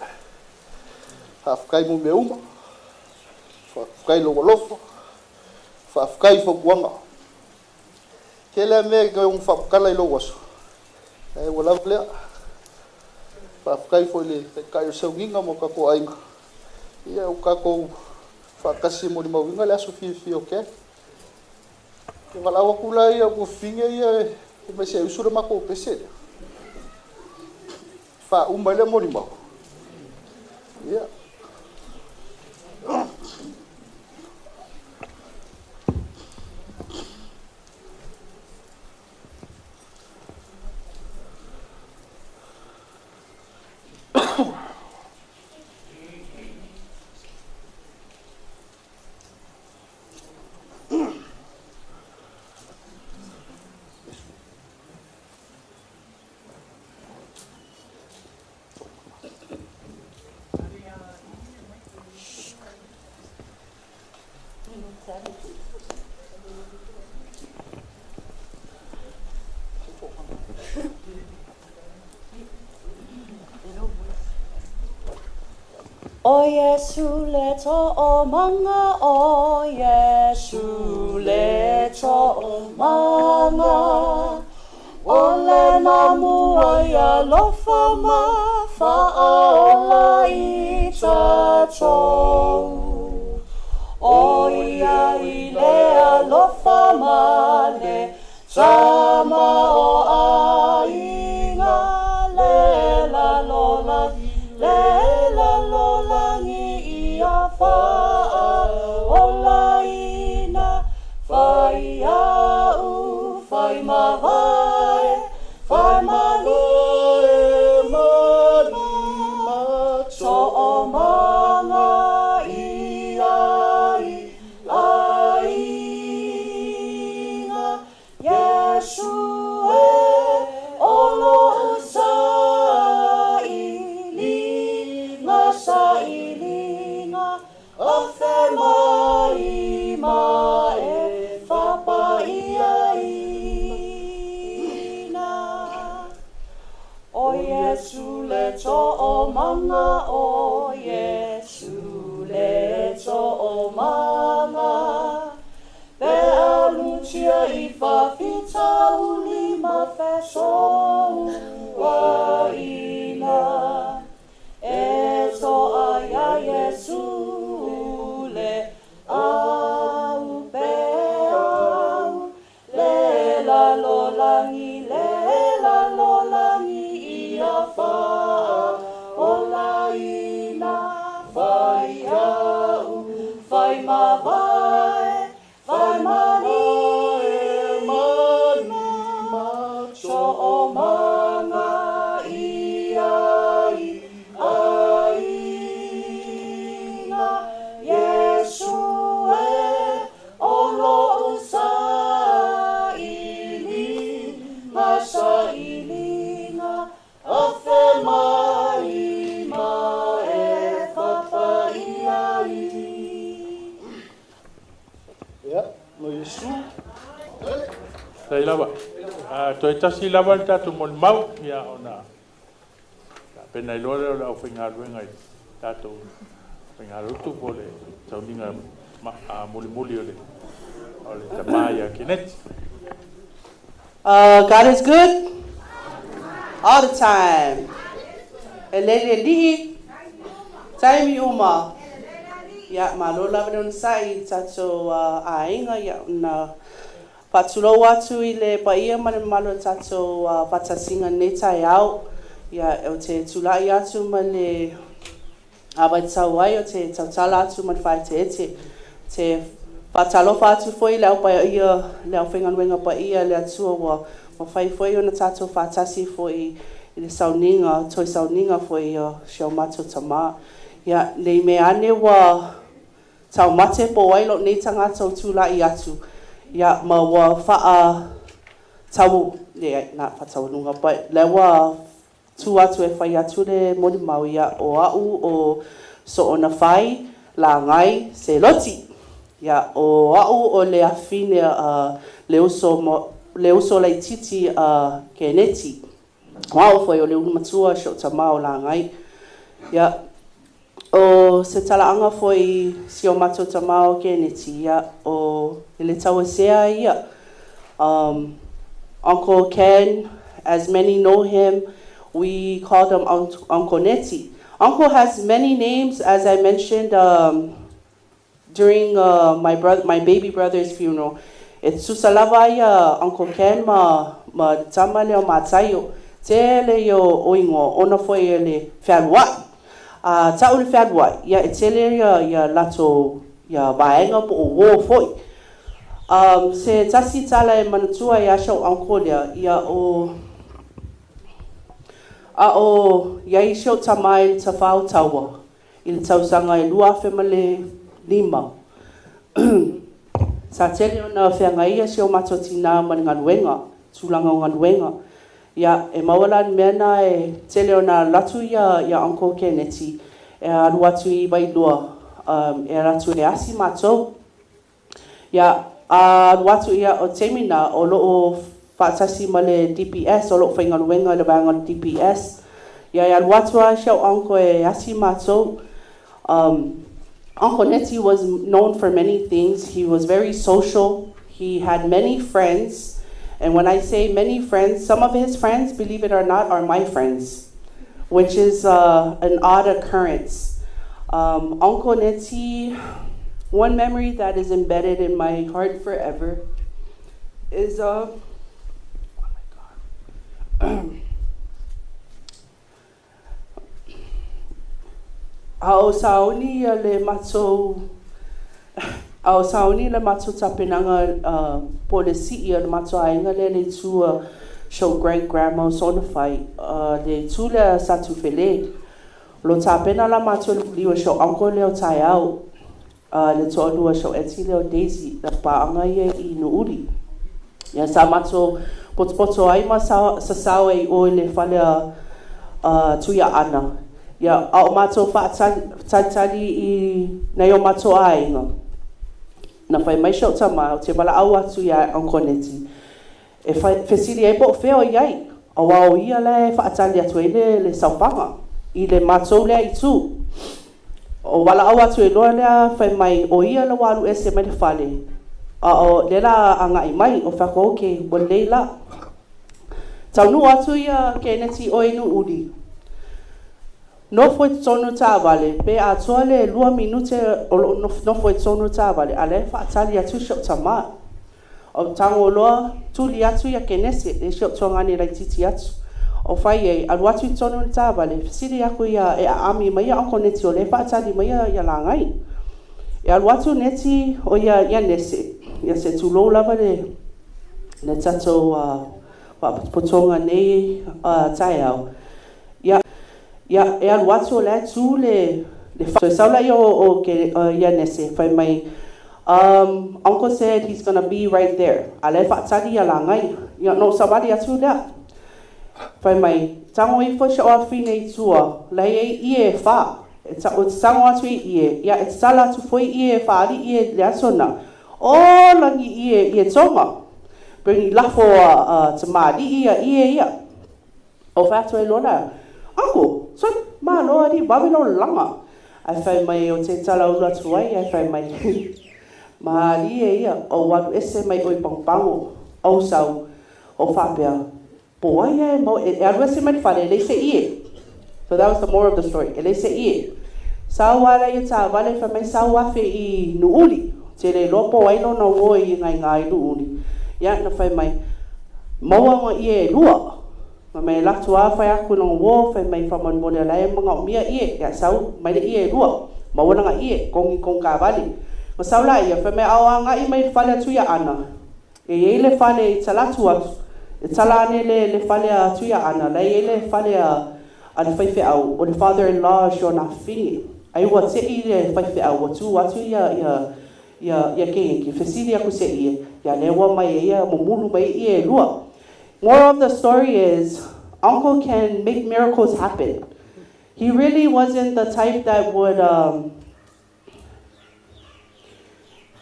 I: Faafetai mo mea uma. Faafetai i lou alofa. Faafetai i fautuaga. Tele lava mea e ono faamatala i lou aso, ae ua lava lea. Faafetai foi i le Taitai o le Sauniga ma o tatou aiga, ia ua tatou faatasi e molimauina le aso fiafia o Ken. E valaau atu la i au tuafafine ia e fai mai se i usu le matou pese lea. Faauma ai le molimau. Ia.
Q: O Iesu le toomaga, o Iesu le toomaga, o le namua i alofa ma faaola i tatou. O ia i le alofa ma le tama o aiga, le lalolagi, le lalolagi ia faaolaina, fai au, fai mavae, fai malie, malima, toomaga ia i aiga. Iesu e, o lou sailiga, sailiga, afe mai ma e faapaiaina. O Iesu le toomaga, o Iesu le toomaga, pe alutia i faafitauli ma fesouaina. E toa ia Iesu le au peau, le lalolagi, le lalolagi ia faaolaina, fai au, fai mavae, fai malie, malima, toomaga ia i aiga. Iesu e, o lou sailiga, sailiga, afe mai ma e faapaiai.
I: Ia, no Iesu.
D: Faafetai lava. Toe tasi lava le tatou molimau, ia ona tapena ai loa lea o le aufaigaluega i tatou faigalotu po o le sauniga mulimuli o le tama ia Keneti.
F: God is good all the time. E lele li'i, taimi uma. Ia, malo lava le onosai i tatou aiga, ia, na faatulou atu i le paia ma le mamalu o le tatou faatasiga i lenei taeao. Ia, ou te tulai atu ma le ava e tatau ai, ou te tautala atu ma le faaeteete. Ou te faatalofa atu foi i le au paia, le aufaigaluega paia a le Atua ua mafai foi ona tatou faatasi foi i le sauniga, toe sauniga foi o si o matou tama. Ia, nei mea ane ua taumate po o ai lou nei tagata ua tulai atu, ia, ma ua faa tau, leai, na faataualuga, but lea ua tu atu e fai atu le molimau, ia, o au o Soonafai Lagai Seloti. Ia, o au o le afine a le uso, le uso laitiiti a Keneti. O au foi o le ulumatua si o'u tamā o Lagai. Ia, O se talaaga foi i si o matou tamā o Keneti, ia, o e le tauasea ia. Uncle Ken, as many know him, we called him Uncle Neti. Uncle has many names, as I mentioned during my brother, my baby brother's funeral. E tutusa lava ia Uncle Ken ma ma le tama lea o Mataio. Tele ia o igoa ona foi e le fealuai. A tau le fealuai, ia e tele ia ia latou ia vaega po o uo foi. Um, se tasi tala e manatua ia si ou uncle lea, ia o a o iai si ou tama i le tafao taua i le tausaga e 2005. Sa tele ona feagai ia si o matou tinā ma le galuega, tulaga o galuega. Ia, e maua la le mea na e tele ona alu atu ia ia Uncle Keneti e alu atu i Wailua e alu atu e asi matou. Ia, a alu atu ia, o taimi na o lo o faatasi ma le DPS, o lo o faigaluega i le vaega o le DPS. Ia, e alu atu lava si au uncle e asi matou. Uncle Neti was known for many things. He was very social. He had many friends. And when I say many friends, some of his friends, believe it or not, are my friends, which is an odd occurrence. Uncle Neti, one memory that is embedded in my heart forever is oh my God. A o sauni ia le matou a o sauni le matou tapenaga po o le sii o le matou aiga lea le itu a si ou great grandma o Sonafai, le itu lea sa Tufele. O lo tapena la matou i le maliu o si ou uncle lea o Taeao, le toalua si ou aunty lea o Daisy, le paaga ia i Nuuuli. Ia sa matou potopoto ai ma sasao ai i o i le fale a Tuiaana. Ia, a o matou faatalitali i nai o matou aiga, na fai mai si ou tama, ou te valaau atu iā Uncle Neti, e fesili ai po o fea o i ai, aua o ia la e faatali atu ai le saofaga i le matou lea itu. O valaau atu ai loa lea fai mai o ia la ua alu ese mai le fale, a o lea la agai mai, o fai atu, okay, ua lelei la. Taunuu atu ia Keneti o i Nuuuli. Nofo i totonu le taavale, pe atoa le 2 minute o loo nofo i totonu le taavale, a la e faatali atu si ou tama. O tago loa, tuli atu ia Kenese, le si ou tuagane laitiiti atu. O fai ai, alu atu i totonu le taavale, fesili aku ia e aami mai ia Uncle Neti o lea e faatali mai ia Lagai. E alu atu Neti o ia ia Nese, ia se tulou lava le le tatou faapotopotoga nei taeao. Ia ia e alu atu o la e tu le le toe sau laia o ia Nese fai mai Uncle said he's gonna be right there. A la e faatali ia Lagai. Ia na ou savali atu lea. Fai mai, tago ifo si ou afafine i tua, la e i ai ie e fa. E ta, o te tago atu i ie, ia e tatala atu foi ie e faali ie i le aso na. O lagi ie, ie tonga. Pei ni lafo a tamalii ia ie ia. O fai atu ai loa lea, Uncle, so malo alii wawe lou lalaga. Ae fai mai o te tala ulu atu ai, ae fai mai, Malie ia, ou alu ese mai oe pagopago, ou sau, ou faapea, po ai ae mau, e alu ese mai le fale, e leai se ie. So that was the moral of the story, e leai se ie. Sau a lea ia taavale, fai mai sau afe i Nuuuli, te le iloa po o ai lona uo i ngaiga i Nuuuli. Ia, na fai mai, maua nga ie e lua. Fai mai e latu a fai aku i lona uo, fai mai faamolemole o la e magaomia ie, ia sau mai le ie e lua. Maua lana ie, kongi kongkavale. Ma sau laia, fai mai a o agai mai i le fale a Tuiaana. E i ai le fale i talatu atu, e tala ane le le fale a Tuiaana, la e i ai le fale a a le faifeau, o le father-in-law o si ona afafine. Ai ua te'i le faifeau, ua tu atu ia ia ia ia keiki, fesili aku se ie, ia lea ua mai e ia mumulu mai ie e lua. Moral of the story is, uncle can make miracles happen. He really wasn't the type that would um,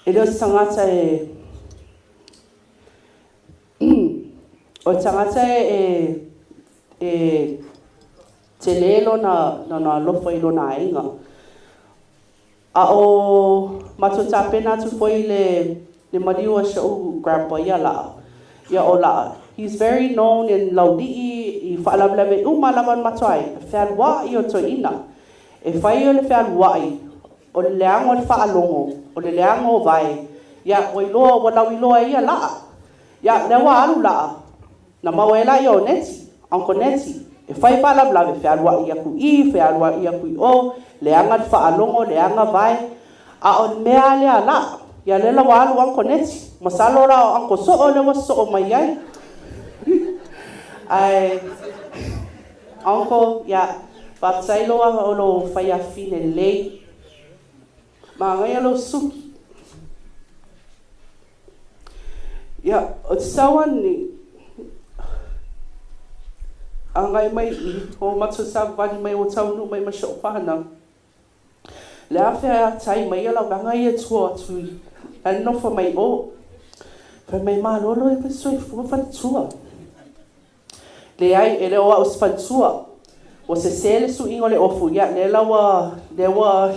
F: e le o se tagata e o le tagata e e tele lona lona alofa i lona aiga. A o matou tapena atu foi le le maliu a si o'u grandpa ia La'a. Ia o La'a, he's very known in Laulii i faalavelave uma lava o le matou aiga, fealua'i o toeaina. E fai o le fealua'i, o le leaga o le faalogo, o le leaga o vae. Ia, ua iloa, ua lauiloa e ia La'a. Ia, lea ua alu La'a, Na maua ai la ia o Neti, Uncle Neti, e fai faalavelave, fealuai aku i, fealuai aku i o, leaga le faalogo, leaga vae. A o le mea lava lea a Laa, ia lea la ua alu Uncle Neti, masalo la o Uncle Soo lea ua sosoo mai ai. Ae, Uncle, ia, faafetai loa o lou faiafine lelei. Manaia lou suki. Ia, o te sauani, agai mai i o matou savavali mai ua taunuu mai ma si o'u whanau. Le a fea tai mai ia lauvaga ia tua atu i la e nofo mai o. Fai mai malolo e soifua faletua. Leai, e le o au o se faletua. Ua sese le suiga o le ofu, ia, lea la ua, lea ua,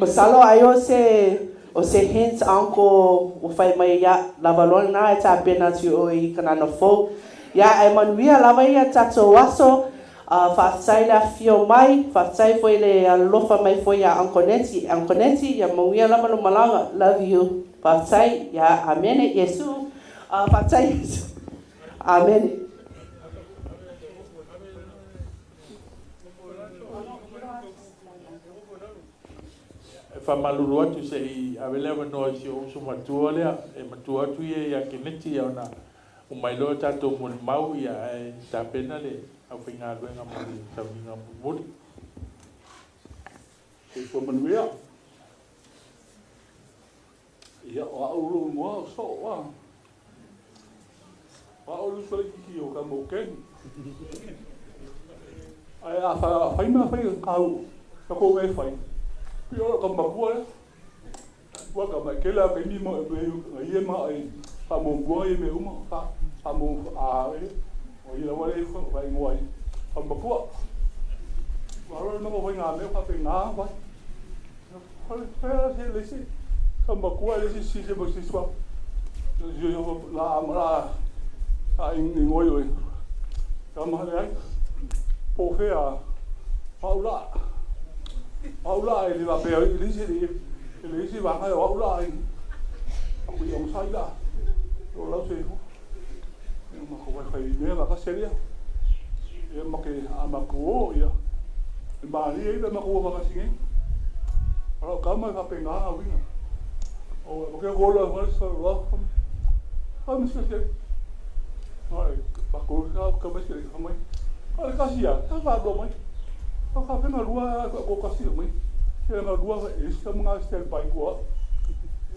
F: masalo ai o se, o se hint uncle ua fai mai, ia, lava loa lena e tapena atu i oe i kanana fou. Ia, ae manuia lava ia tatou aso, faafetai le afifio mai, faafetai foi le alolofa mai foi ia Uncle Neti. Uncle Neti, ia manuia lava lou malaga, love you. Faafetai, ia, amene, Iesu. Faafetai Iesu. Amene.
D: E faamalulu atu se i ave le avanoa i si ou uso matua lea, e matua atu ia ia Keneti ona uma ai loa tatou molimau ia ae tapena le aufaigaluega mo le sauniga mulimuli.
J: Soifua manuia. Ia, o au lou igoa o Soo a. O au le uso laitiiti o ka mau Ken. Ae a fai ma fai kau ka kou e fai. Pi o ka makua lea. Ua ka mai kela ka imi mo e ia ma ai fa mo bua ia me uma fa fa mo a e o ia lawa le fa ingoa ai fa makua. Ua alo le mako fai ngā mea fa pe ngā fai. Fai se le se ka makua le se si se mo se swa. La ma la a ingoa i ka ma le ai. Po fea au la. Au la e le va pe le se le le se va ka au la ai. Aku i sai la. O lau se fu. E ma ko vai fai me va ka seria. E ma ke a ma ko ia. E ma ni e ma ko va ka singe. Ora ka mai ka pe ngā winga. O ma ke ko la va sa la. A mi se se. Ai pa ko ka ka ma se ka mai. A ka sia, ka va do mai. Ka ka fe rua ko ka sia mai. Se nga rua e se mga stand by ko.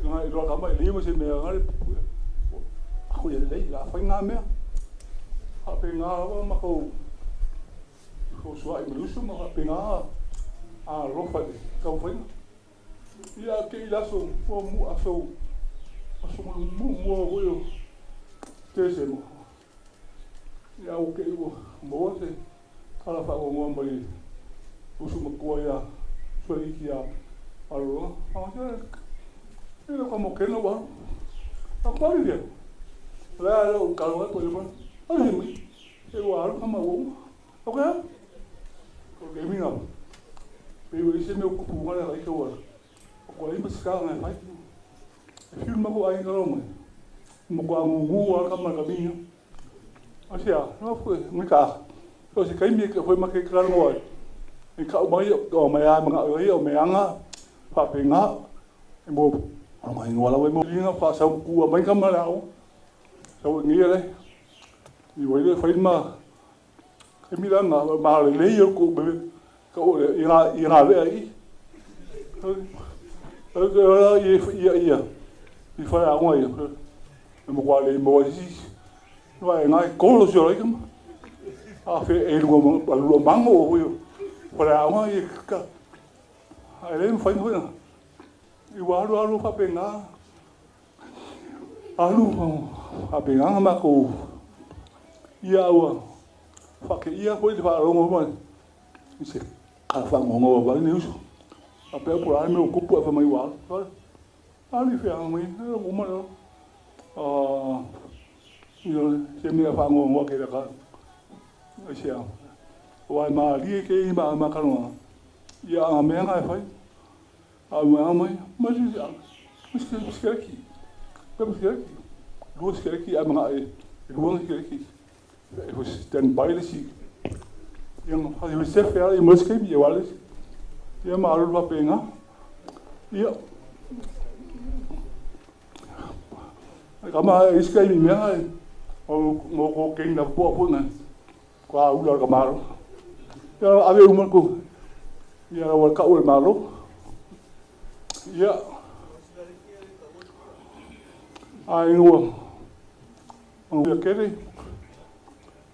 J: Nga i roa ka mai le mo se me nga le. Ako ia lei la fai ngā mea. Ha pe ngā wa ma ko ko sua i malusu ma ha pe ngā a lofa le ka fai. Ia ke i laso mo mu aso aso mu mu o yo te se mo. Ia o ke o mo se kala fa o mo mai usu ma ko ia sua i kia alo. A se e ka mo ke no wa. A ko ni dia. La lo ka lo ko yo. A ni mi. E wa alo ka ma wo. O ka? Ko ke mi na. Pe o se me o ku ngala ka wa. Ko ai ma ska ngai fai. E fiu ma ko ai ka lo mai. Mo ko ngu a ka ma ka mi. A sia, no fu mi ka. Ko se kai mi ke foi ma ke ka ngo ai. E ka mai o mai a ma ai o me anga fa pe nga. E mo o mai ngo la mo linga fa sa ku a mai ka ma la o. Sa ngi le. I wai le fai ma ke mi la nga ma le le yo ko be ka o le i nga le ai. I ia i fai a ngo ai. E mo kwa le mo si. Vai ngai kolo si ora kama. A fe e lu ma lu mango o yo. Fai a ngo i ka. A le fai ngo. I wa alu alu fa pe nga. Alu a pe nga ma ko. Ia ua. Fa ke ia ko i fa rongo ma. I se ka fa ngo ngo ba ni usu.
R: Faapea po o le a le mea ua tupu ae fai mai ua alu. Sole, alu i fea mai, ua uma le ola. Ioe, se mea faanoanoa tele ata. Aisea? Aua e malie tele i ma talanoaga, ia a na mea na e fai, a o mea mai, ma sikareti, pe ma sikareti, lua sikareti ae manao e lua na sikareti, e stand by le isi, ia na sefe lava ma le isi taimi, aua le isi, ia ma alu faapena. Ia, kama isi taimi mea, o mo ko keng na po po na kwa ula ka malo. Ia ave uma ku. Ia wa ka ul malo. Ia ai ua ia kere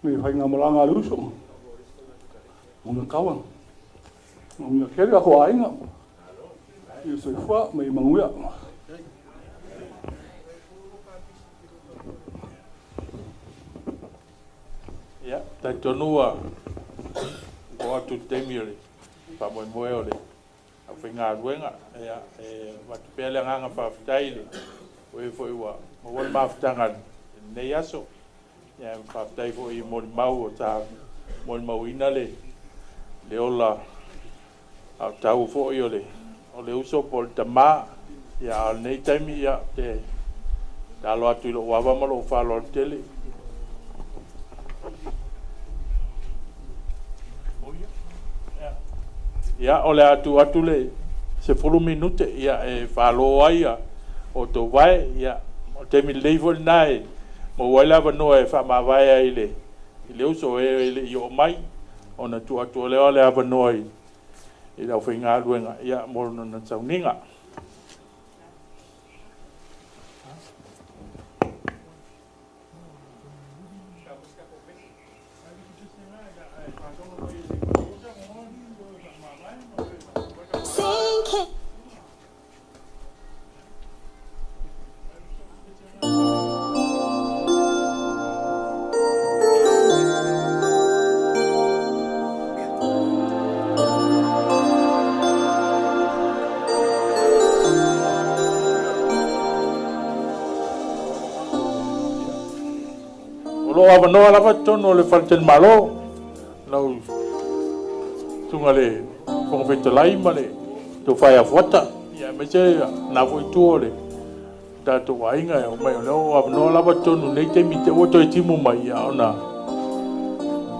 R: me fai ngā malanga a le uso. Mo kawa. Mo kere a ko ainga. Ia soifua mai manuia.
D: Ia, talitonu ua oo atu i le taimi o le faamoemoe o le aufaigaluega. Ia, e avatu pea le agaga faafetai i le o e foi ua maua le mafutaga i lenei aso. Ia, faafetai foi i molimau o sa molimauina le ola aotau foi o le uso po o le tamā. Ia, a o lenei taimi, ia, te talo atu i lou ava ma lou faaaloalo tele. Ia, o le a tuu atu le 10 minute, ia, e faalo ai ia o outou vae. Ia, o le taimi lelei foi lena e maua ai le avanoa e faamavae ai i le uso e le i oo mai, ona tuu atu lea o le avanoa i le aufaigaluega, ia, mo lona sauniga. O loo avanoa lava totonu o le faletalimalo lau susuga le Fofoga Fetalai ma le tofa ia Fuata, ia aemaise na foi itu o le tatou aiga e omai, o lea o avanoa lava totonu nei taimi te ua toe timu mai, ia ona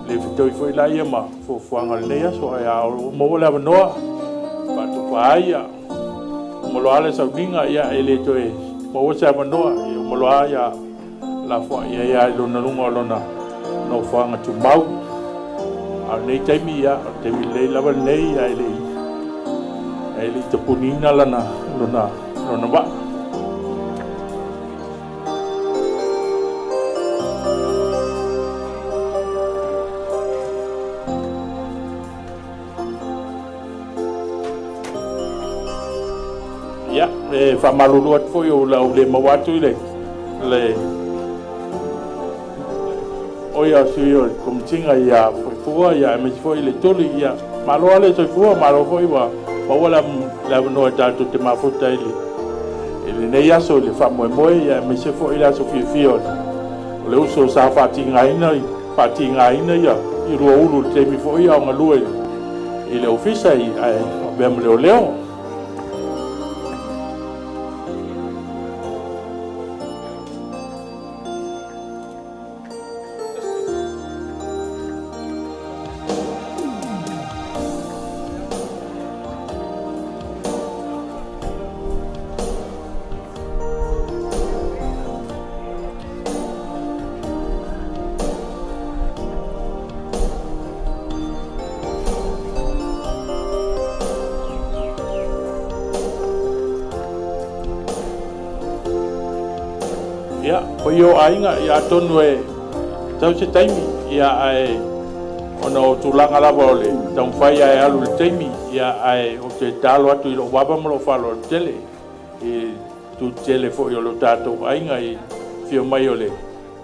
D: le fetaui foi laia ma fuafuaga o lenei aso, ae a maua le avanoa faatofa ai ia uma loa le sauniga, ia e le toe maua se avanoa, ia uma loa ia lafoai ai lava i lona luga o lona nofoaga tumau. A o lenei taimi, ia, o le taimi lelei lava lenei, ae le i tapuniina lana lona vaa. Ia, e faamalulu atu foi o lau le maua atu i le oia sui o le komitiga ia Fuaifua, ia aemaise foi i le tuli, ia malo lava le soifua, malo foi ua maua le avanoa e tatou te mafuta i lenei aso i le faamoemoe, ia aemaise foi le aso fiafia o le uso sa faatigaina ia i lua ulu i le taimi foi a o galue i le ofisa ae avea ma leoleo. Ia, paia o aiga, ia atonu e tau se taimi, ia ae ona o tulaga lava o le taumafai ae alu i le taimi, ia ae ou te talo atu i lou ava ma lou faaaloalo tele i tutele foi o le tatou aiga i fio mai o le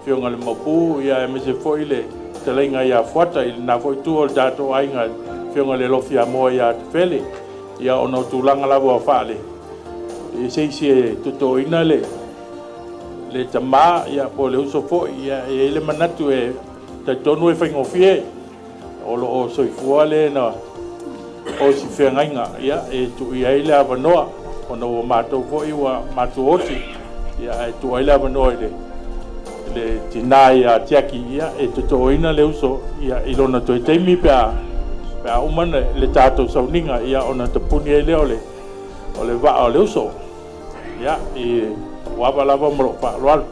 D: afioga i le Maopu, ia aemaise foi le fetalaiga ia Fuata i lena foi itu o le tatou aiga, afioga i le Alofi Amoa ia Tafele. Ia ona o tulaga lava o faale i se isi e totoina le tamā, ia po o le uso foi, ia e i ai le manatu e talitonu e faigofie o lo o soifua le na o si feagaiga, ia e tuu i ai le avanoa ona ua matou foi ua matuoti, ia ae tuu ai le avanoa i le tinā ia Tiaki, ia e totoina le uso, ia i lona toe taimi pe a uma le tatou sauniga, ia ona tapuni ai lea o le vaa o le uso. Ia, i ua ava lava ma lou faaaloalo.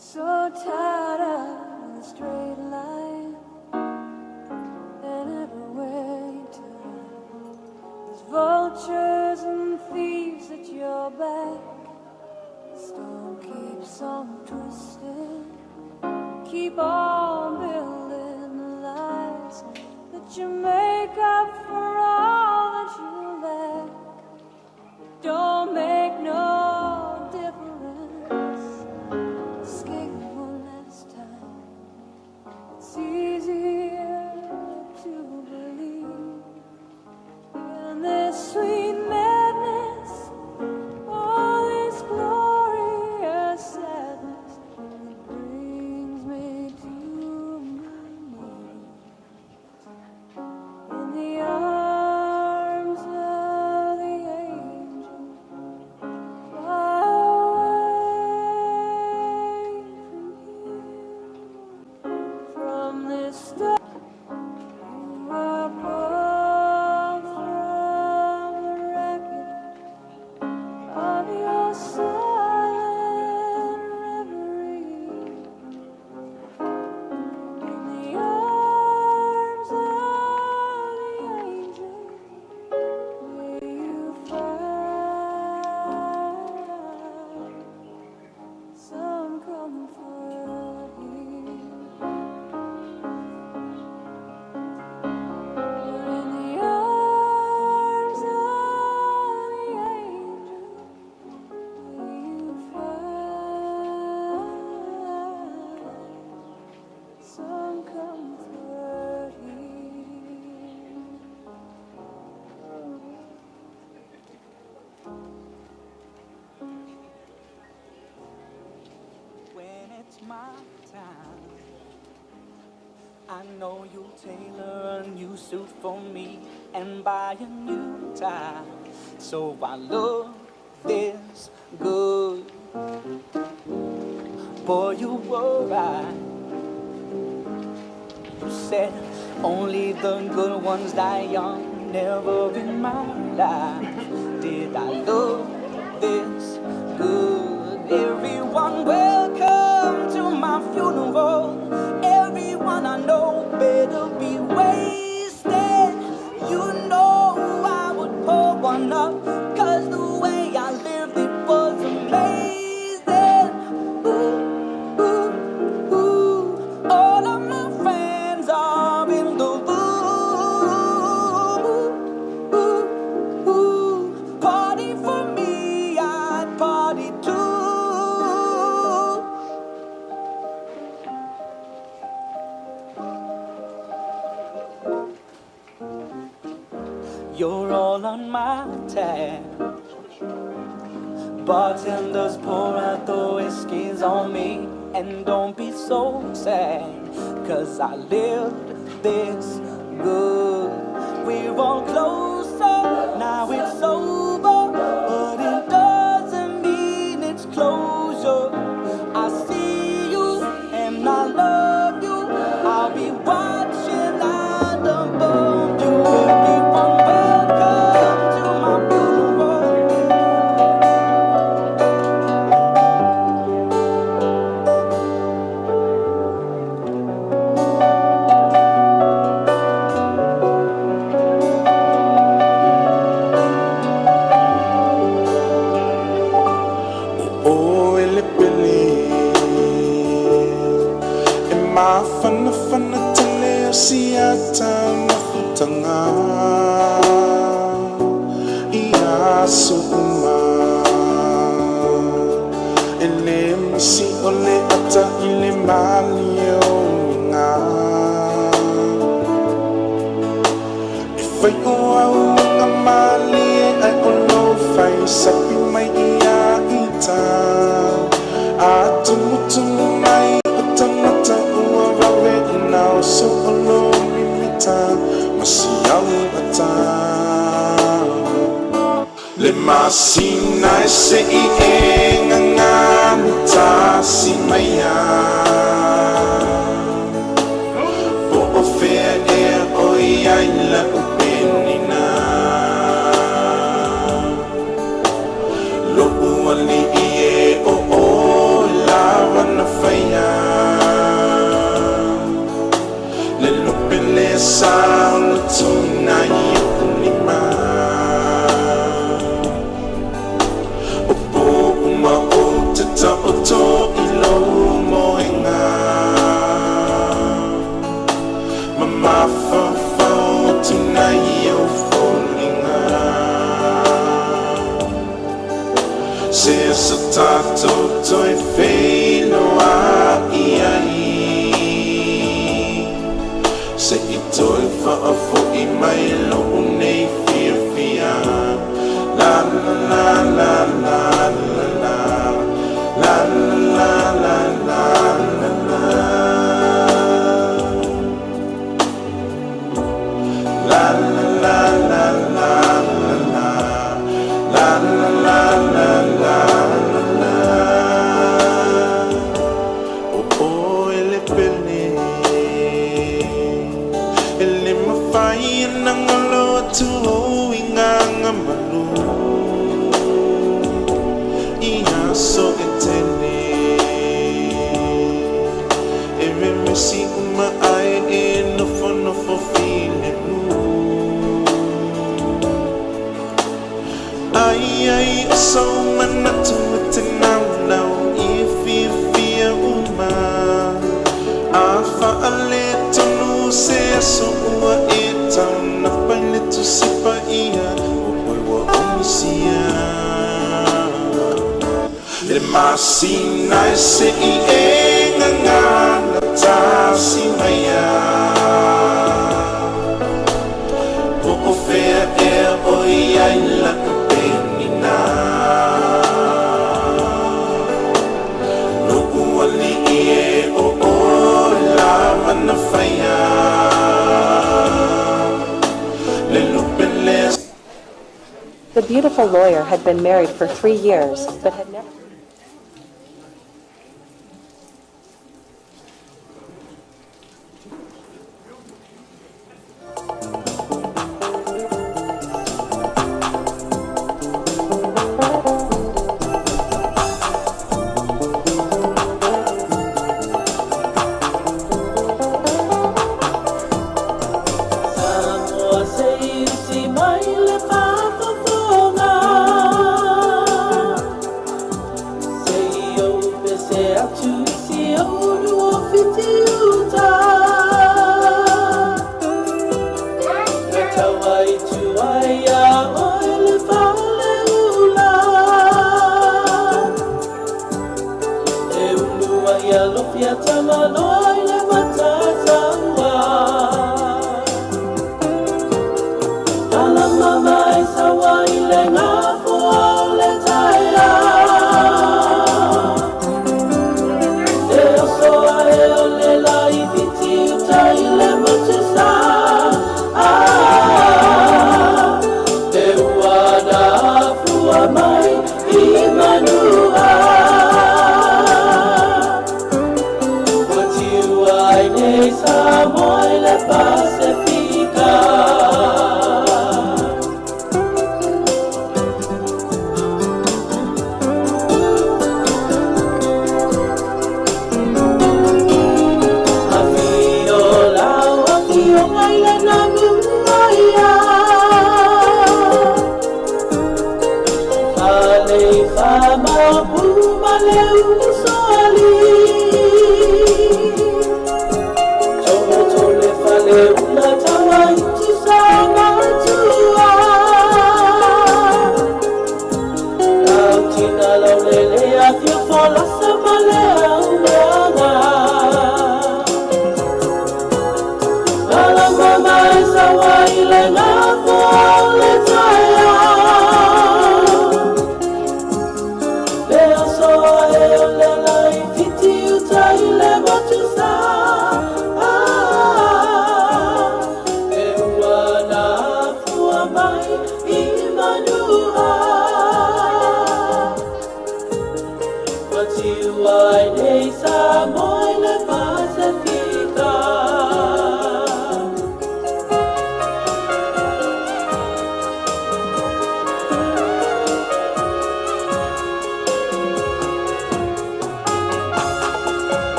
Q: So tired of the straight line, and everywhere you turn, there's vultures and thieves at your back. The storm keeps on twisting, keep on building the lies that you make up for all that you lack. Don't make no difference. Escape one last time. It's easier to believe in this sweet madness, all this glorious sadness that brings me to my knees. In the arms time. I know you'll tailor a new suit for me and buy a new tie. So I look this good. Boy, you were right. You said only the good ones die young. Never in my life did I look this good. Everyone, welcome to my funeral. Everyone I know better be wasted. You know I would pour one up, 'cause the way I lived it was amazing. Ooh, ooh, ooh. All of my friends are in the room. Ooh, ooh, ooh. Party for me, I'd party too. You're all on my tab. Bartenders pour out the whiskeys on me. And don't be so sad, 'cause I lived this good. We're all closer, now it's over, but it doesn't mean it's closure. I see you and I love you. I'll be watching out above you. Everyone, welcome to my funeral.
C: O e le pele e mafanafana tele o siata mafutaga i aso uma e lē misi o le ata i le malie o uiga e fai o au aga malie ae o lou fai sapi mai ia ita a tumutumu mai o tagata ua vave ona oso o lo mimita ma si au ata le masina e se'i e gagana tasi mai a po o fea ea o iai la'u penina lo'u ali'i e o oe lava na faia le lupe le sa o le tuna i o'u lima o pō uma ou te taoto i lou moega ma mafaufau atu nai ou foliga se aso tatou toe feiloa'i ai se'i toe fa'afo'i mai lo'u nei fiafia la la la la la la la la la la la la la La la la la la la la la la la la la la O oe le pele e le mafai ona galo atu ou i gagamalu i aso e tele e vevesi uma ai e nofonofo filemu ai ai o sou manatu e te naunau i e fiafia uma a faaletonu se aso ua e taunapa i le Tusi Paia o oe ua ou misia le masina e se'i e gagana tasi mai a po o fea ea o iai la'u penina lo'u ali'i e o
S: The beautiful lawyer had been married for 3 years, but had never
Q: Samoa se i uti mai le faafofoga. Se i ou pese atu i si ou luafiti uta. Na taua i tua iā oe le faleula. E ulu ai alofi a Tamaloa i le matataua. Malama mai saua i le gafoa o le taeao. E oso ae o le lai whiti uta i le motu sa. Ah, e ua na afua mai i manua. Ua tiu ai nei Samoa i le Pasefika. Afio lau afioga i le Namuaia. Faleifa maopu ma le usoalii. To'oto le faleula taua i tusa matua. Lau tina lau lele afio folasa ma le auaga. Malama mai saua i le gafoa o le taeao. Le oso ae o le lai whiti uta i le motu sa. Ah, e ua na afua mai i manua. Ua tiu ai nei Samoa i le Pasefika.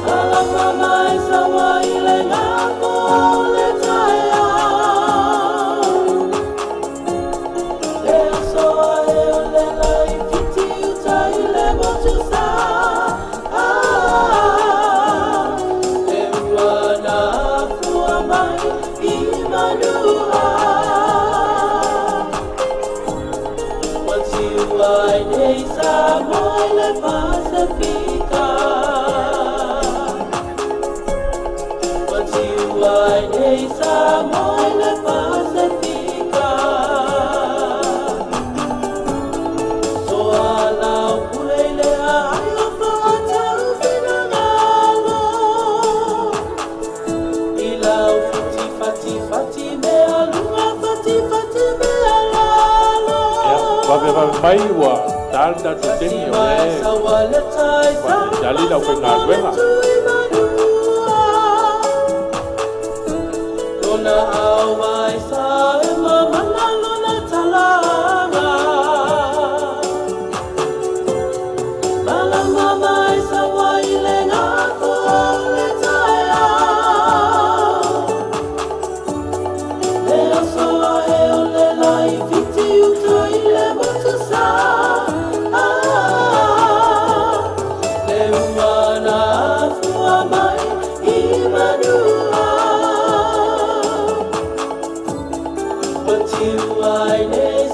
Q: Malama mai saua i le gafoa o le taeao. Le oso ae o le lai whiti uta i le motu sa. Ah, e ua na afua mai i manua. Ua tiu ai nei Samoa i le Pasefika. Ua tiu ai nei Samoa i le Pasefika. Soa lau pule i le aai o faatau finagalo. I lau fiti fati fati mea luga fati fati mea lalo.
D: Ia, vavevave mai ua ta le tatou taimi o lea e
Q: Saua le tai
D: faatalitali le aufaigaluega.
Q: Lona au mai sa e mamana lona talaga. Malama mai saua i le gafoa o le taeao. Le oso ae o le lai whiti uta i le motu sa. Ah, le ua na afua mai i manua. Ua tiu ai nei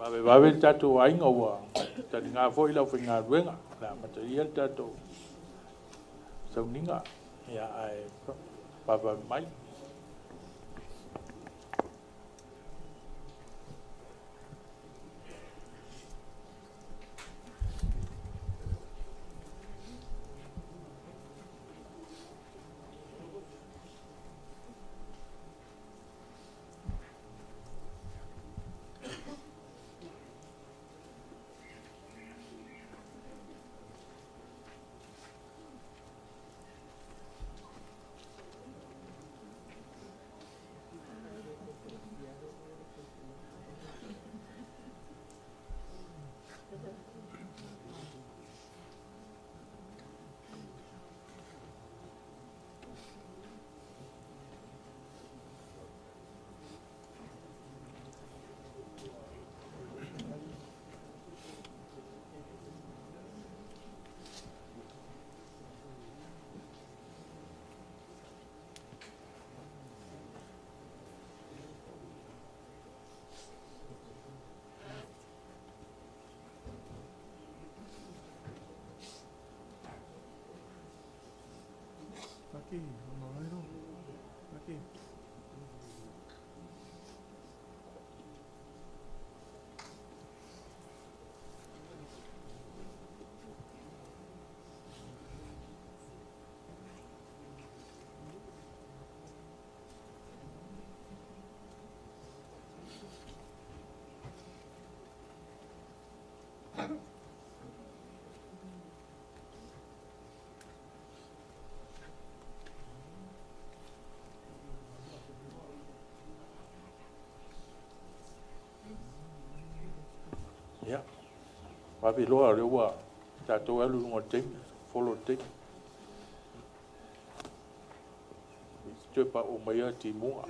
D: Vavevave le tatou aiga ua taliga foi le aufaigaluega le amatalia le tatou sauniga, ia ae vavave mai. Ia, vave loa o lea ua tatou alu i luga o le taimi, folo le taimi. Toe pauu mai lava timuga.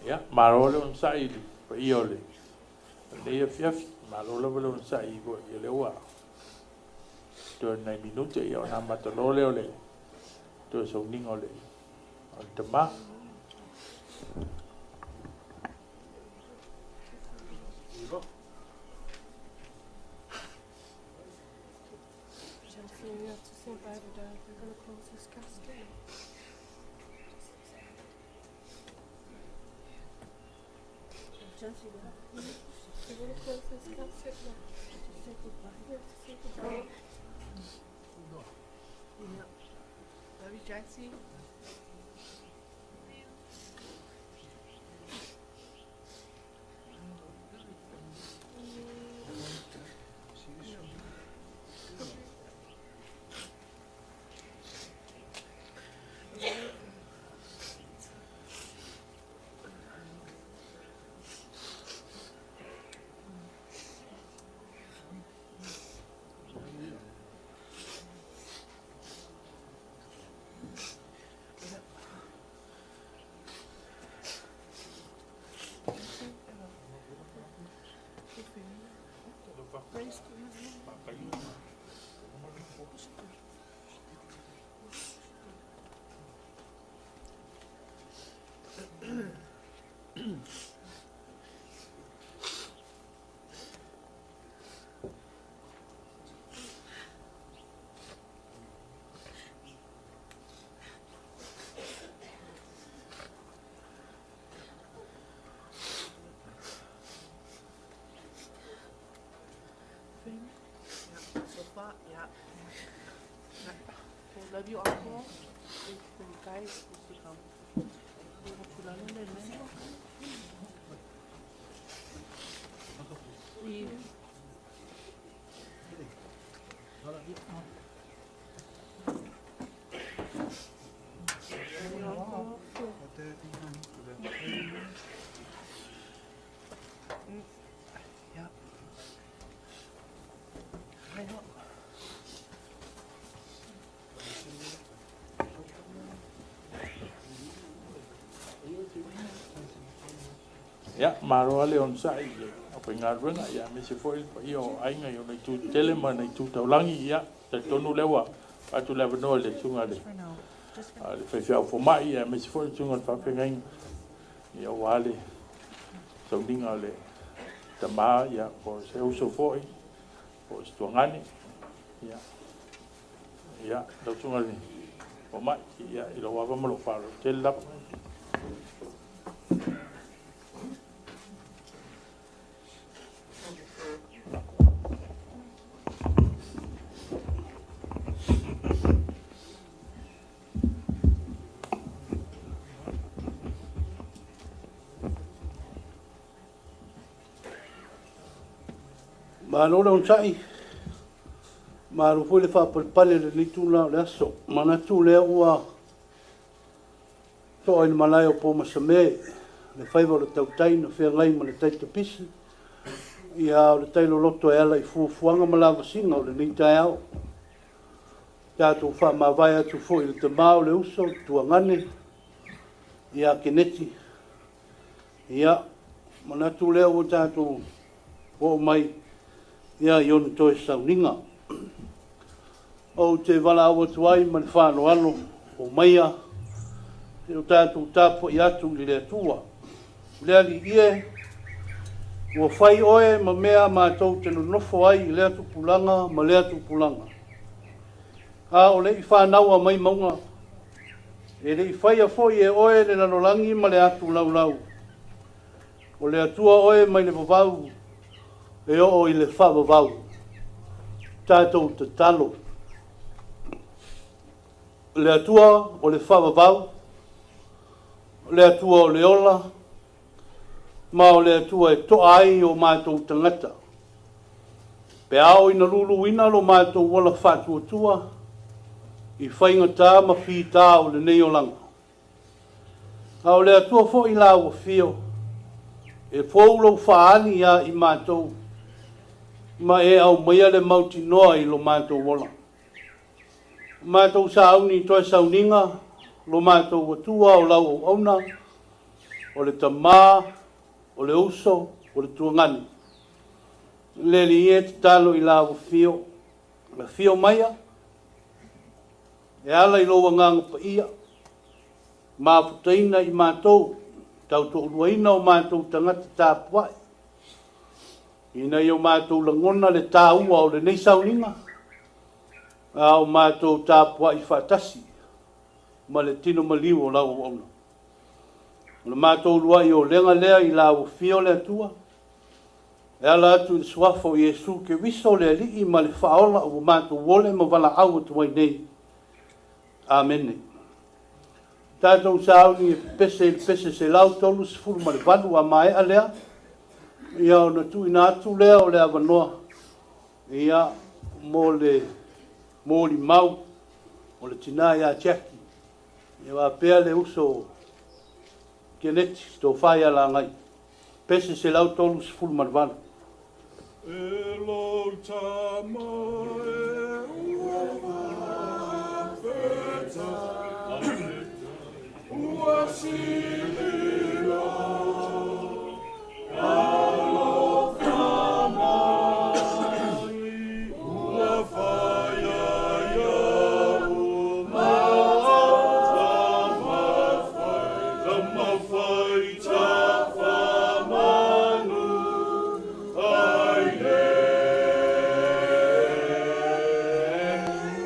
D: Ia, malo le onosai i le paia o lenei afiafi. Malo lava le onosai foi, ia lea ua toe nai minute ia ona amata loa lea o le toe sauniga o le tama.
M: Chelsea, we have to say bye to Dad. We're gonna close this casket.
F: Chelsea,
M: We're gonna close this casket now.
F: Say goodbye.
M: We have to say goodbye.
F: Yeah. Love you, Chelsea. Yeah. So far, yeah. Okay, love you, Uncle. Wait for you guys to come. Yeah. I know.
D: Ia, malo lava le onosai i le aufaigaluega, ia aemaise foi le paia o aiga i ona itu tetele ma ona itu taulagi. Ia, talitonu lea ua avatu le avanoa i le susuga i le faifeau fomai, ia aemaise foi le susuga i le faafeagaiga, ia aua le sauniga o le tama, ia, po o se uso foi, po o se tuagane. Ia, ia lau susuga i le fomai, ia, i lou ava ma lou faaaloalo tele lava.
E: Malo le onosai, malo foi le faapalepale i lenei itula o le aso. Manatu lea ua to'a i le malae o Pomasame le faiva o le tautai na feagai ma le tai tapisi, ia o le tai loloto e ala i fuafuaga ma lavasiga o lenei taeao. Tatou faamavae atu foi i le tama o le uso, tuagane, ia Keneti. Ia, manatu lea ua tatou oo mai ia i ona toe sauniga. Ou te valaau atu ai ma le faaaloalo o maia se i o tatou tapuai atu i le Atua. Le Alii e, ua fai oe ma mea matou te nonofo ai i lea tupulaga ma lea tupulaga. A o le i fanaua mai mauga, e le i faia foi e oe le lalolagi ma le atu laulau. O le Atua oe mai le vavau e oo i le faavavau. Tatou tatalo. Le Atua o le faavavau, o le Atua o le ola, ma o le Atua e toa ai o matou tagata. Pe ao ina luluina lo matou ola faatuatua i faigata ma fita o lenei olaga. A o le Atua foi la ua fio, e fou lou faaali iā i matou, ma e aumaia le mautinoa i lo matou ola. O matou sauni i toe sauniga, lo matou Atua o lau auauna, O le tamā, o le uso, o le tuagani. Le Alii e, tatalo i lau afio, afio maia, e ala i lou Agaga Paia, mafutaina i matou, tautoaluaina o matou tagata tapuai, ina ia o matou lagona le taua o lenei sauniga, a o matou tapuai faatasi ma le tino maliu o lau auauna. O le matou uluai olega lea i lau afio le Atua, e ala atu i le suafa o Iesu Keriso le Alii ma le Faaola ua matou ole ma valaau atu ai nei. Amene. Tatou sauni e pepese i le pese 138 a maea lea, ia ona tuuina atu lea o le avanoa ia mo le molimau o le tinā ia Jackie, ia faapea le uso Keneti Tofa ia Lagai. Pese 138.
C: E lou tama e ua faafetai, ua sili lou alofa mai, ua faia iaʻu taumafai tafamanu ai nei.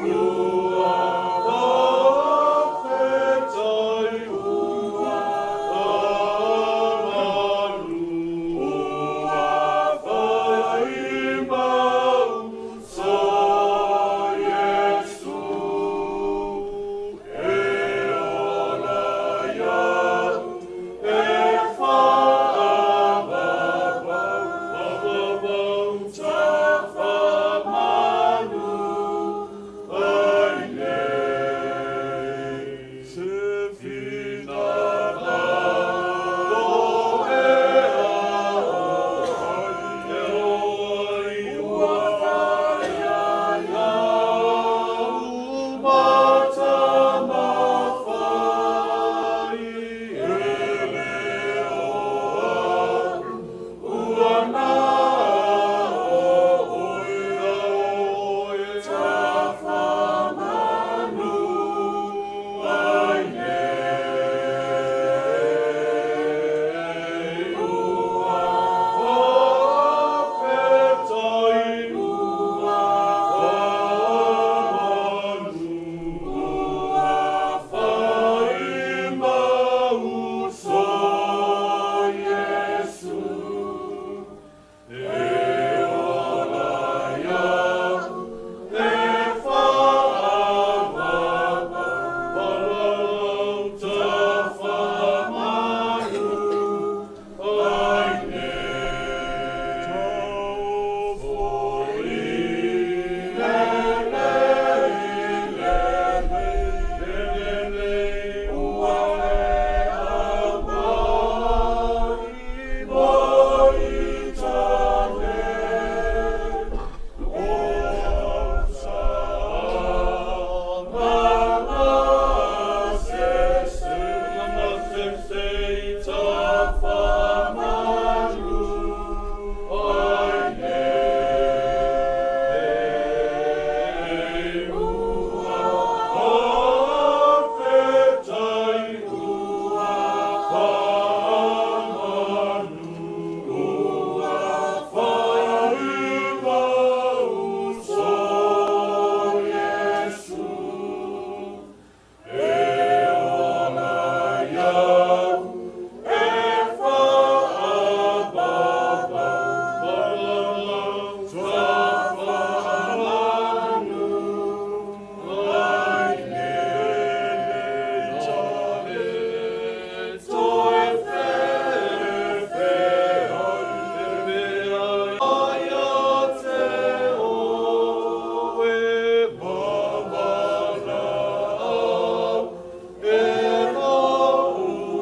C: Ua faafetai ua faamanu, ua faimauso Iesu, e ola iaʻu e faavavau tafamanu ai nei. Se finagalo e ao ai, ua faia iaʻu ma taumafai, e le o aʻu ua na o ʻoe, tafamanu ai nei. Ua faafetai ua faamanu, ua faimauso Iesu, e ola iaʻu e faavavau tafamanu ai nei. Taofoi lelei lelei, ua e auai mo i tane, o sa ma se tafamanu ai nei. Ua faafetai ua faamanu, ua faimauso Iesu, e ola iaʻu e faavavau tafamanu ai nei. Toe fefe ai ia te ʻoe ma valaau e lou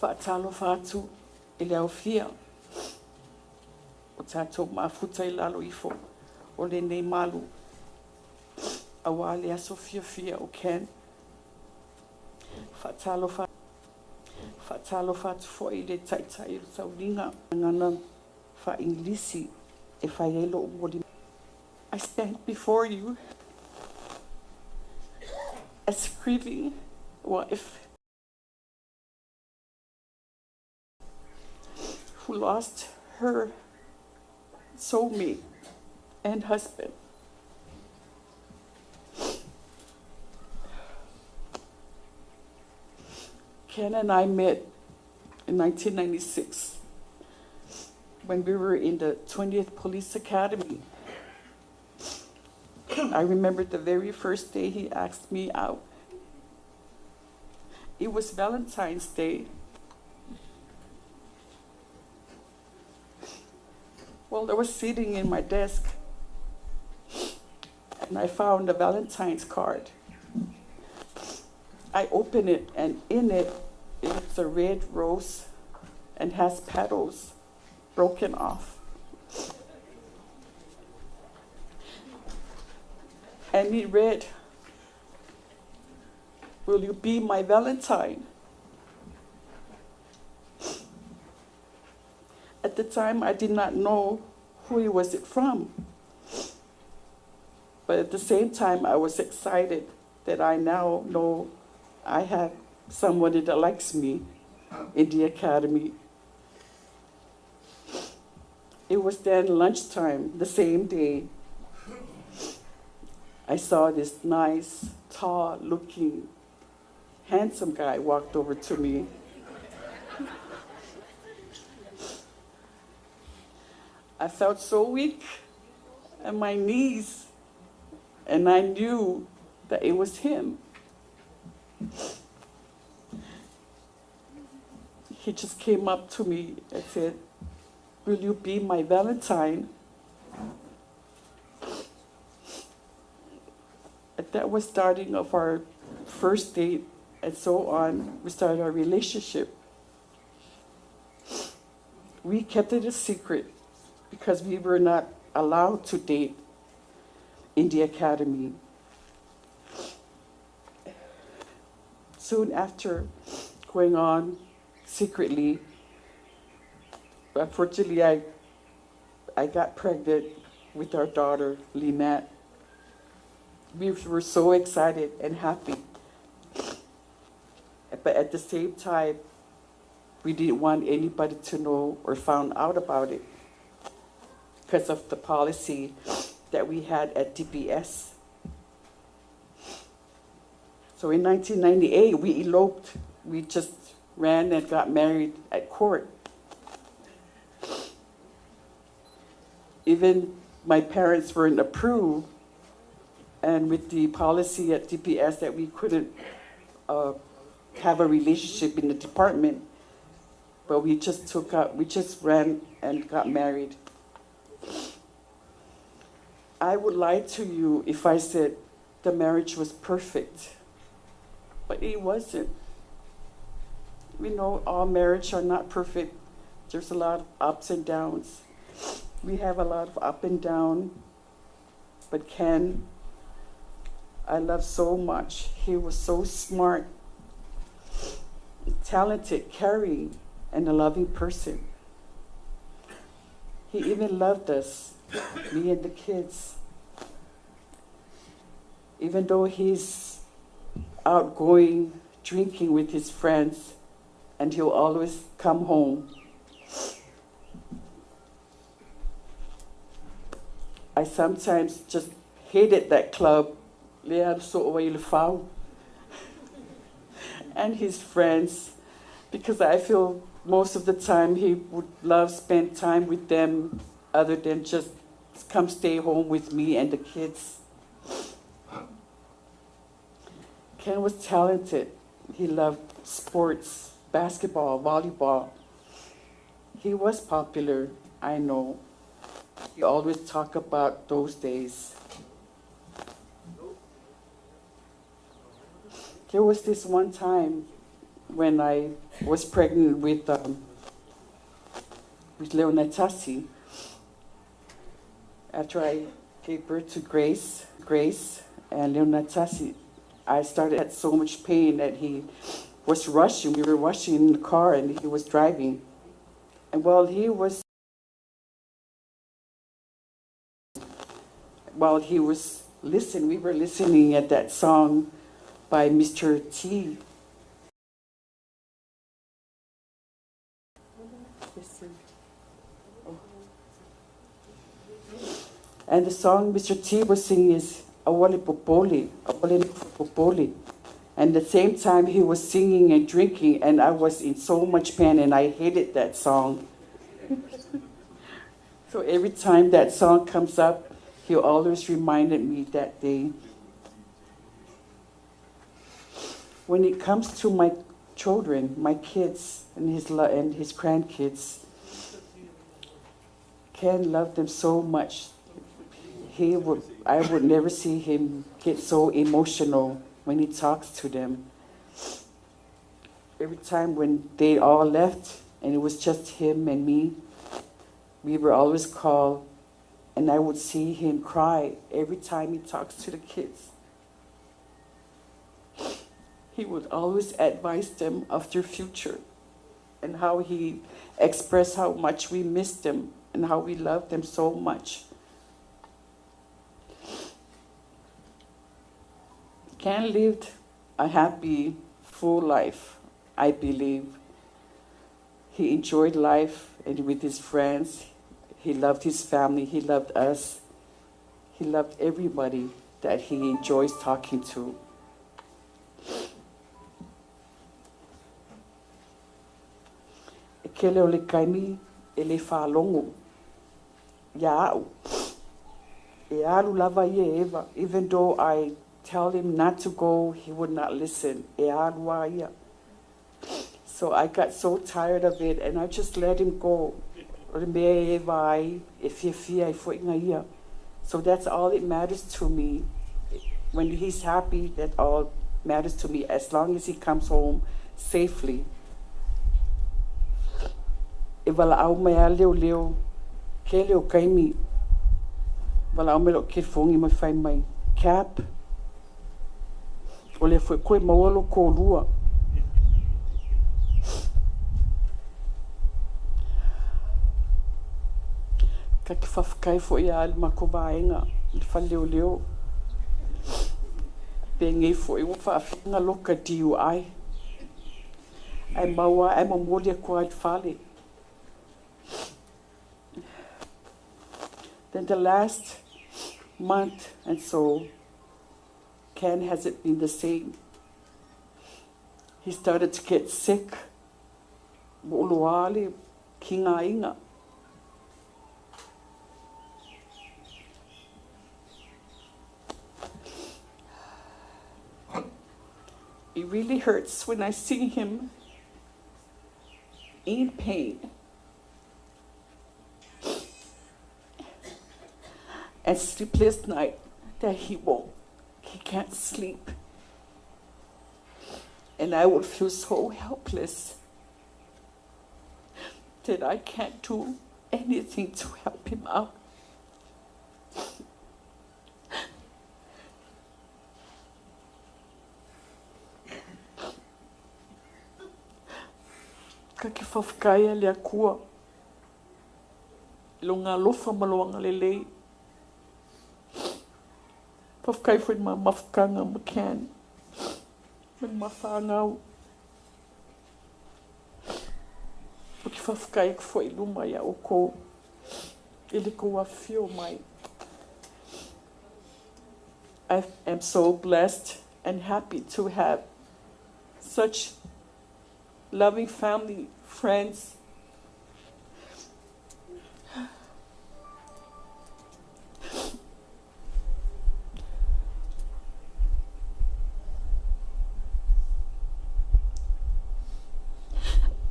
A: Faatalofa atu i le aofia o tatou mafuta i lalo ifo o lenei malu auā le aso fiafia o Ken. Faatalofa faatalofa atu foi i le taitai o le tauliga gagana faa-Igilisi e fai ai lo'u moli. I stand before you as a grieving wife who lost her soulmate and husband. Ken and I met in 1996 when we were in the 20th Police Academy. I remember the very first day he asked me out. It was Valentine's Day. Well, I was sitting in my desk and I found a Valentine's card. I opened it, and in it is a red rose and has petals broken off. And it read, "Will you be my Valentine?" At the time, I did not know who he was it from. But at the same time, I was excited that I now know I have somebody that likes me in the academy. It was then lunchtime, the same day. I saw this nice, tall looking, handsome guy walked over to me. I felt so weak at my knees, and I knew that it was him. He just came up to me and said, "Will you be my Valentine?" And that was starting of our first date, and so on. We started our relationship. We kept it a secret because we were not allowed to date in the academy. Soon after going on secretly, unfortunately, I got pregnant with our daughter, Lynette. We were so excited and happy. But at the same time, we didn't want anybody to know or found out about it because of the policy that we had at DPS. So in 1998, we eloped. We just ran and got married at court. Even my parents weren't approved, and with the policy at DPS that we couldn't have a relationship in the department, but we just took up, we just ran and got married. I would lie to you if I said the marriage was perfect, but it wasn't. We know all marriage are not perfect. There's a lot of ups and downs. We have a lot of up and down, but Ken, I love so much. He was so smart, talented, caring, and a loving person. He even loved us, me and the kids. Even though he's outgoing, drinking with his friends, and he'll always come home. I sometimes just hated that club, and his friends, because I feel most of the time he would love spend time with them other than just come stay home with me and the kids. Ken was talented. He loved sports, basketball, volleyball. He was popular, I know. He always talked about those days. There was this one time when I
T: was pregnant with with Leonatasi, after I gave birth to Grace, Grace and Leonatasi, I started had so much pain that he was rushing. We were rushing in the car and he was driving. And while he was while he was listening, we were listening at that song by Mr. T. And the song Mr. T was singing is Awali Popoli, Awali Popoli. And at the same time, he was singing and drinking, and I was in so much pain, and I hated that song. So every time that song comes up, he always reminded me that day. When it comes to my children, my kids, and his, and his grandkids, Ken loved them so much. He would, I would never see him get so emotional when he talks to them. Every time when they all left and it was just him and me, we were always called, and I would see him cry every time he talks to the kids. He would always advise them of their future and how he expressed how much we missed them and how we loved them so much. Ken lived a happy, full life, I believe. He enjoyed life and with his friends. He loved his family. He loved us. He loved everybody that he enjoys talking to. E kele o le kaimi e le whaalongo. Ia au. E alu lava ia eva. Even though I tell him not to go, he would not listen. E alu a ia. So I got so tired of it and I just let him go. O le mea e eva ai, e fiafia ai fo'iga ia. So that's all it matters to me. When he's happy, that all matters to me, as long as he comes home safely. E valaau mai a leoleo, kele o kaimi, valaau mai lo'u kelefogi ma fai mai, Cap, o lea fo'i koe maua lo kolua. Ka ke faafetai fo'i a le matou vaega i le fale leoleo penei fo'i ua faafiga loka DUI ae maua ae momoli atu ai le fale. Then the last month and so, Ken hasn't been the same. He started to get sick. Ua oloā le kigaina. It really hurts when I see him in pain. And sleepless night that he won't, he can't sleep. And I would feel so helpless that I can't do anything to help him out. Ka ke faafetai le Atua i lona alofa ma lona agalelei. Faafetai foi i le ma mafutaga ma Ken ma le ma fanau. Ou te faafetai atu foi i luma iā outou i le tou afifio mai. I am so blessed and happy to have such loving family, friends.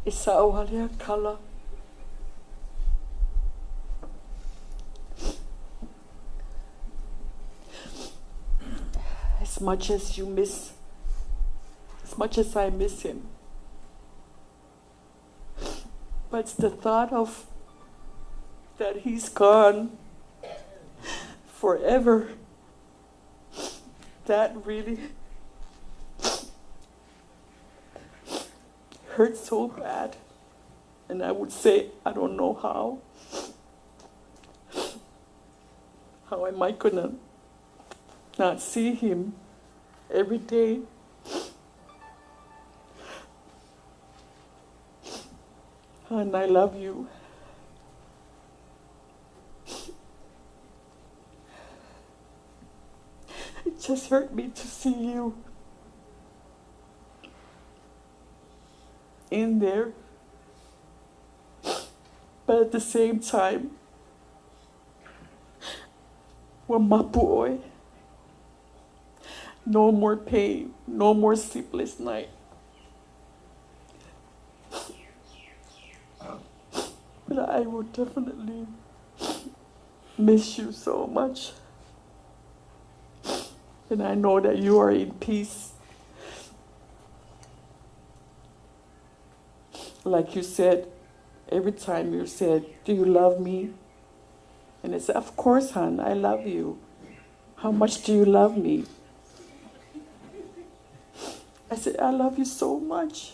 T: E sa'o a lea kala. As much as you miss, as much as I miss him. But the thought of that he's gone forever, that really hurt so bad. And I would say, I don't know how. How am I gonna not see him every day? And I love you. It just hurt me to see you in there. But at the same time, ua mapu oe. No more pain, no more sleepless night. But I will definitely miss you so much. And I know that you are in peace. Like you said, every time you said, do you love me? And I said, of course, hon, I love you. How much do you love me? I said, I love you so much.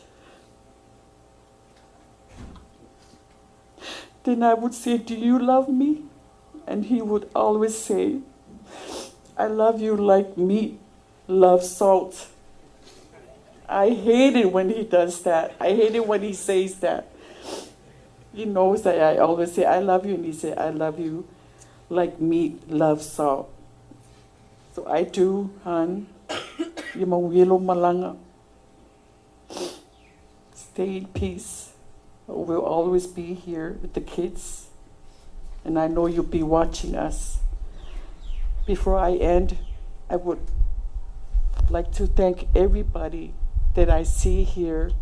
T: Then I would say, do you love me? And he would always say, I love you like meat loves salt. I hate it when he does that. I hate it when he says that. He knows that I always say, I love you, and he said, I love you like meat loves salt. So I do, hon. Malanga. Stay in peace. We'll always be here with the kids, and I know you'll be watching us. Before I end, I would like to thank everybody that I see here.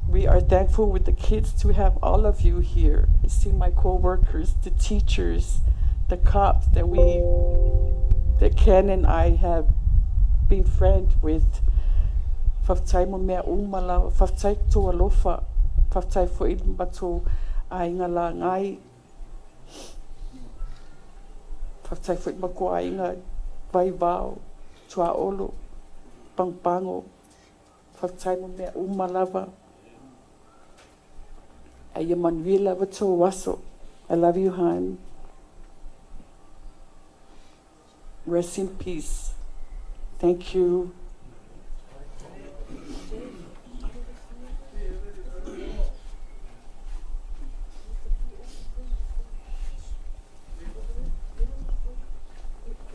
T: We are thankful with the kids to have all of you here. I see my co-workers, the teachers, the cops that Ken and I have been friends with. Faafetai mo mea uma lava, faafetai tou alofa, faafetai foi i matou aiga lagai, faafetai foi i makou aiga Vaivao, Tuaolo, Pagopago, faafetai mo mea uma lava. A ia manuia lava tou aso. I love you, hon. Rest in peace. Thank you.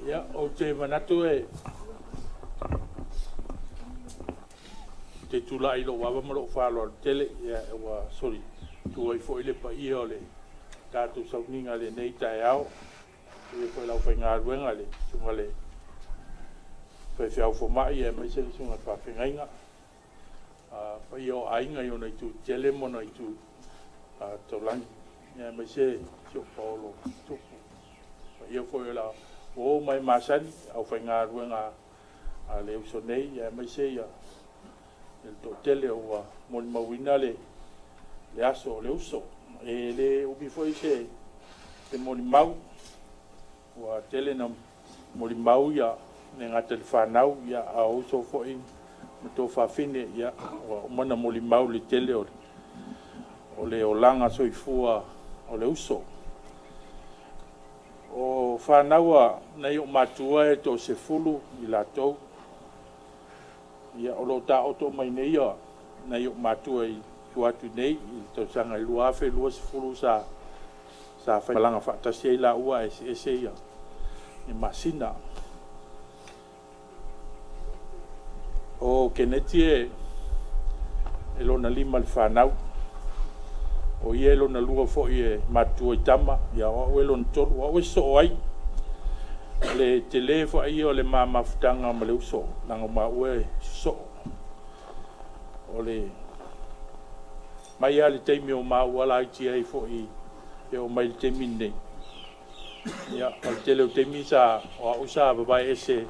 D: Ia, ou te manatu e te tulai i lou ava ma lou faaaloalo tele, ia ua soli tu ai foi le paia o le tatou sauniga lenei taeao, e foi lau faigaluega le susuga le faifeau fomai aemaise le susuga faafeagaiga, paia o aiga i ona itu tele ma ona itu taulagi, aemaise si ou paolo tupu, paia foi o la ua oo mai masani au faigaluega a le uso nei, aemaise ia le toatele ua molimauina le aso o le uso. E le umi foi se molimau, ua tele na molimau ia le gata i le fanau, ia a o uso foi ma tou faafine, ia ua uma na molimau le tele o le olaga soifua o le uso. O fanau a nai o matua e toasefulu i latou, ia o loo taoto mai nei ia nai o matua i tua atu nei i le tausaga i 2020 sa faimalaga faatasi ai laua eseese ia i masina. O Keneti e lona 5 le fanau, o ia e lona 2 foi e matua i tama, ia o au e lona 3, o au e soo ai. Le tele foi ia o le mamafutaga ma le uso, laga maua e sosoo. O le mai lava le taimi o maua laiti ai foi e oo mai le taimi lenei. Ia, o le tele o taimi sa o au sa vavae ese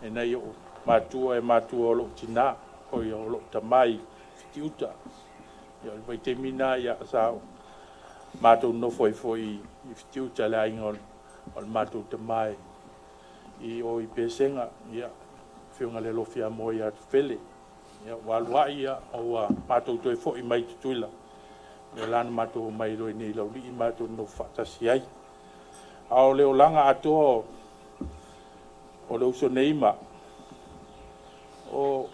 D: e nai o'u matua e matua o lou tinā, oi o lou tamā i Fitiuta. Ia, o le vaitaimi lena, ia, sa matou nofo ai foi i Fitiuta, le aiga o le matou tamā i o i Pesega, ia, afioga i le Alofi Amoa ia Tufele. Ia, ua alu ai, ia, ua matou toe foi mai i Tutuila, ia la na matou omai loa iinei i Laulii matou nonofo faatasi ai. A o le olaga atoa o le uso nei ma o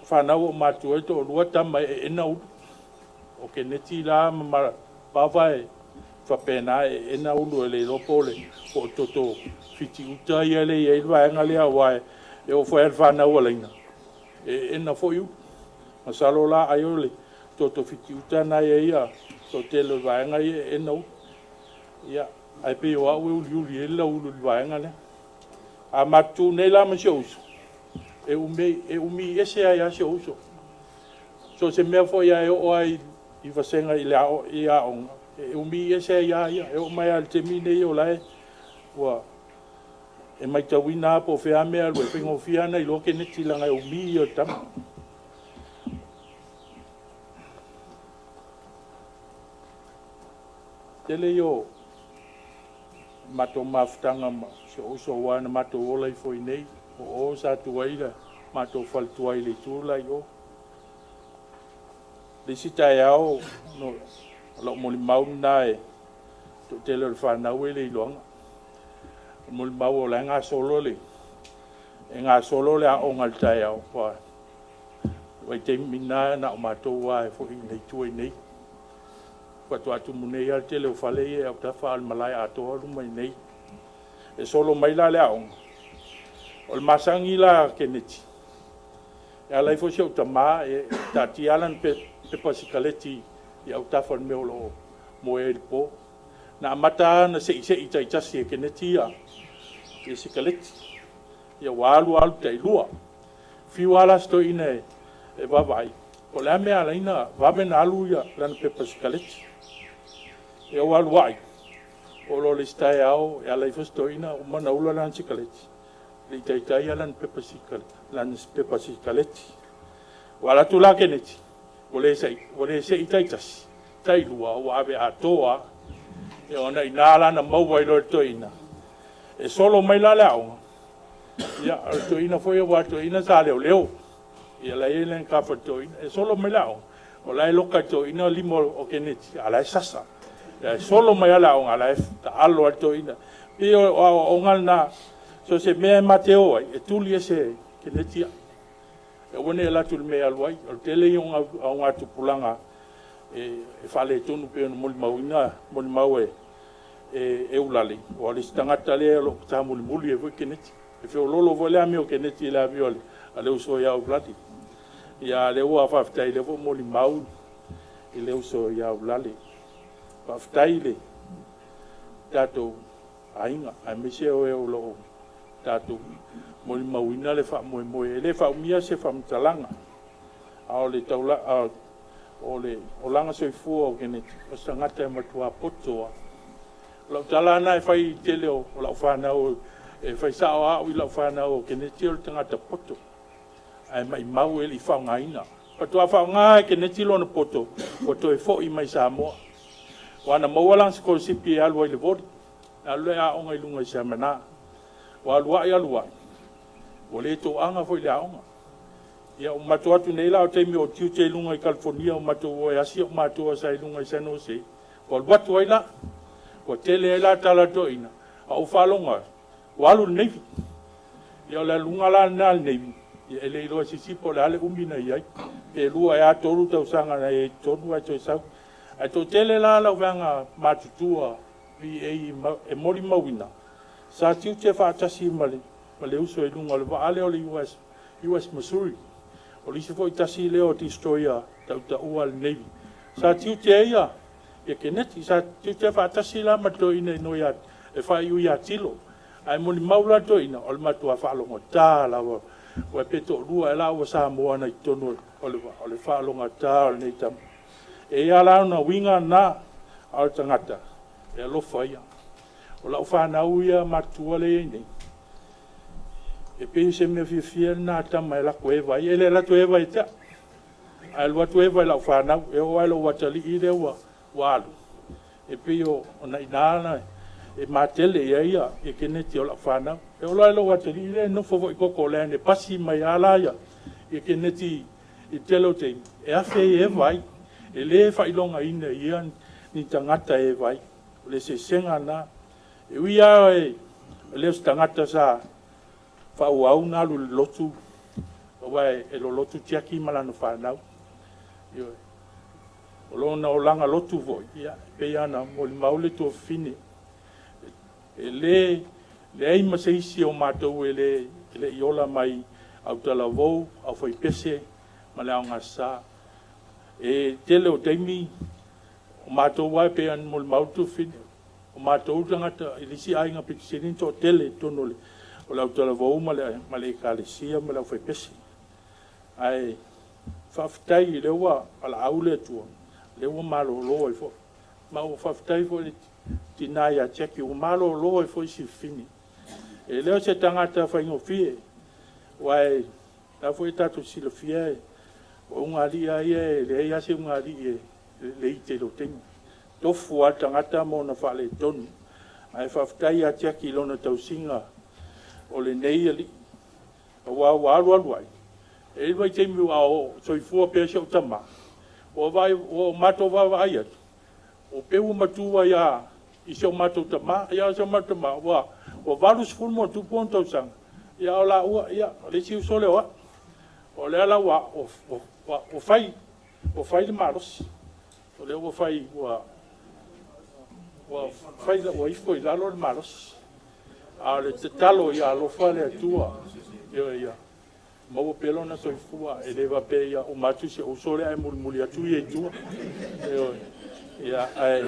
D: fanau o matua e toalua tama e eena ulu. O Keneti la ma Pava e faapena e eena ulu e le iloa po o le po o toto fiti uta ia le i ai le vaega lea aua e oo foi lava i le fanau a laina e eena foi ulu. Masalo la ai o le toto fiti uta na e i ai toatele o le vaega ia e eena ulu. Ia, ae pei o au e uliuli ai le lauulu i le vaega lea. A matou tu nei la ma si ou uso, e umi, e umi ese ai lava si ou uso. So o se mea foi a e oo ai i vasega i le ao, i aoga, e umi ese ai lava ia. E oo mai lava i le taimi lenei o la e ua e matauina lava po o fea mea e alu ai, e faigofie lava ona iloa Keneti leaga e umi ia o le tama. Tele ia o matou mafutaga ma si ou uso aua na matou ola ifo i inei. O o sa tu ai le matou faletua i le itu la i o. Le isi taeao, no, o lau molimau lena e toatele o le fanau e le iloaga. O le molimau o la e gasolo le, e gasolo le aoga i le taeao. Ua vaitaimi lena na o matou lava e foi i inei tua i inei. Faatoa tumu nei lava le tele o fale ia i autafa, a o le malae atoa luma i inei. E solo mai la le aoga. O le masagi la a Keneti, e ala ifo si ou tamā, e taatia lava lana pepa sikaleti i autafa o le mea o lo o moe ai i le po. Na amata lava ona seisei taitasi e Keneti ia sikaleti. Ia ua alu alu tailua. Fiu lava la si toeaina e vaavaai, po o le a mea e ala ai ona vave ona alu lana pepa sikaleti. Ia ua alu ai, oo loa i le isi taeao e ala ifo si toeaina, uma ona ula lana sikaleti, le i taitai lava lana pepa sikaleti, lana pepa sikaleti. Ua alu atu la Keneti, ua le sei, ua le sei taitasi, tailua, ua ave atoa lava. Ia ona i ina la na maua ai loa e le toeaina, e solo mai la le aoga, Ia, o le toeaina foi aua o le toeaina sa leoleo. Ia la e i ai lana kafa i le toeaina. E solo mai le aoga, o la e loka e le toeaina lima o Keneti, a o la e sasa. Ia e solo mai lava le aoga, a o la e taalo lava le toeaina. E pei o aoaoga lena, so o se mea e ma te o ai, e tuli ese e Keneti au. E aua ne i alu atu i le mea e alu ai. O le tele ia o augatupulaga e faaletonu pei ona molimauina, molimau e e Ulalei, aua o le isi tagata lea o lo o tamulimuli ai foi Keneti. E feoloolo foi le amio a Keneti i le amio a le uso ia Ulalei. Ia, a lea ua faafetai lea foi molimau i le uso ia Ulalei. Faafetai i le tatou aiga, aemaise o e o lo o tatou molimauina le faamoemoe. E le faaumia se faamatalaga, a o le taula, o le olaga soifua o Keneti, o se tagata e matua poto lava. O lau tala lava lena e fai i le tele o lau fanau, e fai sao lava au i lau fanau o Keneti o le tagata poto, ae maimau e le i faaaogaina. Faatoa faaaoga e Keneti lona poto ua toe foi mai Samoa. Aua na maua lana sikolasipi e alu ai i le voli, e alu ai aoga i luga i Siamana. Ua alu ai alu ai, ua le toaga foi i le aoga. Ia, ua matou atu nei la o taimi o tiute i luga i Kalifonia, ua matou o e asi ou matua sa i luga i San Jose, ua alu atu ai la. Ua tele ai la tala a le toeaina, a ou faalogo atu, ua alu i le Navy. Ia o le aluga la lena a le Navy, ia e le iloa e se isi po o le a le umi na i ai. Pe 2 ea 3 tausaga na i ai i totonu ae toe sau. Ae toatele la lau vaega matutua VA e molimauina, sa tiute faatasi ma le uso i luga o le vaa lea o le US US Missouri. O le isi foi tasi lea o destroyer tautaua a le Navy. Sa tiute ai ia, ia Keneti, sa tiute faatasi la ma le toeaina i ia, e faaiu ia Tilo. Ae molimau la le toeaina, o le matua faalogotā lava, ua pe toalua ea la ua Samoa na i totonu o le vaa, o le faalogotā o lenei tama. E i ai la ona uiga na, a o le tagata, e alofa ia. O lau fanau ia matutua lea e i ai nei, E pei o se mea fiafia lena a tama e alu atu e eva ai. E le alu atu e eva ia te au, ae alu atu eva i lau fanau, e oo lava i lou atalii lea ua alu, e pei o na i ina na e matele i ai ia Keneti o lau fanau. E oo loa i lou atalii lea e nofo foi i Kokoland, e pasi mai lava la ia Keneti i le tele o taimi, e afe ai e eva ai. E le faailogaina e ia ni tagata e eva ai. O le eseesega lena. E ui lava e le o se tagata sa faaauau ona alu i le lotu, aua e lolotu Tiaki ma lana fanau. Ioe. O lona olaga lotu foi, ia, e pei lava ona molimau le tuafafine, e le leai ma se isi o matou e le i ola mai autalavou, aufaipese ma le aogasa. E tele o taimi, o matou lava e pei ona molimau le tuafafine, O matou tagata i le isi aiga pito sili ona toatele i totonu o le autalavou ma le Ekalesia ma le aufaipese. Ae faafetai o lea ua valaau le Atua, o lea ua malolo ai foi. Ma ua faafetai foi i le tina ia Jackie, ua malolo ai foi si fafine. E le o se tagata faigofie, aua o la foi e tatou silafia, o ulugalii lava ia e leai lava se ulugalii e lelei i tele o taimi. Tofu lava le tagata ma ona faaletonu. Ae faafetai ia Jackie i lona tausiga o lenei alii, aua ua alu alu ai, e i ai le vaitaimi a o soifua pea si ou tama, ua vaai, ua matou vaavaai atu, ua pei ua matua ia i si o matou tama, ia o si o matou tama ua 80+ ona tausaga, ia o laua, ia o le isi uso lea o au. O lea la ua fai Ua fai le malosi, o lea ua fai, ua fai, ua ifo i lalo le malosi. A o le tatalo ia alofa le Atua, ioe, ia maua pea lona soifua, e le faapea ia uma atu si ou uso lea ae mulimuli atu ia i tua. Ioe, ia, ae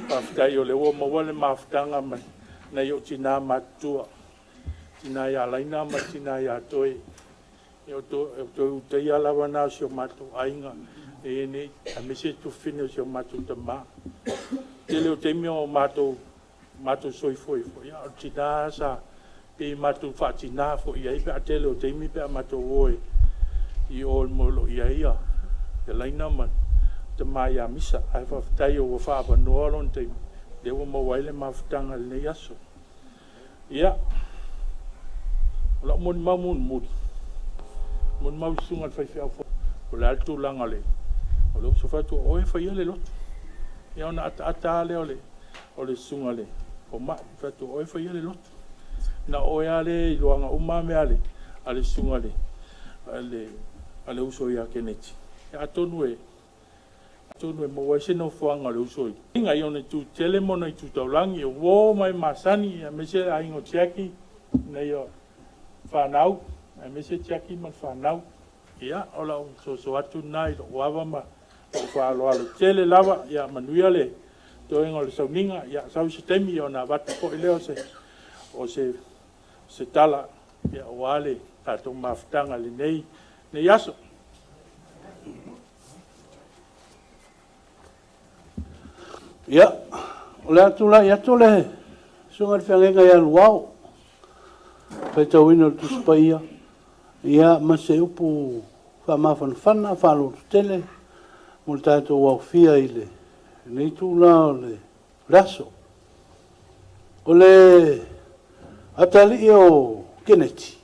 D: faafetai o lea ua maua le mafutaga ma nai ou tina matutua, tina ia Laina ma tina ia Toe. O toe utaia lava na o si o matou aiga e i ai nei, aemaise tuafafine o si o matou tama. Tele o taimi o matou soifua ai foi, a o le tina sa pei matou faatina foi i ai pe a tele o taimi pe a matou o i o i mo lo i ai ia Laina ma tama ia Misa. Ae faafetai ua faaavanoa lona taimi, lea ua maua ai le mafutaga i lenei aso. Ia, o lau molimau mulimuli, molimau i susuga i le faifeau fou, o le a le tulaga o le, o le uso fai atu, o oe e faia le lotu. Ia ona ataata lava lea o le, o le susuga i le fomai, fai atu, o oe e faia le lotu. Na o oe lava lea e iloaga uma mea a le, a le susuga i le, a le uso ia Keneti. Ia atonu e, Atonu e maua ai se nofoaga o le uso i aiga i ona itu tele ma ona itu taulagi, o uo ma e masani, aemaise le aiga o Jackie ina ia fanau, aemaise Jackie ma le fanau. Ia, o lau soso atu lena i lou ava ma lou faaaloalo tele lava. Ia manuia le toega o le sauniga. Ia, sau i se taimi ona avatu foi lea o se, o se, se tala, ia, aua le tatou mafutaga i lenei, lenei aso.
E: Ia, o le a tulai atu le Susuga i le Feagaiga ia Luao, faitauina o le Tusi Paia, ia, ma se upu faamafanafana, faalototele mo le tatou aofia i lenei itula o le aso. O le atalii o Keneti,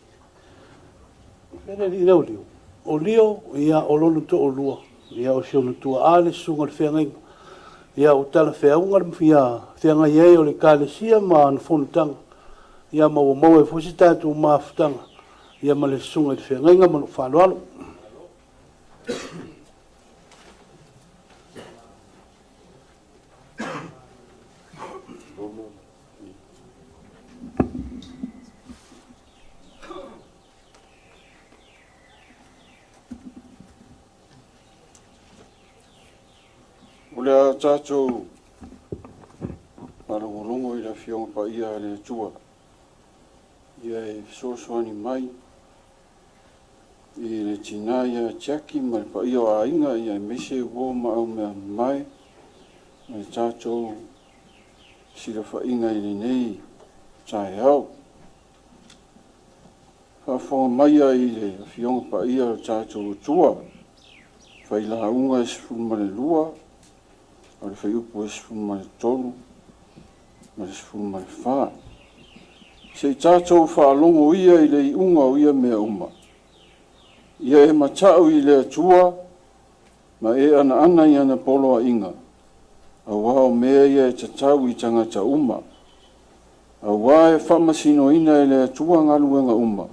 E: E le alii lea o Lio. O Lio, ia, o lona toalua, ia, o si ona tuaa le susuga i le feagaiga. Ia, ua talafeauga le fia feagai ai o le Ekalesia ma ana fonotaga, ia, ma ua maua ai foi se tatou mafutaga, ia, ma le susuga i le feagaiga ma lou faaaloalo.
N: O le a tatou faalogologo i le Afioga Paia a le Atua, ia e fesoasoani mai i le tina ia Jackie ma le paia o aiga, ia aemaise uo ma aumea mamae ma le tatou silafaiga i lenei taeao.
E: Faafofoga mai ai i le Afioga Paia o le tatou Atua, Failauga e 12, o le fuaiupu e 13 ma le 14. Se i tatou faalogo ia i le iuga o ia mea uma. Ia e mata'u i le Atua ma e anaana i ana poloaiga, auā o mea ia e tatau i tagata uma. Auā e faamasinoina e le Atua galuega uma,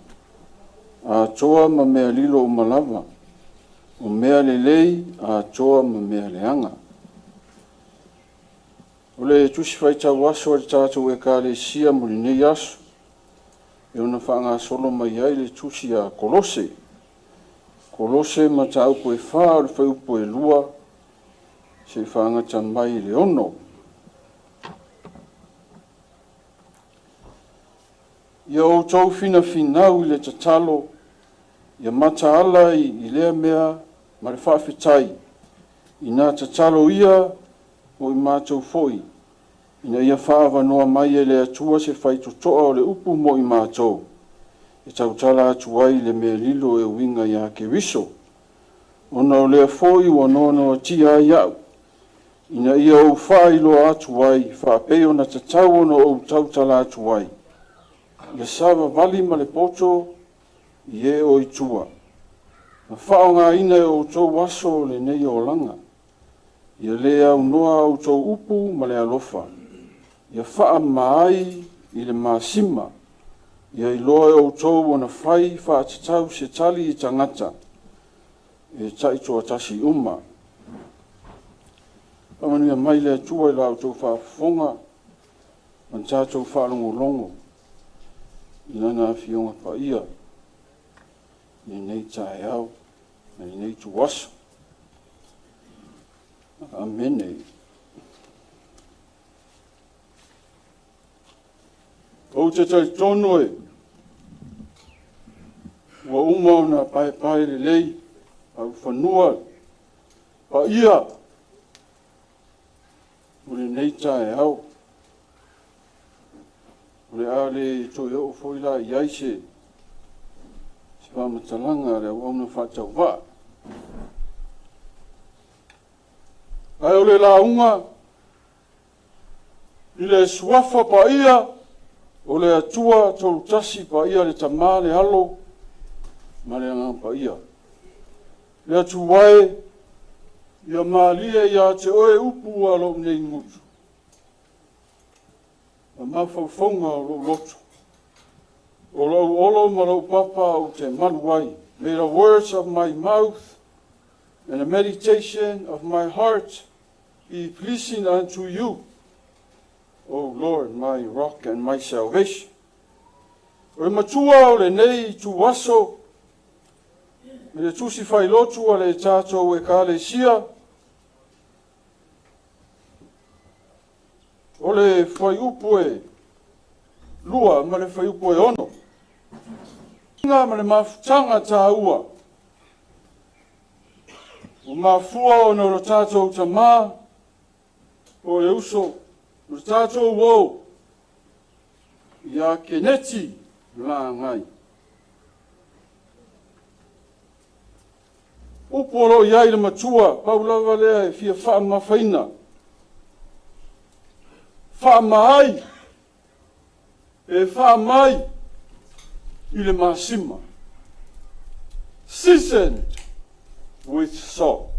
E: atoa ma mea lilo uma lava, o mea lelei atoa ma mea leaga. O le tusi faitau aso a le tatou ekalesia mo lenei aso, e ona faagasolo mai ai le tusi a Kolose. Kolose mataupu e 4 o le fuaiupu e 2 seia faagata mai i le 6. Ia outou finafinau i le tatalo, ia mataala i lea mea ma le faafetai, inā tatalo ia mo i matou foi, ina ia faaavanoa mai e le Atua se faitotoa o le upu mo i matou, e tautala atu ai i le mea lilo e uiga iā Keriso. Ona o lea foi ua noanoatia ai au, ina ia ou faailoa atu ai faapei ona tatau ona ou tautala atu ai, ia savavali ma le poto i e o i tua, ma faaaogaina e outou aso o lenei olaga. Ia le aunoa a outou upu ma le alofa, ia faamama ai i le masima, ia iloa e outou ona fai faatatau se tali i tagata e taitoatasi uma. Faamanuia mai le Atua i la outou faafofoga ma tatou faalogologo i Lana Afioga Paia i lenei taeao ma lenei ituaso. Amene. Ou te talitonu e ua uma ona paepae lelei laufanua paia o lenei taeao. O le a le toe oo foi la i ai se faamatalaga a le auauna faatauvaa. Ae o le lauga i le suafa paia o le Atua Tolutasi paia le Tama, le Alo ma le Agaga Paia. Le Atua e, ia malie ia te oe upu a lou nei gutu, ma mafaufauga o lou loto. O lou olo ma lou papa ou te malu ai. May the words of my mouth and the meditation of my heart be pleasing unto you, O Lord, my rock and my salvation. O le matua o lenei ituaso, me le tusi failotu a le tatou ekalesia, o le fuaiupu e 2 ma le fuaiupu e 6. Ma le mafutaga tāua, o mafua ona o le tatou tamā, o le uso, o le tatou uo, ia Keneti Lagai. Upu o lo o i ai le matua, pau lava lea e fia faamamafaina. Faamaai, e faamai i le masima. Seasoned with salt.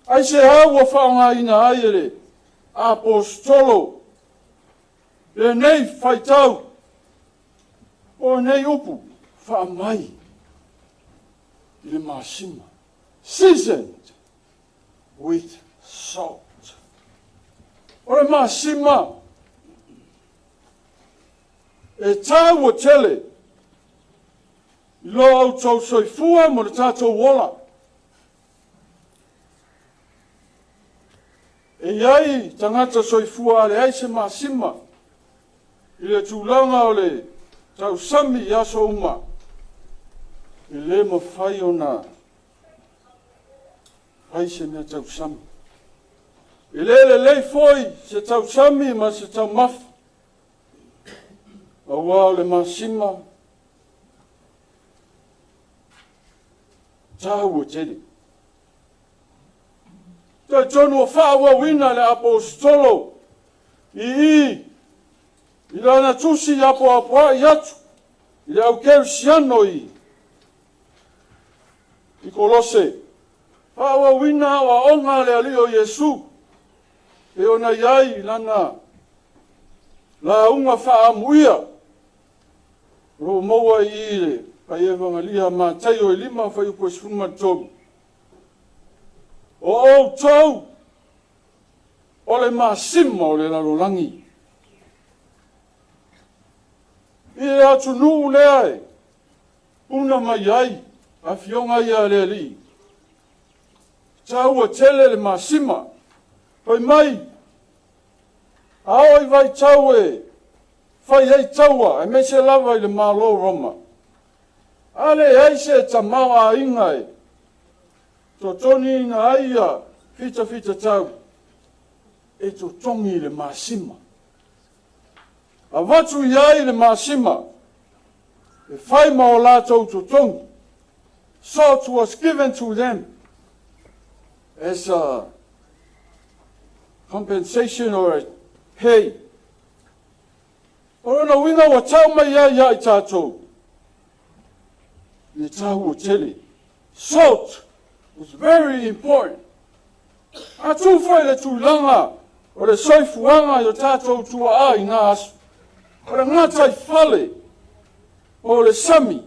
E: Aisea ua faaaogaina ai e le Aposetolo lenei faitau o lenei upu faamai i le masima? Seasoned with salt. O le masima e tāua tele i lo outou soifua mo le tatou ola. E i ai tagata soifua a leai se masima i le tulaga o le tausami i aso uma, e le mafai ona fai se mea tausami.
J: E lē lelei foi se tausami ma se taumafa, auā o le masima taua tele. Talitonu ua faaauauina le Aposetolo i i i lana tusi apoapoai atu i le au Kerisiano i i Kolose. Faaauauina aoaoga a le Alii o Iesu e ona i ai i lana lauga faaamuia o lo o maua i i le Pai Evagalia a Mataio e 5 fuaiupu e 13. O outou o le masima o le lalolagi. I le atunuu lea e puna mai ai afioga ia a le Alii, taua tele le masima. Fai mai, a oo i vaitau e fai ai taua, aemaise lava i le Malo o Roma, a leai se tamaoaiga e totogiina ai ia fitafitatau, e totogi i le masima. Avatu i ai le masima e fai ma o latou totogi. Salt was given to them as a compensation or a pay. O lona uiga ua tau mai ai ia i tatou le taua tele. Salt was very important. A tū foi le tulaga o le soifuaga i o tatou tuaa i nā aso, o le gataifale o le sami,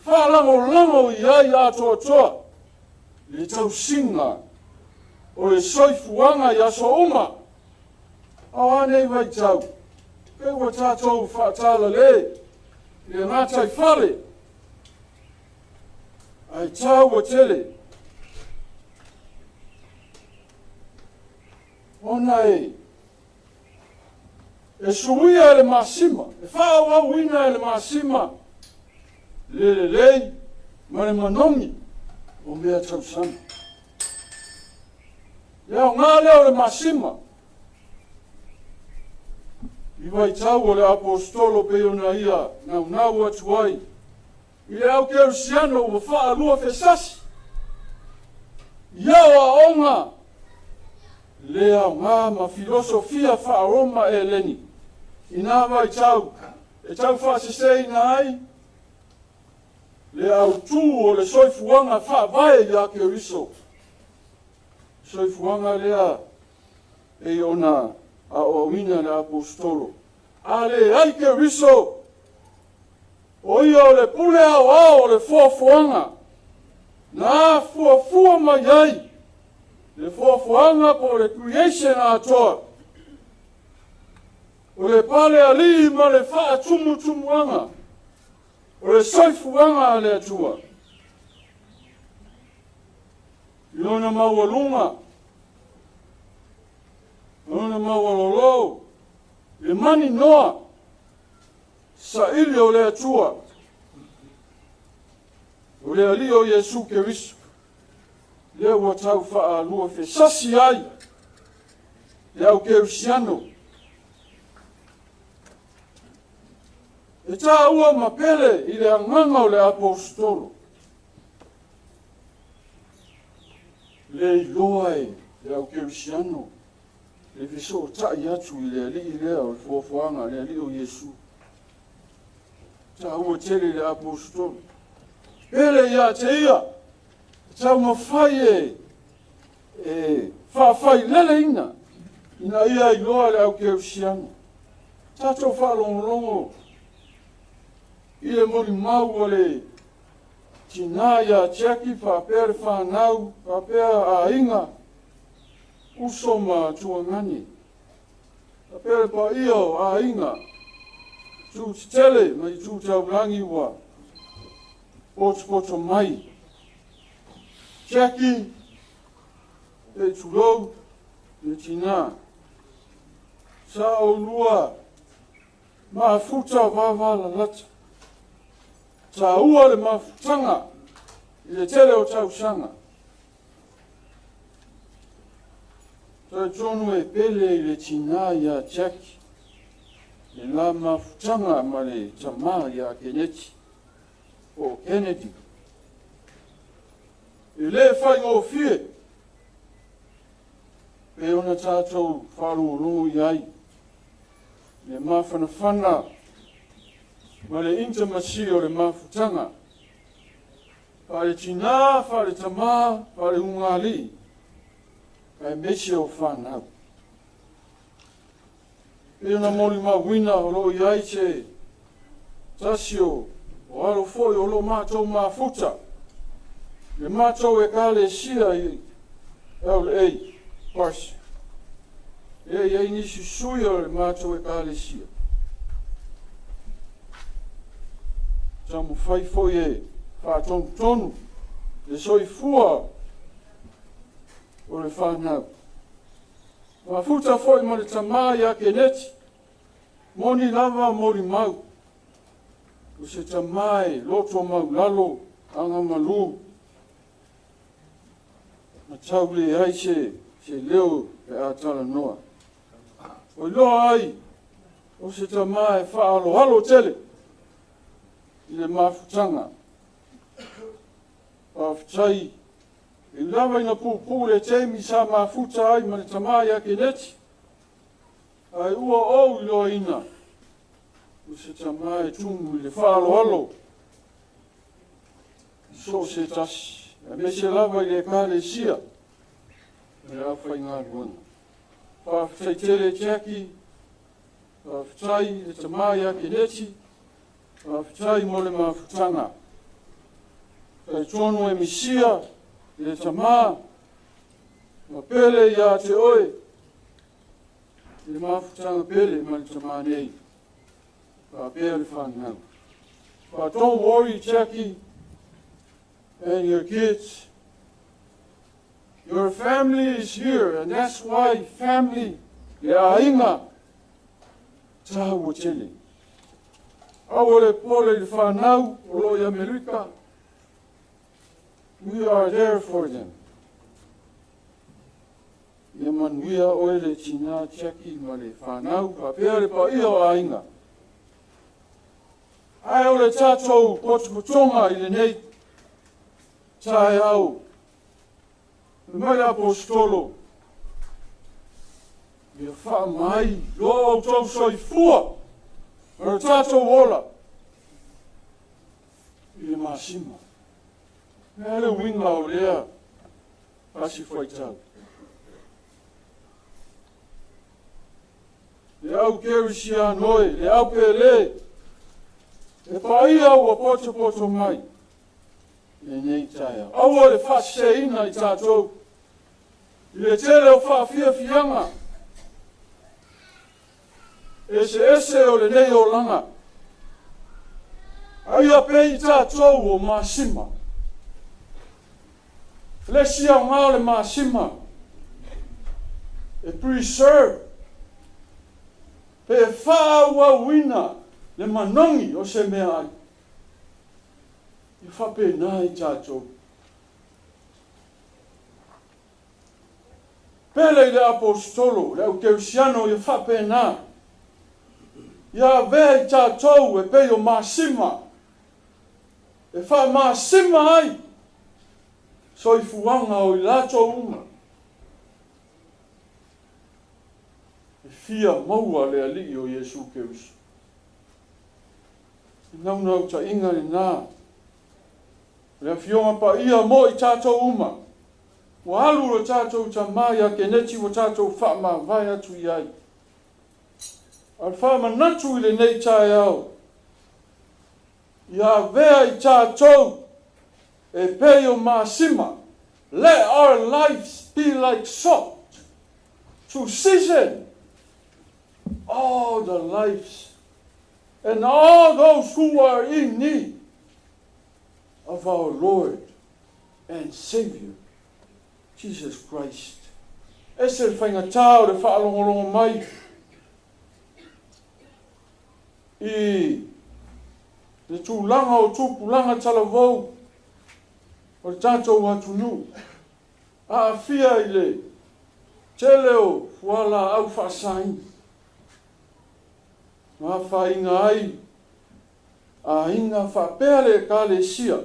J: faalagolago i ai atoatoa le tausiga o le soifuaga i aso uma. A o a nei vaitau, pei ua tatou faatālalē i le gataifale, ae taua tele ona e e suia e le masima, e faaauauina e le masima le lelei ma le manogi o mea tausami. Le aoga lea o le masima i vaitau o le aposetolo pei ona ia naunau atu ai i le au Kerisiano ua faalua fesasi i aoaoga le aoga ma filosofia faa-Roma Eleni i nā vaitau e taufaasesēina ai le autū o le soifuaga faavae iā Keriso, soifuaga lea pei ona aoaoina le aposetolo. A leai Keriso, o ia o le pule aoao o le foafoaga na afuafua mai ai le foafoaga po o le creation atoa, o le palealii ma le faatumutumuaga o le soifuaga a le Atua i lona maualuga, lona maualolo, le maninoa saili o le Atua, o le Alii o Iesu Keriso, lea ua tau faalua fesasi ai le au Kerisiano. E taua ma pele i le agaga o le aposetolo le iloa e le au Kerisiano le fesootai atu i le Alii lea o le foafoaga, le Alii o Iesu. Taua tele i le aposetolo. Pele ia te ia, e taumafai e e faafaileleina ina ia iloa le au Kerisiano. Tatou faalogologo i le molimau a le tinā ia Jackie faapea le fanau, faapea aiga, uso ma tuagane, faapea le paia o aiga, itu tetele ma itu taulagi ua potopoto mai. Jackie, e tulou le tinā. Sa oulua mafuta vavalalata. Taua le mafutaga i le tele o tausaga.
U: Talitonu e pele i le tinā iā Jackie, le la mafutaga ma le tamā iā Keneti, po o Kennedy. E lē faigofie pe ona tatou faalogologo i ai le mafanafana ma le intimacy o le mafutaga faale-tinā, faale-tamā, faale-ugāli'i, aemaise o fanau. Pei ona molimauina o lo o i ai se tasi o o alo foi o lo o matou mafuta, le matou Ekalesia i LA, Carson. E i ai nisi sui o le matou Ekalesia. Taumafai foi e faatonutonu le soifua o le fanau. Mafuta foi ma le tamā ia Keneti, moni lava molimau, o se tamā e loto maulalo, agamalu, ma tau leai se, se leo pe a talanoa. O iloa ai, o se tamā e faaaloalo tele i le mafutaga. Faafetai e ui lava ina puupuu le taimi sa mafuta ai ma le tamā ia Keneti, ae ua ou iloaina o se tamā e tumu i le faaaloalo i so o se tasi, aemaise lava i le Ekalesia ma le aufaigaluega. Faafetai tele Jackie, faafetai le tamā ia Keneti, faafetai mo le mafutaga. Talitonu e misia le tamā ma pele ia te oe i le mafutaga pele ma le tamā nei. Faapea le fanau. But don't worry, Jackie, and your kids. Your family is here, and that's why family, le aiga, taua tele. Aua le popole i le fanau o lo o i Amerika. We are there for them. Ia manuia oe le tinā Jackie ma le fanau faapea le paia o aiga. Ae o le tatou potopotoga i lenei taeao, fai mai le Aposetolo, Ia faamai lo outou soifua ma lo tatou ola i le masima. O le a le uiga o lea pasi fuaitau? Le au kerisiano e, le au pele, e paia ua potopoto mai lenei taeao. Aua le faaseseina i tatou i le tele o faafiafiaga eseese o lenei olaga. A ia pei i tatou o masima. Le isi aoga o le masima e preserve pe faaauauina le manogi o se meaai. Ia faapena i tatou. Pele i le Aposetolo, le aukerisiano ia faapena. Ia avea i tatou e pei o masima, e faamasima ai soifuaga o i latou uma e fia maua le Alii o Iesu Keriso. E naunautaiga lenā o le Afioga Paia mo i tatou uma. Ua alu lo tatou tamā ia Keneti ua tatou faamavae atu i ai. A o le faamanatu i lenei taeao, ia avea i tatou e pei o masima, let our lives be like salt to season all the lives and all those who are in need of our Lord and Saviour Jesus Christ. Ese le faigata o le faalogologo mai i le tulaga o tupulaga talavou o le tatou atunuu aafia i le Tele o fualaau faasaina ma afaina ai aiga faapea le Ekalesia,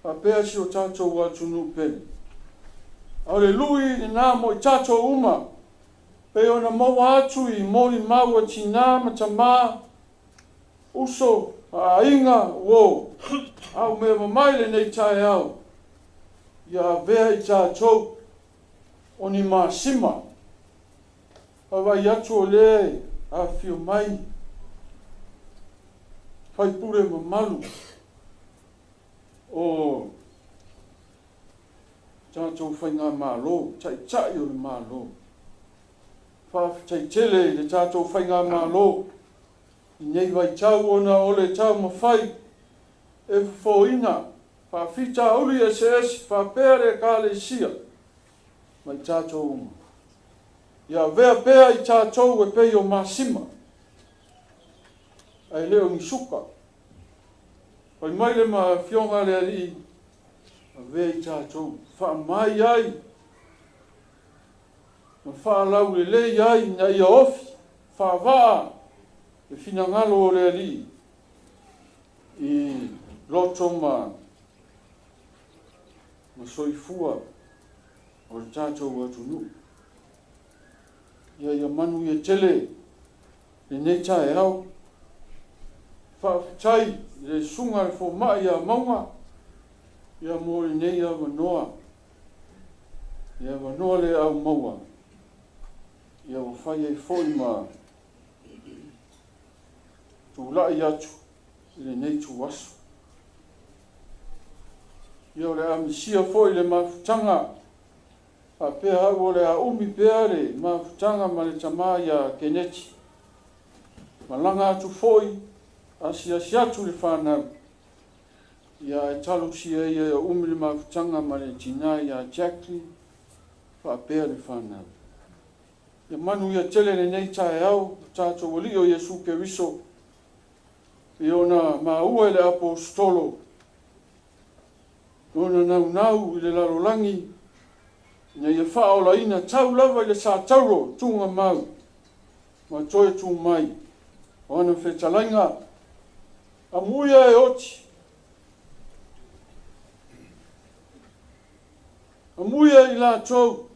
U: faapea si o tatou atunuu pele. A o le lui lena mo i tatou uma, pei ona maua atu i molimau a tinā ma tamā, uso ma aiga, uo, a umea mai lenei taeao, ia avea i tatou o ni masima. Vaavaai atu o lea e afifio mai faipule mamalu o tatou faigamalo, taitai o le Malo. Faafetai tele i le tatou faigamalo i nei vaitau ona o le taumafai e fofoina faafitauli eseese faapea le Ekalesia ma i tatou uma. Ia avea pea i tatou e pei o masima, ae le o ni suka. Fai mai le Afioga a le Alii, avea i tatou faamai ai ma faalaulelei ai ina ia ofi faavaa le finagalo o le Alii i loto ma soifua o le tatou atunuu. Ia manuia tele lenei taeao. Faafetai i le susuga i le fomai ia Mauga ia mo lenei avanoa. Ia avanoa le au maua. Ia ua fai ai foi ma tulai atu i lenei tuaso. Ia o le a misia foi le mafutaga faapea au o le a umi pea le mafutaga ma le tamā ia Keneti. Malaga atu foi, asiasi atu le fanau. Ia ae talosia ia ia umi le mafutaga ma le tinā ia Jacqueline faapea le fanau. Ia manuia tele lenei taeao o tatou Alii o Iesu Keriso, i ona maua e le aposetolo lona naunau i le lalolagi ina ia faaolaina tau lava i le satauro tugamau ma toe tu mai o ana fetalaiga amuia e oti, amuia i latou.